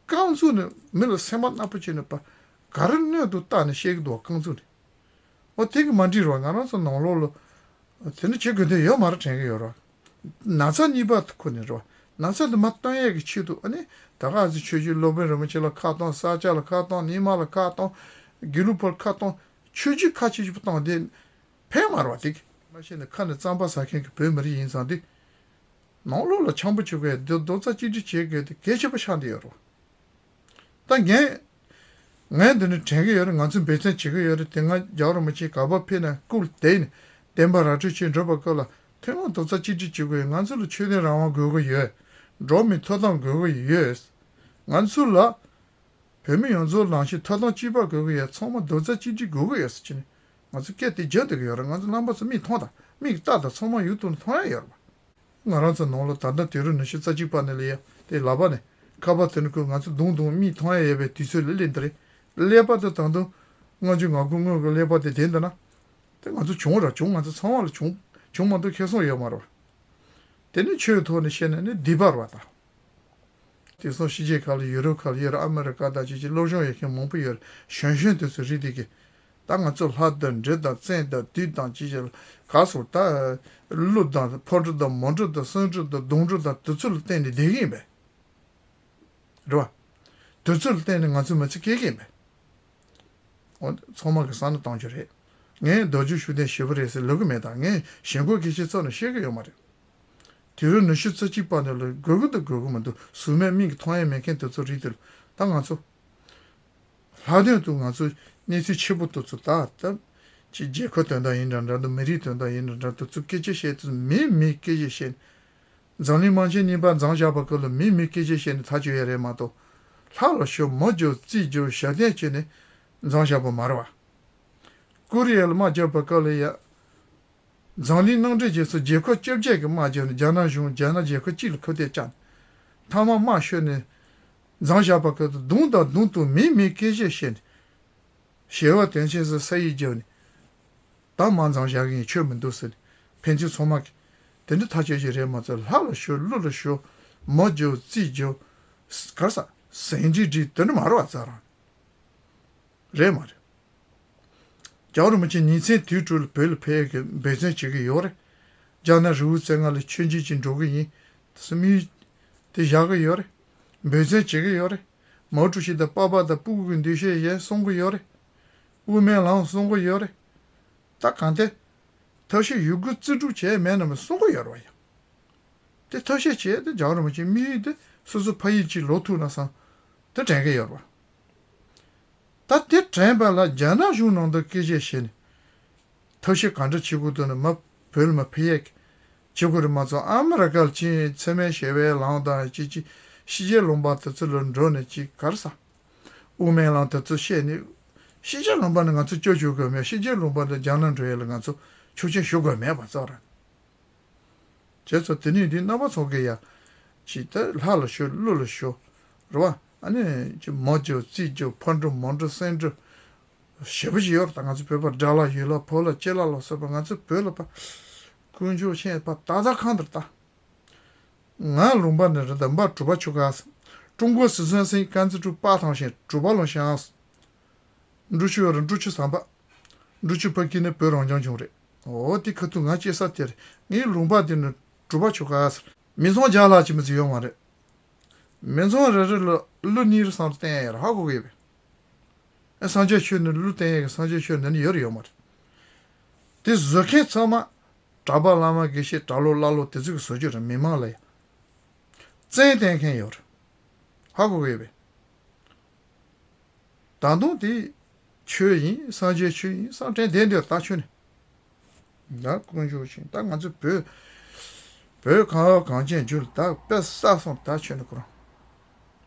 རྐང་བཙུགས་ནས་མི་ལ་སེམས་པ་ནག་པོ་བྱས་ནས་པ་ག་རེ་གནོད་འདུག་བལྟས་ནས་བཤད་ཀྱི་འདུག་བ། རྐང་བཙུགས་ནས། འོ་དེ་གི་མ་འགྲིག་རོགས། ང་རང་ཚོ་ནང་ལོགས་ལ་དེ་འདྲ་བྱེད་དགོས་དོན་ཡོད་མ་རེད་དྲན་གི་ཡོད་རོགས། ན་ཚ་གཉིས་པ་དེ་ཁོ་ནས་རོགས། ན་ཚ་དེ་མ་སྟོན་ཡས་ཀྱི་ཆེད་དུ་ཨ་ནི་ད་ག་ཚོད་ཆོས་བརྒྱུད་སློབ་དཔོན་རིན་པོ་ཆེ་ལ་ཁ་གཏོང་། ས་སྐྱ་ལ་ཁ་གཏོང་། རྙིང་མ་ལ་ཁ་གཏོང་། དགེ་ལུགས་པ་ལ་ཁ་གཏོང་། ཆོས་བརྒྱུད་ཁ་ཆེ་ཆེ་པོ་གཏོང་དེ་ཕན་མ་རེད་བ། དེ་གི་མ་ཤེས་ནས་ཁ་ནས་རྩམ་པ་ཟ་མཁན་གྱི་བོད་མི་རིགས་ཡིན་ཙང་དུས། ནང་ལོགས་ལ་འཆམ་པོ་བྱེད་དགོས། རྡོག་རྩ་གཅིག་སྒྲིལ་བྱེད་དགོས་དེ་གལ་ཆེན་པོ་ཆགས་བསྡད་ཡོད་རེད། ད་ངས་ངས་འདི་ནས་དྲན་གི་ཡོད་རེད། ང་ཚོས་འབད་བརྩོན་བྱེད་ཀྱི་ཡོད་རེད། དེ་སྔ་རྒྱལ་བ་རིན་པོ་ཆེ་ག་པར་ཕེབས་ན་སྐུ་ལ་བསྡད་ནས་བསྟན་པ་ར་སྤྲོད་བྱེད་འགྲོ་བའི་སྐབས་ལ་ཐོན་ཁུངས་རྡོག་རྩ་གཅིག་སྒྲིལ་བྱེད་དགོས་ཡོད། ང་ཚོ་ལ་ཆོས་དད་རང་དབང་དགོས་ཀྱི་ཡོད། འགྲོ་བ་མིའི་ཐོབ་ཐང་དགོས་ཀྱི་ཡོད། ང་ཚོ་ལ་བོད་མི་ཡོངས་རྫོགས་ནང་བཞིན་ཐོབ་ཐང་གཅིག་པ་དགོས་ཀྱི་ཡོད། ཚང་མ་རྡོག་རྩ་གཅིག་སྒྲིལ་དགོས་ཀྱི་ཡོད་ཟེར་གྱི་ནས་ང་ཚོ་སྐད་དེ་རྒྱག་བསྡད་ཀྱི་ཡོད་རེད། ང་ཚོ་རྣམ་པ་ཚོ་མིག་མཐོང་དང་། མིག་ལྟ་དང་། ཚང་མ་ཡུལ་དུ་ནས་མཐོང་ཡ་ཡོད་རེད་པ། ང་རང་ཚོ་ནང་ལ་ད་ལྟ་དུས་རབས་ཉི་ཤུ་རྩ་གཅིག་པ་ནས་ལ་ཡ་དེ་ལག་པ་ནས་ཁ་པར་དེ་ནས་ཁོས་ང་ཚོ་རྡུང་རྡུང་མིག་མཐོང་ཡ་ཡོད་པའི་དུས་ཚོད་ལ་སླེབས་འདི་རེད། ཀླད་པ་དེ་ད་དུང་ལྔ་བཅུ་ང་དགུ་སྔོན་གྱི་ཀླད་པ་དེ་བསྡད་འདུག་ན། དེ་ང་ཚོ་བྱུང་ར་བྱུང་། ང་ཚོ་ཚང་མ་ལ་བྱུང་། བྱུང་མ་གཏོགས་ཁེ་བཟང་ཡོད་མ་རེད་པ། དེ་ནི་ཆོས་ཐོག་ནས་བཤད་ན་ནི་སྡིག་པ་རེད་པ་ད། དེང་སང་ཕྱི་རྒྱལ་ཁག་ལ་ཡུ་རོབ་ཁག་ལ་ཡོད་རེད། ཨ་མི་རི་ཀ་དང་ཅི་ཅི་སློབ་སྦྱོང་ཡོད་མཁན་མང་པོ་ཡོད་རེད། གཞོན་གཞོན་དེ་ཚོ་རིགས་དེ་གི་ད་ང་ཚོ་ལྷ་དང་འདྲེ་དང་བཙན་དང་བདུད་དང་ཅི་ཅི་ལ་ག་སོང་ད་ཀླུ་དང་ཕོ་འདྲེ་དང་མོ་འདྲེ་དང་སེང་འདྲེ་དང་གདོང་འདྲེ་དང་དེ་ཚོ་ལ་བརྟེན་ནས་བསྡད་ཀྱི་ཡིན་པས། རེད་པ། དེ་ཚོ་ལ་བརྟེན་ནས་ང་ཚོ་མི་ཚེ་སྐྱེལ་གྱི་ཡིན་པས། འོ་ཚང་མ་གི་བསམ་བློ་གཏོང་རྒྱུ་རེད། ངས་རྡོ་རྗེ་ཤུགས་ལྡན་ཞེ་པོ་རེད་ཟེར་ལབ་གི་མེད་ད། ངས་ཞེན་ཁོག་གི་ཆེད་ཚོགས་ནས་བཤད་གི་ཡོད་མ་རེད། དུས་རབས་ཉི་ཤུ་རྩ་གཅིག་པ་ནས་ལ་དགོས་ཀྱི་འདུག་དགོས་ཀྱི་མི་འདུག་གཟུགས་མེད་མིག་གིས་མཐོང་ཡ་མེད་མཁན་དེ་ཚོ་རིགས་དེ་ལ་ད་ང་ཚོ་ལྷག་དོན་དུ་ང་ཚོ་གནས་ཚུལ་ཆེ་པོ་དེ་ཚོ་ད་ལྟ་ཅིག་རྒྱལ་ཁབ་དོན་དག་ཡིན་འདྲ་འདྲ་འདུག་མི་རིགས་དོན་དག་ཡིན་འདྲ་འདྲ་འདུག་ཚུར་སྐད་ཆ་བཤད་དུས་མི་མི་སྐད་ཆ་བཤད་ནས། འཛམ་གླིང་དམག་ཆེན་གཉིས་པ་འཛོམས་བཞག་པ་ཀུན་ལ་མི་མི་སྐད་ཆ་བཤད་ནས་ཐག་གཅོད་ཡ་རེད་མ་གཏོགས། ལྷ་ལ་ཞུ་མོ་རྒྱུག་རྩིས་རྒྱུག་ཞབས་བརྟན་བྱས་ནས་འཛོམས་བཞག་པ་མ་རེད་བ། ཀོ་རི་ཡ་ལ་དམག་རྒྱག་པ་ཀུན་ལ་ཡ། འཛམ་གླིང་ནང་འདྲེན་བྱས་ཚུལ་རྒྱལ་ཁབ་བཅོ་བརྒྱད་ཀྱི་དམག་རྒྱག་ནས་རྒྱ་ནག་གཞུང་རྒྱ་ནག་རྒྱལ་ཁབ་གཅིག་ལ་ཁ་གཏད་བཅག་ནས། མཐའ་མ་དམག་ཤོར་ནས་འཛོམས་བཞག་པ་ཀུན་ལ་རྡུང་དང་རྡུང་དང་མི་མི་སྐད་ཆ་བཤད་ནས། ཞེ་བ་དོན་ཆེན་ཟེར་ས་ཡིག་བརྒྱབ་ནས། ད་མ་འཛོམས་བཞག་གི་ཡིན་ཆོས་མི་འདུག་ཟེར་ནས་ཕན་ཚུན་ཚང་མ་གིས་དེ་འདྲ་ཐག་གཅོད་ཀྱི་རེད་མ་ཚད་ལྷ་ལ་ཞུ་ཀླུ་ལ་ཞུ་མོ་རྒྱུག་རྩིས་རྒྱུག་གར་ས་ཟིང་འཁྲིག་འདྲི་དེ་འདྲ་མ་རེད་བ་རྩ་རང་རེད་མ་རེད། རྒྱལ་བ་རིན་པོ་ཆེ་ཉིན་མཚན་དུས་དྲུག་ལ་བོད་ལ་ཕེབས་ཀྱི་འབད་བརྩོན་བྱེད་ཀྱི་ཡོད་རེད། རྒྱ་ནག་རི་བོ་རྩེ་ལྔ་ལ་མཆོད་མཇལ་གྱི་འགྲོ་གི་ཡིན་ཟེར་དམིགས་ཡུལ་དེ་བཞག་གི་ཡོད་རེད། འབད་བརྩོན་བྱེད་ཀྱི་ཡོད་རེད། མའོ་ཀྲུའུ་ཞི་དང་པ་ཕ་དང་སྤུ་གུ་གི་འདུ་ཤེས་གཞན་གསུང་གི་ཡོད་རེད། དབུ་མའི་ལམ་གསུང་གི་ཡོད་རེད། ད་གང་ལྟར། ཐབས་ཤེས་ཡོད་རྒུ་རྩིས་སྤྲོད་བྱས་མེད་ན་མི་གསུང་གི་ཡོད་རེད་བ་ཡ། དེ་ཐབས་ཤེས་བྱས་ཏེ་རྒྱལ་བ་རིན་པོ་ཆེའི་དམིགས་ཡུལ་དེ་སོ་སོ་ཕ་ཡུལ་གྱི་ལོག་ཐུབ་ན་བསམ་དེ་དྲན་གི་ཡོད་རེད་བ། ད་དེ་དྲན་པ་ལ་རྒྱ་ནག་གཞུང་ནང་དུ་སྐད་ཆ་བཤད་ནས། ཐབས་ཤེས་གང་འདྲ་བྱེད་དགོས་འདུག་ན་མ་བོད་ལ་མ་ཕེབས་ཡས་བྱེད་དགོས་རེད་མ་གཏོགས་ཨ་མི་རི་ཀ་ལ་ཕྱིན་འཚེ་མེད་ཞི་བའི་ལམ་དང་ཅི་ཅི་ཕྱི་རྒྱལ་ལུང་པ་དེ་ཚོ་ལ་འགྲོ་ནས་ཅི་གར་ས། དབུ་མའི་ལམ་དེ་ཚོ་བཤད་ནས། ཕྱི་རྒྱལ་ལུང་པ་ནས་ང་ཚོ་སྐྱོབ་བཅུག་དགོས་མེད། ཕྱི་རྒྱལ་ལུང་པ་ནས་རྒྱ་ནག་འགྲོ་ཡས་ལ་ང་ཚོ་ཆོག་མཆན་ཞུ་དགོས་མེད་པ་རྩ་བ་རང་། བྱས་ཙང་དེ་ནས་འདི་རྣམ་པ་ཚོ་གིས་ཡ། ཅིག་ད་ལྷ་ལ་ཞུ་ཀླུ་ལ་ཞུ། རེད་བ། ཨ་ནི་ཅིག་མོ་རྒྱུག་རྩིས་རྒྱུག་ཕོ་འགྲོ་མོ་འགྲོ་སེང་འགྲོ། ཞེ་པོ་ཅིག་ཡོད་རེད། ད་ང་ཚོ་བོད་པ་དགྲ་ལྷ་ཡུལ་ལྷ་བོད་ལྷ་སྤྱི་ལྷ་ལ་སོགས་པ་ང་ཚོ་བོད་ལ་པ། དཀོན་མཆོག་མཁྱེན་པ་ད་ལྟ་གང་ལྟར་ད། ང་ལུང་པ་ནས་རེད་ད་འབའ་གྲུ་པ་ཆུ་ཁ་ཟེར། ཀྲུང་གོ་ཟི་ཧྲན་སིང་ཀན་ཙི་ཀྲུའུ་པ་ཐང་ཞིང་གྲུ་པ་ལུང་ཞང་ཟེར། འབྲུ་ཆུ་ཡོད་རེད། འབྲུ་ཆུ་ཟམ་པ། འབྲུ་ཆུ་ཕ་གི་ནས་བོད་རང་རྐྱང་བྱུང་རེད། འོ་དེ་ཁ་ཐུག་ང་སྐྱེས་ས་དེ་རེད། ངའི་ལུང་པ་དེ་ནི་གྲུ་པ་ཆུ་ཁ་ཟེར། མི་ཚང་བརྒྱ་ལྷག་ཅིག་མི་ཚེ་ཡོད་མ་རེད། མི་ཚང་རེ་རེ་ལ་ཀླུ་གཉིས་རེ་གསུམ་རེ་བསྟེན་ཡ་ཡོད་རེད། ཧ་གོ་གི་ཡོད་པས། ཨ་སངས་རྒྱས་ཆོས་ནི་ཀླུ་བསྟེན་ཡ་གི་སངས་རྒྱས་ཆོས་འདི་ནི་ཡོད་རེད་ཡོད་མ་རེད། དེ་བཟོ་མཁན་ཚང་མ་གྲྭ་པ་བླ་མ་དགེ་བཤེས་གྲྭ་ལོག་བླ་ལོག་དེ་ཚོ་གི་བཟོ་རྒྱུ་རེད། མི་མང་ལ་ཡ་བཙན་བསྟེན་མཁན་ཡོད་རེད། ཧ་གོ་གི་ཡོད་པས། ད་དུང་དེ་ཆོས་ཡིན། སངས་རྒྱས་ཆོས་ཡིན། སངས་བསྟན་དེ་འདིར་ད་ཆོས་ནི། ད་དཀོན་མཆོག་ཆེན། ད་ང་ཚོ་བོད་བོད་གང་བ་གངས་ཅན་རྒྱུད་ལ་ད་དཔེ་བསགས་སོང་། ད་ཆོས་ནི་ཁོ་རང་།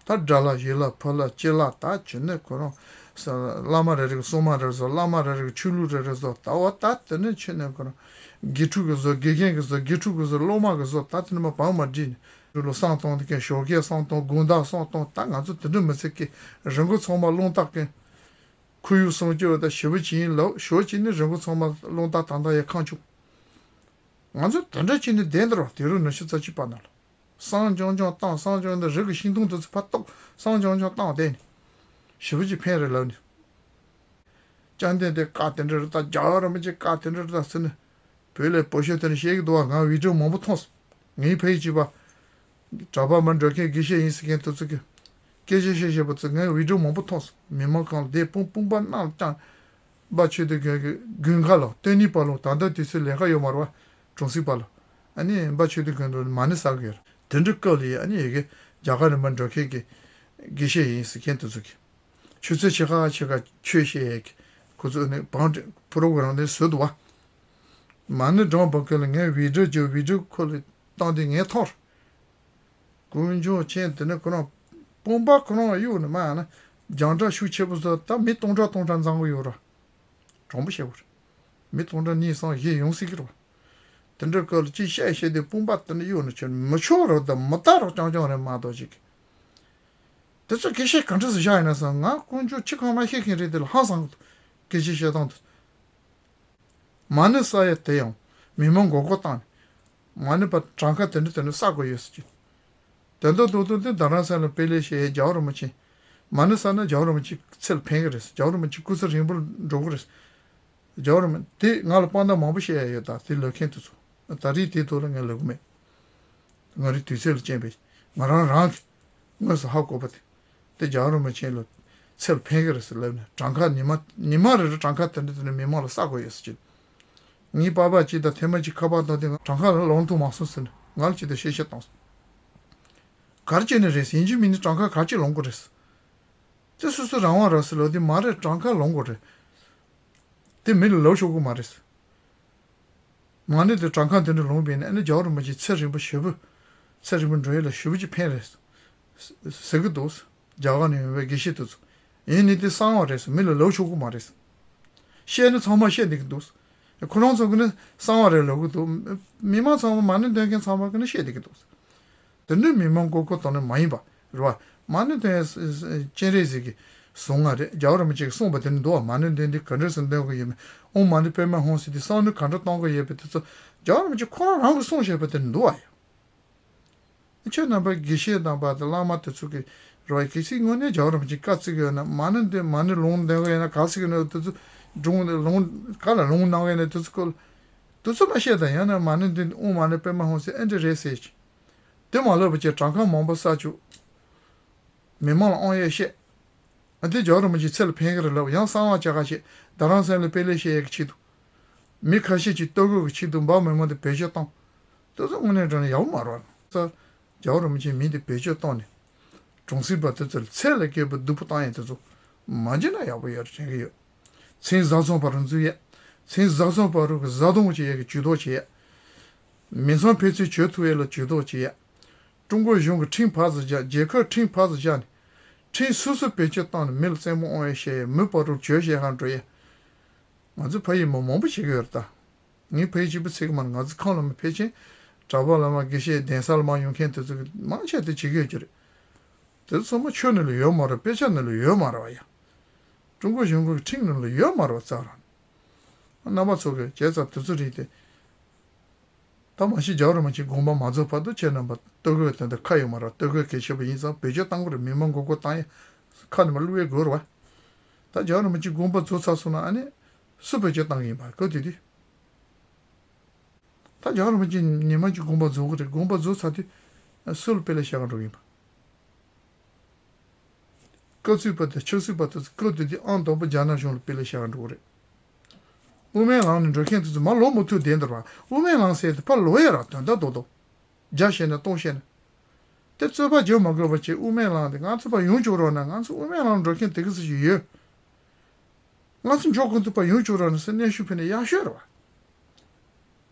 ད་དགྲ་ལྷ་ཡུལ་ལྷ་ཕུ་ལྷ་སྤྱི་ལྷ། ད་ཆོས་ནི་ཁོ་རང་། ས་བླ་མ་རེ་རེ་གི་སྲུང་མ་རེ་རེ་བཟོ། བླ་མ་རེ་རེ་གི་ཆོས་ལུགས་རེ་རེ་བཟོ། ད་བ་ད་དེ་ནི་ཆོས་ནི་ཁོ་རང་། དགེ་ཕྲུག་གི་བཟོ། དགེ་རྒན་གི་བཟོ། དགེ་ཕྲུག་གི་བཟོ། སློབ་མ་གི་བཟོ། ད་དེ་ནི་མ་བང་མ་བསྒྲིགས་ནས་ལོ་བསམ་གཏོང་དེ་གན་ཞོགས་ཀས་བསམ་གཏོང་། དགོང་དག་བསམ་གཏོང་། ད་ང་ཚོ་དེ་འདྲ་མི་ཚེ་གི་རི་མགོ་ཚང་མ་རླུང་རྟ་གན། ཁོར་ཡུག་སྲུང་སྐྱོབ་དང་ཞི་བ་ཅིག་ཡིན་ལབ། ཞོ་ཅིག་ནི་རི་མགོ་ཚང་མ་རླུང་རྟ་དང་ད་ཡ་ཁང་ཆུང་། ང་ཚོ་དེ་འདྲ་ཅིག་ནི་བསྡད་འདིར་བ། དུས་རབས་ཉི་ཤུ་རྩ་གཅིག་པ་ན་ལ། བསམ་རྐྱང་རྐྱང་བཏང་། བསམ་རྐྱང་འདི་རི་གི་ཤིང་སྡོང་དེ་ཚོ་ཕར་གཏུབ། བསམ་རྐྱང་རྐྱང་བཏང་བསྡད་ནི། ཞི་བ་ཅིག་ཕན་རེད་ལབ་ནི། ཅང་ཏན་ཏན་བཀའ་དེ་འདྲ་རེད་ད། རྒྱལ་བ་རིན་པོ་ཆེ་བཀའ་དེ་འདྲ་རེད་ད་ཟེར་ནི། བོད་ལས་བོད་ཤོད་དེ་འདྲ་བཤད་གི་འདུག་བ། ང་བི་ཌིའོ་མང་པོ་མཐོང་སོང་། ངའི་ཕ་ཡུལ་གཅིག་པ། གྲྭ་པ་མར་འགྲོ་མཁན་དགེ་བཤེས་ཡིན་ཟེར་མཁན་དེ་ཚོ་གི་སྐད་ཆ་བཤད་བཤད་པ་ཚོ་ངས་བི་ཌིའོ་མང་པོ་མཐོང་སོང་། མི་མང་གང་ལ་བསྡད། དཔུང་དཔུང་པ་གནམ་བརྐྱངས། འབའ་ཆོས་སྡེ་དགོན་གྱི་དགོན་ཁག་ལ། སྟོད་ནི་པ་ལུང་། ད་ལྟ་དུས་ཚོད་ལས་ཀ་ཡོད་མ་རེད་བ། གྲོང་གསེབ་པ་ལ། ཨ་ནི་འབའ་ཆོས་སྡེ་དགོན་དུ་མ་ཎི་བསགས་ཀྱི་ཡོད་རེད། དེ་འདྲ་སྐབས་ལ་ཡ་ཨ་ནི་ཡ་གི་རྒྱ་གར་ནས་མར་འགྲོ་མཁན་གྱི་དགེ་བཤེས་ཡིན་ཟེར་མཁན་དེ་ཚོ་གི་ཆུ་ཚོད་ཕྱེད་ཀ་ཕྱེད་ཀ་ཆོས་བཤད་ཡས་ཀྱི་ཁོ་ཚོ་ནི་བང་ཊི་པོ་རོ་གྷ་རམ་དེ་བཟོས་འདུག་བ། མ་ཎི་བགྲངས་པ་ཀུན་ལ་ངས་བི་ཌིའོ་བརྒྱབ། བི་ཌིའོ་ཁོ་ལ་བཏང་དུས་ངས་མཐོང་རེད། དཀོན་མཆོག་མཁྱེན། དེ་ནས་ཁོ་རང་དཔུང་པ་ཁོ་རང་གཡུག་ནས་མ་ཡང་ན་རྒྱང་གྲགས་ཤུགས་ཆེ་པོ་བཟོ། ད་མི་སྟོང་ཕྲག་སྟོང་ཕྲག་འཛོམས་གི་ཡོད་ར། དྲང་པོ་བཤད་དགོས་རེད། མི་སྟོང་ཕྲག་གཉིས་གསུམ་བཞི་ཡོང་སྲིད་ཀྱི་རེད་བ། དེ་འདྲ་སྐབས་ལ་ཅིག་བཤད་བཤད་དེ་དཔུང་པ་དེ་འདྲ་གཡུག་ནས་ཁྱོད་མི་ཆོག་རོགས་དང་མི་ལྟ་རོགས་རྐྱང་རྐྱང་རེད་མ་གཏོགས་ཅིག་དེ་ཚོ་སྐད་ཆ་ག་འདྲ་སེ་བཞག་ཡིན་ན་བསམ། ང་དཀོན་མཆོག་ཁྱི་གང་མ་ཤེས་མཁན་རེད། དེ་ལ་ཧང་སང་གི་འདུག་སྐད་ཆ་བཤད་སྟངས་དེ། མ་ཎི་བསགས་ཡ་དེ་ཡང་མི་མང་མགོ་སྐོར་བཏང་ནས། མ་ཎི་པ་གྲངས་ཀ་དེ་འདྲ་དེ་འདྲ་བསགས་དགོས་ཡོད་ཟེར་གྱི། དེ་འདྲ་འདུག་འདུག་དེ་རྡ་རམ་ས་ལ་དཔེ་ལེགས་བཤད་ཡས་རྒྱལ་བ་རིན་པོ་ཆེ། མ་ཎི་བསགས་ན་རྒྱལ་བ་རིན་པོ་ཆེ་ཚེ་ལ་ཕན་གི་རེད། རྒྱལ་བ་རིན་པོ་ཆེ་སྐུ་ཚེ་རིང་པོ་འགྲོ་གི་རེད། རྒྱལ་བ་རིན་པོ་དེ་ང་ལ་དཔང་རྟགས་མང་པོ་བཤད་ཡ་ཡོད། ད་དེ་ལབ་མཁན་དེ་ཚོ། ད་རེས་དེའི་ཐོག་ལ་ངས་ལབ་གི་མེད། ང་རའི་དུས་ཚོད་ལ་རྐྱེན་པས་ང་རང་རང་གིས་དངོས་སུ་ཧ་གོ་བ་དེ། དེ་རྒྱལ་བ་རིན་པོ་ཆེ་ལ་ཚེ་ལ་ཕན་གི་རེད་ཟེར་ལབ་ནས། གྲངས་ཀ་ཉི་མ་ཉི་མ་རེ་རེ་གྲངས་ཀ་དེ་འདྲ་དེ་འདྲ་མི་མང་ལ་བསགས་དགོས་ཡོད་ཟེར་གྱི། ངའི་པ་ཕ་གཅིག་དང་ཐེངས་མ་གཅིག་ཁ་པར་བཏང་དུས་ང་གྲངས་ཀ་ལ་ལོང་ཐུབ་མ་སོང་ཟེར་ནས་ང་ལ་ཅིག་ད་བཤད་བཤད་བཏང་སོང་། ག་རེ་བྱས་ནས་རེད་ཟེར། ཡིན་གཅིག་མིན་གཅིག་གྲངས་ཀ་ག་རེ་བྱས་ལོང་དགོས་རེད་ཟེར། དེ་སོ་སོའི་རང་དབང་རེད་ཟེར་ལབ་དུས་མ་རེད། གྲངས་ཀ་ལོང་དགོས་རེད། དེ་མི་ལ་ལབ་ཆོག་གི་མ་རེད། མ་ཎི་དེ་གྲངས་ཀ་དེ་འདྲ་ལོངས་པས་ནི་ཨ་ནི་རྒྱལ་བ་རིན་པོ་ཆེ་ཚེ་རིང་པོ་ཞེ་པོ། ཚེ་རིང་པོ་འགྲོ་ཡས་ལ་ཞེ་པོ་ཅིག་ཕན་རེད། ཟེར་གི་འདུག་རྒྱ་གར་ནས་ཡོང་བའི་དགེ་བཤེས་དེ་ཚོ། ཡིན་ནི་དེ་གསང་བ་རེད། མི་ལ་ལབ་ཆོག་གི་མ་རེད། བཤད་ནི་ཚང་མ་བཤད་བསྡད་ཀྱི་འདུག་ཁོ་རང་ཚོ་གི་ནི་གསང་བ་རེད་ལབ་གི་འདུག་མི་མང་ཚང་མ་མ་ཎི་འདོན་མཁན་ཚང་མ་གི་ནི་བཤད་བསྡད་ཀྱི་འདུག་དེ་འདྲའི་མི་མང་མགོ་སྐོར་གཏོང་ནི་མ་ཡིན་པ་རེད་བ། མ་ཎི་དེ་སྤྱན་རས་གཟིགས་ཀྱི་གསུང་ང་རེད། རྒྱལ་བ་རིན་པོ་ཆེ་གིས་གསུངས་པ་དེ་འདྲ་འདུག་བ། མ་ཎི་འདོན་དུས་ག་འདྲ་སེ་འདོན་དགོས་ཡོད་མེད། ཨོཾ་མ་ཎི་པདྨེ་ཧཱུྃ་ཟེར་དུས་བསམ་མནོ་ག་འདྲ་གཏོང་དགོས་ཡོད་པ་དེ་ཚོ་རྒྱལ་བ་རིན་པོ་ཆེ་ཁོ་རང་རང་གིས་གསུངས་བཞག་པ་དེ་འདྲ་འདུག་བ་ཡ། ཁྱོད་རྣམ་པ་དགེ་བཤེས་རྣམ་པ་དང་བླ་མ་དེ་ཚོ་གིས་རེད་བ། གལ་སྲིད་དངོས་གནས་རྒྱལ་བ་རིན་པོ་ཆེ་བཀའ་བརྩི་གི་ཡོད་ན། མ་ཎི་འདོན་མ་ཎི་ལུང་འདོན་གི་ཡོད་ན། ག་ཟེར་གི་ཡོད་ན་དེ་ཚོ་སྒྲུང་ལུང་ག་ལ་ལུང་གནང་གི་ཡོད་ན་དེ་ཚོ་སྐོར་དེ་ཚོ་མ་བཤད་དང་། ཡང་ན་མ་ཎི་འདོན་དུས་ཨོཾ་མ་ཎི་པདྨེ་ཧཱུྃ་ཟེར་ཨེ་འདྲ་རེད་ཟེར་གྱི། དེ་མ་ལབ་པ་བྱས་གྲངས་ཀ་མང་པོ་བསགས་བཅུག་མི་མང་ལ་དབང་ཡས་བཤད། ཨ་དེ་རྒྱལ་བ་རིན་པོ་ཆེ་ཚེ་ལ་ཕན་གི་རེད་ལབ། ཡང་གསང་བ་བྱ་ག་བྱེད། རྡ་རམ་ས་ལ་དཔེ་ལེགས་བཤད་ཡས་ཀྱི་ཆེད་དུ། མི་ཁ་ཤས་ཀྱིས་ལྟོ་གོས་ཀྱི་ཆེད་དུ་འབའ་མི་མང་དེ་བེད་སྤྱོད་བཏང་། དེ་ཚོ་དངོས་གནས་དྲང་གནས་ཡག་པོ་མ་རེད་བ། ས་རྒྱལ་བ་རིན་པོ་ཆེའི་མིང་དེ་བེད་སྤྱོད་བཏང་ནས། གྲོང་གསེབ་པ་དེ་ཚོ་ལ་ཚད་ལས་བརྒལ་བའི་སྡུག་པོ་བཏང་ཡས་དེ་ཚོ་མ་བྱས་ན་ཡག་པོ་ཡོད་རེད་དྲན་གི་ཡོད། མཚན་བཟའ་ཚང་བར་དུ་འཛུལ་ཡས། མཚན་བཟའ་ཚང་བར་དུ་གི་བཟའ་བཏུང་བྱེད་ཡས་ཀྱི་ཇུས་གཏོགས་བྱེད་ཡས། མི་ཚང་ཕན་ཚུན་བྱོལ་ཐུབ་ཡས་ལ་ཇུས་གཏོགས་བྱེད་ཡས། ཀྲུང་གོ་གཞུང་གི་ཁྲིམས་ཕར་ཚུར་བཞག་རྒྱལ་ཁབ་ཁྲིམས་ཕར་ཚུར་བཞག་ནས། ཁྲིམས་སོ་སོས་བེད་སྤྱོད་བཏང་ནས་མི་ལ་རྩེད་མོ་དབང་ཡས་བྱེད་ཡས། མི་བར་དུ་བྱོལ་བཤད་གར་འགྲོ་ཡས། ང་ཚོ་ཕ་ཡུལ་མི་མང་པོ་བྱེད་ཀྱི་ཡོད་རེད་ད། ངའི་ཕ་ཡུལ་གཅིག་པུ་ཚིག་གི་མ་རེད། ང་ཚོ་ཁམས་ལ་མ་ཕལ་ཆེར་གྲྭ་པ་བླ་མ་དགེ་བཤེས་གདན་ས་ལ་མ་ཡོང་མཁན་དེ་ཚོ་གི་མང་ཆེ་དེ་བྱེད་ཀྱི་ཡོད་ཀྱི་རེད། དེ་ཚོ་ཚང་མ་ཆོས་ནང་ལ་ཡོད་མ་རེད། དཔེ་ཆ་ནང་ལ་ཡོད་མ་རེད་བ་ཡ། ཀྲུང་གོ་གཞུང་གི་ཁྲིམས་ནང་ལ་ཡོད་མ་རེད་བ་རྩ་རང་། རྣམ་པ་ཚོ་གི་བྱས་ཙང་དེ་ཚོ་རིགས་དེ། ད་མ་གཞི་རྒྱལ་བ་རིན་པོ་ཆེའི་དགོངས་པ་མ་རྫོགས་བར་དུ་ཁྱེད་རྣམ་པ་ལྟོ་གོས་དེ་འདྲ་ཁ་ཡོད་མ་རེད། ལྟོ་གོས་གལ་ཆེ་བ་ཡིན་ཙང་བེད་སྤྱོད་བཏང་དགོས་རེད། མི་མང་མགོ་སྐོར་བཏང་ཡ་ཁ་ནས་མ་བླུག་ཡས་དགོས་རེད་བ། ད་རྒྱལ་བ་རིན་པོ་ཆེའི་དགོངས་པ་རྫོགས་ཚར་སོང་ན་ཨ་ནི་སུ་བེད་སྤྱོད་བཏང་གི་ཡིན་པ་གོ་དེ་དུས། ད་རྒྱལ་བ་རིན་པོ་ཆེ་ཉི་མ་གཅིག་དགོངས་པ་རྫོགས་ཀྱི་རེད། དགོངས་པ་རྫོགས་ཚར་དུས་སུ་ལ་དཔེ་ལེགས་བཤད་ག་འགྲོ་གི་ཡིན་པ། སྐབས་སུ་བབ་པ་དང་ཆབ་སྲིད་པ་དེ་ཚོ་སྐབས་དེ་དུས་ཨང་དང་པོ་རྒྱ་ནག་གཞུང་ལ་དཔེ་ལེགས་བཤད་ག་འགྲོ་གི་རེད། དབུ་མའི་ལམ་ནས་འགྲོ་མཁན་དེ་ཚོ་མར་ལོག་མི་ཐུབ་བསྡད་འདུག་བ། དབུ་མའི་ལམ་ཟེར་དེ་ཕར་ལོག་ཡས་ར་དོན་དག་རྡོག་རྡོག་བརྒྱ་བཤད་ན་སྟོང་བཤད་ན། དེ་རྩོད་པ་རྒྱག་མ་དགོས་པ་བྱས་དབུ་མའི་ལམ་དེ་ང་ཚོ་ཕར་ཡོང་ཆོག་རོགས་གནང་། ང་ཚོ་དབུ་མའི་ལམ་འགྲོ་མཁན་དེ་ག་ཚོད་ཅིག་ཡོད། ང་ཚོ་འཇོག་གི་འདུག་པ། ཡོང་བཅུག་རོགས་གནང་ཟེར་གནོན་ཤུགས་ཕུལ་ནས་ཡག་ཤོས་རེད་བ།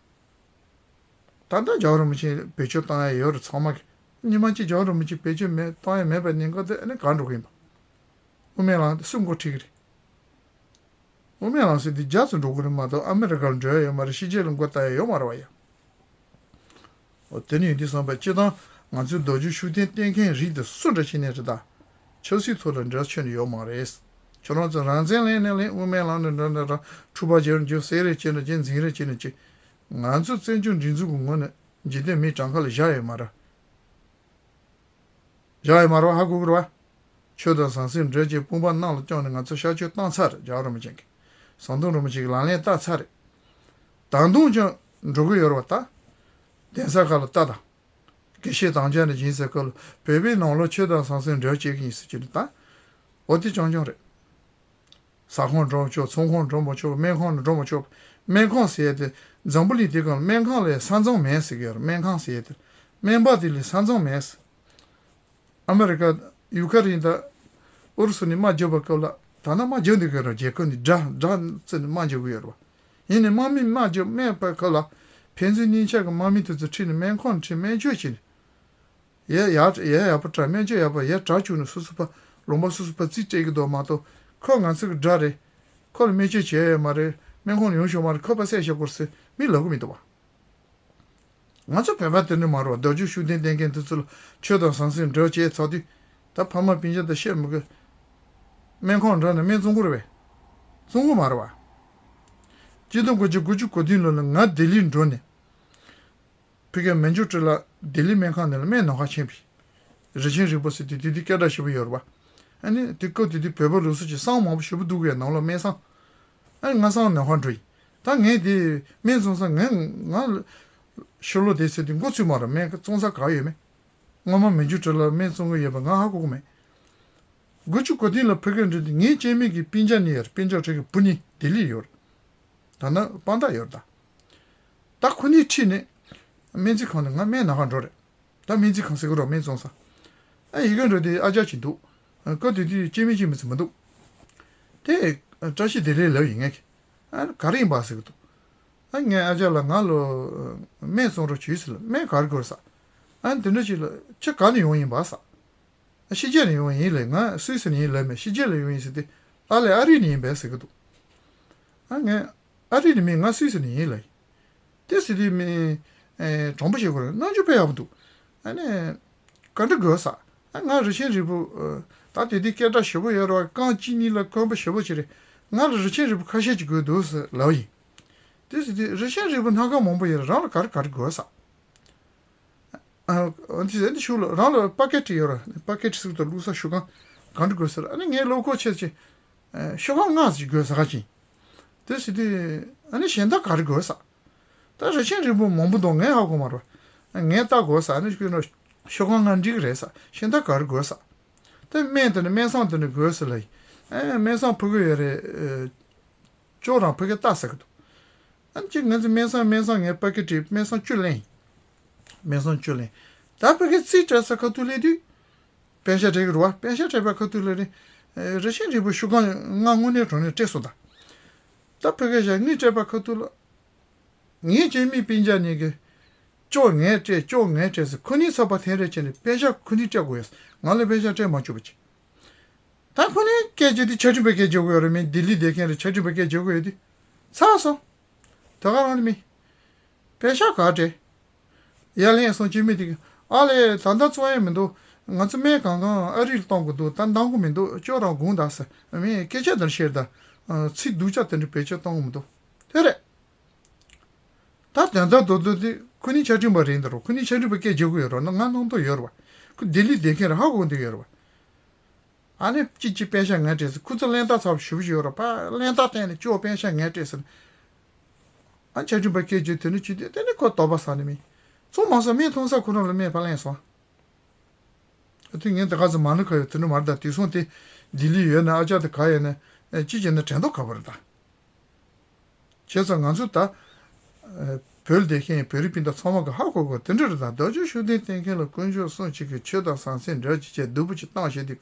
ད་ལྟ་རྒྱལ་བ་རིན་པོ་ཆེ་བེད་སྤྱོད་བཏང་ཡ་ཡོད་རེད། ཚང་མ་གི་ཉི་མ་གཅིག་རྒྱལ་བ་རིན་པོ་ཆེ་བེད་སྤྱོད་མེད་བཏང་ཡ་མེད་པའི་ཉེན་ཁ་དེ། ཨ་ནི་ག་འགྲོ་གི་ཡིན་པ། དབུ་མའི་ལམ་དེ་སུས་མགོ་ཁྲིད་ཀྱི་རེད། དབུ་མའི་ལམ་ཟེར་དེ་རྒྱ་ཚོ་འགྲོ་གི་རེད་མ་གཏོགས། ཨ་མི་རི་ཀར་འགྲོ་ཡ་ཡོད་མ་རེད། ཕྱི་རྒྱལ་ལ་མགོ་བཏགས་ཡ་ཡོད་མ་རེད་བ་ཡ། འོ། དེ་ནི་ཡིན་དུས་ཙམ་པ། སྤྱིར་བཏང་ང་ཚོའི་རྡོ་རྗེ་ཤུགས་ལྡན་བསྟེན་མཁན་རིགས་དེ་སུ་འདྲ་ཞིག་ནས་རེད། ད་ཆབ་སྲིད་ཐོག་ལ་འབྲེལ་བ་ཁྱོན་ནས་ཡོད་མ་རེད། ཁྱོད་རང་ཚོ་རང་བཙན་ལེན་ནས་ལེན། དབུ་མའི་ལམ་ནས་འགྲོ་ནས་འགྲོ། འཁྲུག་པ་རྒྱག་རྒྱུ། བསད་རེས་བྱས་ནས་བྱས། འཛིང་རེས་བྱས་ནས་བྱས། ང་ཚོ་བཙན་བྱོལ་སྒྲིག་འཛུགས་ཀྱི་ངོས་ནས་འཇིག་རྟེན་མིའི་གྲངས་ཀ་ལ་བཞག་ཡོད་མ་རེད། བཞག་ཡོད་མ་རེད་བ། ཧ་གོ་གི་རེད་བ། ཆོས་དང་ཟང་ཟིང་འབྲེལ་གྱི་དཔུང་པ་གནམ་ལ་བརྐྱངས་ནས་ང་ཚོ་གཤག་བཅོས་བཏང་ཚར་རེད། རྒྱལ་བ་རིན་པོ་ཆེ་གིས། ཟམ་གདོང་རིན་པོ་ཆེ་གིས་ལག་ལེན་བསྟར་ཚར་རེད། ད་དུང་ཀྱང་འགྲོ་གི་ཡོད་རེད་བ། ད་གདན་ས་ཁག་ལ་ལྟ་དང་། དགེ་བཤེས་དམ་བཅའ་ནས་བྱིན་ཟེར་སྐབས་ལ། བོད་པའི་ནང་ལོགས་ཆོས་དང་ཟང་ཟིང་འབྲེལ་བ་བྱེད་ཀྱི་ཡིན་ཟེར་གྱི་རེད། ད་འོ་དེ་རྐྱང་རྐྱང་རེད། ཟ་ཁང་འགྲོ་མི་ཆོག། ཚོང་ཁང་འགྲོ་མི་ཆོག། སྨན་ཁང་ནང་འགྲོ་མི་ཆོག། སྨན་ཁང་ཟེར་ཡ་དེ། འཛམ་བུ་གླིང་དེ་སྒང་ལ་སྨན་ཁང་ལས་ས་མཚམས་མེད་ཟེར་གྱི་ཡོད་རེད། སྨན་ཁང་ཟེར་ཡ་དེ། སྨན་པ་དེ་ལས་ས་མཚམས་མེད་ཟེར། ཨ་མི་རི་ཀ་ཡུ་ཁ་རེན་དང་ཨུ་རུ་སུ་ནས་དམག་རྒྱག་པའི་སྐབས་ལ། ད་ནི་དམག་རྒྱག་འདི་ག་རང་རྒྱལ་ཁབ་ནས་དགྲ་དགྲ་བརྩིས་ནས་དམག་རྒྱག་གི་ཡོད་རེད་བ། ཡིན་ནའི་དམག་མི་དམག་རྒྱག་མེད་པའི་སྐབས་ལ། ཕན་ཚུན་གཉིས་ཆ་གི་དམག་མི་དེ་ཚོ་ཁྲིད་ནས་སྨན་ཁང་ཁྲིད། སྨན་བཅོས་བྱས་ནས། ཡ་ཡ་ཡ་ཡག་པོ་དྲག། སྨན་བཅོས་ཡག་པོ་ཡ་དྲག་བཅུག་ནས། སོ་སོ་ཕར་ལུང་པ་སོ་སོ་ཕར་རྩིས་སྤྲད་ཀྱི་འདུག་མ་གཏོགས། ཁོ་ང་ཚོ་གི་དགྲ་རེད། ཁོ་ལ་སྨན་བཅོས་བྱས་ཡོད་མ་རེད། སྨན་ཁང་ལ་ཡོང་ཤོག་མ་རེད། ཁོ་ཕར་བསད་བཞག་དགོས་ཟེར་མི་ལབ་གི་མི་འདུག་བ། ང་ཚོ་བོད་པ་དེ་འདྲ་མ་རེད་བ། རྡོ་རྗེ་ཤུགས་ལྡན་བསྟེན་མཁན་དེ་ཚོ་ལ་ཆོས་དང་ཟང་ཟིང་འབྲེལ་བ་བྱས་ཚར་དུས། ད་ཕ་མ་སྤུན་ཀྱག་དང་བཤད་མི་དགོས། སྨན་ཁང་འགྲོ་ནས་སྨན་བཙོང་གི་རེད་པས། བཙོང་གི་མ་རེད་བ། གཅིག་སྟོང་དགུ་བརྒྱ་དགུ་བཅུ་གོ་བདུན་ལོ་ལ་ང་ལྡི་ལི་འགྲོ་ནས། ཕ་གིར་མན་ཇུ་ཀྲི་ལ་ལྡི་ལི་སྨན་ཁང་ནང་ལ་སྨན་ནང་ཁ་ཕྱིན་པས། རི་ཆེན་རིལ་བུ་ཟེར་དུས་དེ་དུས་སྐད་གྲགས་ཆེ་པོ་ཡོད་རེད་པ། ཨ་ནི་དེ་སྐབས་དེ་དུས་བོད་པ་ལུགས་སྲོལ་གྱི་བསང་མང་པོ་ཞེ་པོ་འདུག་གས། ནང་ལོགས་སྨན་བསང་། ཨ་ནི་ང་བསང་ནང་ཁ་འགྲོ་ཡིན། ད་ངས་དེ་སྨན་བཙོང་ས། ངས་ང་ཕྱི་ལོགས་དེ་ཟེར་དུས་མགོ་ཚོས་མ་རེད། སྨན་བཙོང་ས་ག་ཡོད་མེད། སྔོན་མ་མན་ཇུ་ཀྲི་ལ་སྨན་བཙོང་གི་ཡོད་པ་ང་ཧ་གོ་གི་མེད། དགུ་བཅུ་གོ་བདུན་ལ་ཕ་གིར་འགྲོ་དུས་ངའི་སྐྱེ་དམན་གྱི་སྤུན་ཀྱག་གཉིས་ཡོད་རེད། སྤུན་ཀྱག་ཁྲིད་ཀྱི་བུ་གཉིས་ལྡི་ལི་ཡོད་རེད། ད་ནི་དཔང་རྟགས་ཡོད་རེད་ད། ད་ཁོ་གཉིས་ཁྲིད་ནས་སྨན་རྩིས་ཁང་ནས། ང་སྨན་ནང་ཁ་འགྲོ་རེད། ད་སྨན་རྩིས་ཁང་ཟེར་གི་རོགས། སྨན་བཙོང་ས། ཨ་ཡི་གེ་འགྲོ་དུས་ཨ་ཅག་ཅིག་འདུག། ཨ་སྐབས་དེ་དུས་སྐྱེ་དམན་གཅིག་མིན་ཙམ་མི་འདུག། དེ་ཨ་བཀྲ་ཤིས་བདེ་ལེགས་ལབ་ཡིན། ངས་ཨ་ག་རེ་ཡིན་པ་ཟེར་གི་འདུག། ཨ་ངས་ཨ་ཅག་ལ་ང་ལ་སྨན་བཙོང་རོགས་བྱོས་ཟེར་ལ། སྨན་ག་རེ་དགོས་ཟེར། ཨ་དེ་འདྲ་ཅིག་ལ། ཁྱེད་ག་ནས་ཡོང་ཡིན་པ་ཟེར། ཨ་ཕྱི་རྒྱལ་ནས་ཡོང་ཡིན་ལབ། ང་སུད་སི་ནས་ཡིན་ལབ་མེད། ཕྱི་རྒྱལ་ལ་ཡོང་ཡིན་ཟེར་དུས། ཨ་ལས་ཨ་རི་ནས་ཡིན་པས་ཟེར་གི་འདུག། ཨ་ངས་ཨ་རི་ནས་མིན། ང་སུད་སི་ནས་ཡིན་ལབ་ཡིན། དེ་ཟེར་དུས་མི་ཨེ་དྲང་པོ་བཤད་དགོས་རེད། རྣམ་འགྱུར་དཔེ་ཡག་པོ་འདུག། ཨ་ནི་ག་འདྲ་དགོས་ཟེར། ཨ་ང་རི་ཆེན་རིལ་བུ། ཨ་ད་དེ་དུས་སྐད་གྲགས་ཞེ་པོ་ཡོད་རེད་བ། རྐང་གཅིག་གཉིས་ལ་དཀོན་པོ་ཞེ་པོ་ཅིག་རེད། ང་ལ་རི་ཆེན་རིལ་བུ་ཁ་ཤས་ཅིག་དགོས་འདུག་ཟེར་ལབ་ཡིན། དེ་ཟེར་དུས་རི་ཆེན་རིལ་བུ་སྣ་ཁ་མང་པོ་ཡོད་རེད། རང་ལ་ག་རེ་ག་རེ་དགོས་ཟེར། ཨ་འདི་ཟེར་འདི་ཞུ་ལ། རང་ལ་པ་ཀེ་ཊི་ཡོད་ར། པ་ཀེ་ཊི་ཟེར་དུས་བླུགས་ས་ཤོག་ཁང་ག་འདྲ་དགོས་ཟེར། ཨ་ནི་ངའི་བློ་ཁོག་ཆེ་ཆེ། ཨ་ཤོག་ཁང་ལྔ་ཟིག་དགོས་ཟེར་ག་ཅིང་། དེ་ཟེར་དུས་ཨ་ནི་གཞན་དག་ག་རེ་དགོས་ཟེར། ད་རི་ཆེན་རིལ་བུ་མང་པོ་འདུག། ངས་ཧ་གོ་མ་རེད། ཨ་ངས་ལྟ་དགོས་ཟེར། ཨ་ནི་ཁྱོད་ནོ་ཤོག་ཁང་ལྔ་འགྲིག་གི་རེད་ཟེར། གཞན་དག་ག་རེ་དགོས་ཟེར། ད་སྨན་དེ་ནི་སྨན་བསང་དེ་ནི་དགོས་ཟེར་ལབ་ཡིན། ཨ་སྨན་བསང་ཕ་གི་ཡོད་རེད། ཨ་ཅོག་རང་ཕ་གིར་ལྟ་ཟེར་གི་འདུག། ཨ་ཅིག་ང་ཚོ་སྨན་བསང་སྨན་བསང་ངས་པ་ཀེ་ཊི་སྨན་བསང་བཅུ་ལེན། སྨན་བསང་བཅུ་ལེན། ད་ཕ་གིར་རྩིས་སྤྲད་ས་ཁ་ཐུག་སླེབས་དུས། པེ་ཤག་སྤྲད་གི་རེད་བ། པེ་ཤག་སྤྲད་པ་ཁ་ཐུག་ལ་ནི། ཨེ་རི་ཆེན་རིལ་བུ་ཤོག་ཁང་ལྔ་དངོས་གནས་དྲང་གནས་སྤྲད་སོང་ད། ད་ཕ་གིར་བཞག་དངུལ་སྤྲད་པ་ཁ་ཐུག་ལ། ངའི་སྐྱེ་དམན་སྤུན་ཀྱག་གཉིས་ཀྱིས། ཅོག་ངས་སྤྲད། ཅོག་ངས་སྤྲད་ཟེར། ཁོ་གཉིས་ཚོགས་པ་འཐེན་རེས་བྱས་ནས་པེ་ཤག་ཁོ་གཉིས་སྤྲད་དགོས་ཡོད། ང་ལ་པེ་ཤག་སྤྲད་མ་བཅུག་པ་ཅིག། ད་ཁོ་ནས་སྐད་རྒྱག་དུས་ཆ་འཕྲིན་པ་སྐད་རྒྱག་གི་ཡོད་རེད། མི་ལྡི་ལི་བསྡད་མཁན་རེད། ཆ་འཕྲིན་པ་སྐད་རྒྱག་གི་ཡོད་དུས། ཚར་སོང་། དེ་ག་རང་ནས་མི། པེ་ཤག་ག་སྤྲད། ཡར་ལེན་སོང་། སྐྱེ་དམན་དེ་གིས། ཨ་ལས་ད་ལྟ་བཙོང་ཡས་མི་འདུག། ང་ཚོ་སྨན་གང་གང་ཨ་རི་ལ་གཏོང་དགོས་འདུག། ད་འདང་གི་མི་འདུག། ཅོག་རང་དགོངས་དག་ཟེར། མི་སྐད་ཆ་འདིར་བཤད་ད། ཚིག་སྡུག་ཅག་དེ་འདྲ་བེད་སྤྱོད་གཏོང་གི་མི་འདུག། དེ་རེད། ད་དོན་དག་རྡོག་རྡོག་དེ་ཁོ་གཉིས་ཆ་འཕྲིན་པ་རེད་འདི་རུ། ཁོ་གཉིས་ཆ་འཕྲིན་པ་སྐད་རྒྱག་གི་ཡོད་རུང་ང་སྣང་དོགས་ཡོད་རེད་བ། ཁོ་ལྡི་ལི་བསྡད་མཁན་རེད། ཧ་གོ་འདོད་ཡོད་རེད་བ། ཨ་ནི་ཅི་ཅི་པེ་ཤག་ངས་སྤྲད་ཟེར། ཁོ་ཚོ་གླེན་རྟགས་ཚ་པོ་ཞེ་པོ་ཅིག་ཡོད་རེད་བ། གླེན་རྟགས་བསྟན་ནས་ཅོག་པེ་ཤག་ངས་སྤྲད་ཟེར། ཨ་ཆ་འཕྲིན་པ་སྐད་རྒྱག་དེ་ནི་ཅི་དེ་དེ་ནི་ཁོ་དོགས་པ་ཟ་ནི་མིན། ཚོང་མ་ཟ་སྨན་འཐུང་ས་ཁོ་རང་ལ་སྨན་ཕར་ལེན་སོང་། ཨ་དེ་ངས་ད་ག་ཚོད་མ་ལུས་ཁ་ཡོད་དེ་ནི་མར་ད་དུས་སོང་དེ་ལྡི་ལི་ཡོད་ན་ཨ་ཅག་དེ་ག་ཡོད་ན་ཅི་བྱས་ན་དྲན་ཐོག་ག་པར་ད། བྱས་ཙང་ང་ཚོ་ད། ཨ་བོད་ལ་བསྡད་མཁན་བོད་རིགས་སྤུན་ཟླ་ཚང་མ་གི་ཧ་གོ་དགོས་དེ་འདྲ་རེད། ད་རྡོ་རྗེ་ཤུགས་ལྡན་བསྟེན་མཁན་ལ་དཀོན་མཆོག་གསུམ་གཅིག་གི་ཆོས་དང་ཟང་ཟིང་འབྲེལ་གྱི་བྱས་སྡུག་པོ་ཅིག་བཏང་བྱས་དུས།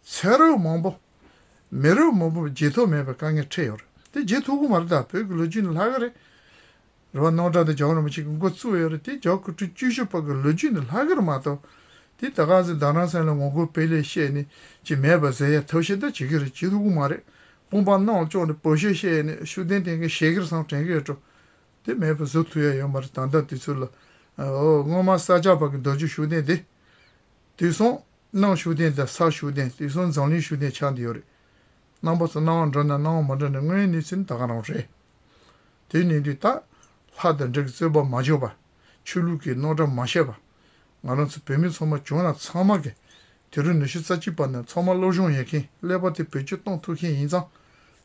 ཚེ་རབས་མང་པོ། མི་རབས་མང་པོ་བརྗེད་ཐབས་མེད་པའི་དཀའ་ངལ་འཕྲད་ཡོད་རེད། དེ་བརྗེད་ཐུབ་ཀྱི་མ་རེད། ད་བོད་ཀྱི་ལོ་རྒྱུས་ནི་ལྷག་གི་རེད། རེད་བ། སྣང་གྲགས་དང་རྒྱལ་བ་རིན་པོ་ཆེ་གིས་འགོ་བཙུགས་ཡོད་རེད། དེ་རྒྱལ་བ་སྐུ་ཕྲེང་བཅུ་བཞི་པ་གི་ལོ་རྒྱུས་ནི་ལྷག་གི་རེད་མ་གཏོགས། དེ་ད་ག་ཟེ་རྡ་རམ་ས་ལ་ངོ་རྒོལ་སྤེལ་ལས་བཤད་ནས་ཅི་མེད་པ་ཟེར་ཡ་ཐབས་ཤེས་ད་བྱེད་ཀྱི་རེད། བྱེད་ཐུབ་ཀྱི་མ་རེད། དཔུང་པ་ནང་ལ་བཅུག་ནས་བོད་གཞས་བཤད་ནས་ཤུགས་ལྡན་དེ་གའི་ཞེ་གིར་སང་དྲན་གི་ཡོད་འགྲོ། དེ་མེད་པ་བཟོ་ཐུབ་ཡ་ཡོད་མ་རེད། ད་ལྟ་དུས་ཚོད་ལ། ཨོ། སྔོན་མ་ས་སྐྱ་པ་གི་མདོ་རྒྱུད་ཤུགས་ལྡན་དེ། དེང་སང་གནམ་ཤུགས་ལྡན་དང་ས་ཤུགས་ལྡན། དེང་སང་འཛམ་གླིང་ཤུགས་ལྡན་ཆགས་བསྡད་ཡོད་རེད། རྣམ་པ་ཚོ་སྣང་བ་འགྲོ་ན་སྣང་བ་མ་འགྲོ་ན་དངོས་ཡོད་གནས་ཚུལ་ནི་ད་ག་རང་རེད། དེ་ཡིན་དུས་ད་ལྷ་དང་འདྲེ་གི་རྩོད་པ་མ་བྱེད་པ། ཆོས་ལུགས་ཀྱི་རྣམ་གྲངས་མ་བཤད་པ། ང་རང་ཚོ་བོད་མི་ཚང་མ་བྱུང་ན་ཚང་མ་གི། དུས་རབས་ཉི་ཤུ་རྩ་གཅིག་པ་ནས་ཚང་མ་སློབ་སྦྱོང་ཡོད་མཁན། ཀླད་པ་དེ་བེད་སྤྱོད་གཏོང་ཐུབ་མཁན་ཡིན་ཙང་།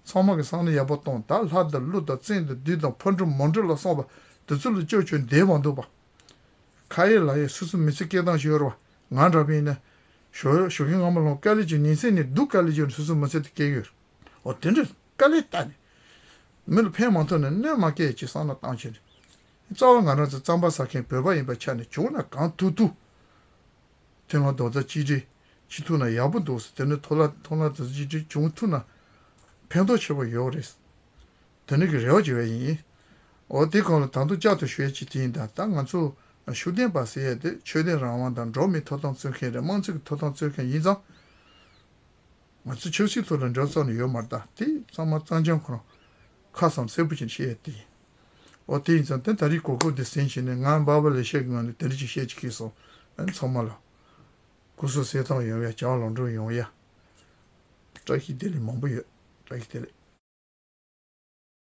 ཚང་མ་གི་བསམ་བློ་ཡག་པོ་གཏོང་། ད་ལྷ་དང་ཀླུ་དང་བཙན་དང་བདུད་དང་ཕོ་འགྲོ་མོ་འགྲོ་ལ་སོགས་པ་དེ་ཚོ་ལ་སྐྱོབ་བཅོལ་བསྡད་མ་འདུག་པ། ཁ་ཡོད་ལག་ཡོད་སོ་སོའི་མི་ཚེ་སྐྱེལ་སྟངས་ཤིག་ཡོད་རེད་བ། ང་འདྲ་པོ་ཡིན་ན། ཞོགས་ཞོགས་ཀས་སྔ་མོ་ལངས་དཀའ་ལས་བྱས། ཉིན་མཚན་ནས་སྡུག་དཀའ་ལས་བྱས་ནས་སོ་སོའི་མི་ཚེ་དེ་སྐྱེལ་གྱི་ཡོད་རེད། འོ། དེ་འདྲ་དཀའ་ལས་བཏང་ནས། མི་ལ་ཕན་མ་ཐོགས་ནས་གནོད་མ་སྐྱེལ་ཅེས་བསམ་བློ་བཏང་བྱས་ནས། རྩ་བ་ང་རང་ཚོ་རྩམ་པ་ཟ་མཁན་བོད་པ་ཡིན་པའི་ཆ་ནས་བྱུང་ན་གང་ཐུབ་ཐུབ། མཐུན་ལམ་རྡོག་རྩ་གཅིག་སྒྲིལ་བྱེད་ཐུབ་ན་ཡག་པོ་འདུག་ཟེར། དེ་ནས་མཐུན་ལམ་མཐུན་ལམ་རྡོག་རྩ་གཅིག་སྒྲིལ་བྱུང་ཐུབ་ན་ཕན་ཐོགས་ཆེ་བ་ཡོད་རེད། དེ་ནས་ཀྱི་རེ་བ་བྱེད་པ་ཡིན། འོ། དེ་གོང་ལ་ད་དུང་བསྐྱར་དུ་ཞུ་ཡ་གཅིག་དེ་ཡིན། ད་ད་ང་ཚོ་ཤུགས་ལྡན་པ་ཟེར་ཡ་དེ་ཆོས་དད་རང་དབང་དང་འགྲོ་བ་མིའི་ཐོབ་ཐང་རྩོད་མཁན་རེད། དམངས་གཙོ་གི་ཐོབ་ཐང་རྩོད་མཁན་ཡིན་ཙང་། ང་ཚོ་ཆབ་སྲིད་ཐོག་ལ་འབྲེལ་བ་རྩ་ནས་ཡོད་མ་རེད། ད་དེ་ཚང་མ་གཙང་རྐྱང་ཁོ་རང་ཁ་བསམ་གསལ་པོ་བྱས་ནས་བཤད་ཡ་དེ་ཡིན། འོ། དེ་ཡིན་ཙང་དེ་ད་རེས་གོ་སྐབས་འདི་ཟིན་བྱས་ནས་ང་འབའ་པ་ལེ་ཤ་གི་ངང་ནས་དེ་འདྲ་ཅིག་བཤད་ཅིག་གིས་སོང་། ཨ་ནི་ཚང་མ་ལ་སྐུ་གཟུགས་གསལ་ཐང་ཡོང་ཡ། བྱ་བ་ལམ་འགྲོ་ཡོང་ཡ། བཀྲ་ཤིས་བདེ་ལེགས་མང་པོ་ཡོད། བཀྲ་ཤིས་བདེ་ལེགས།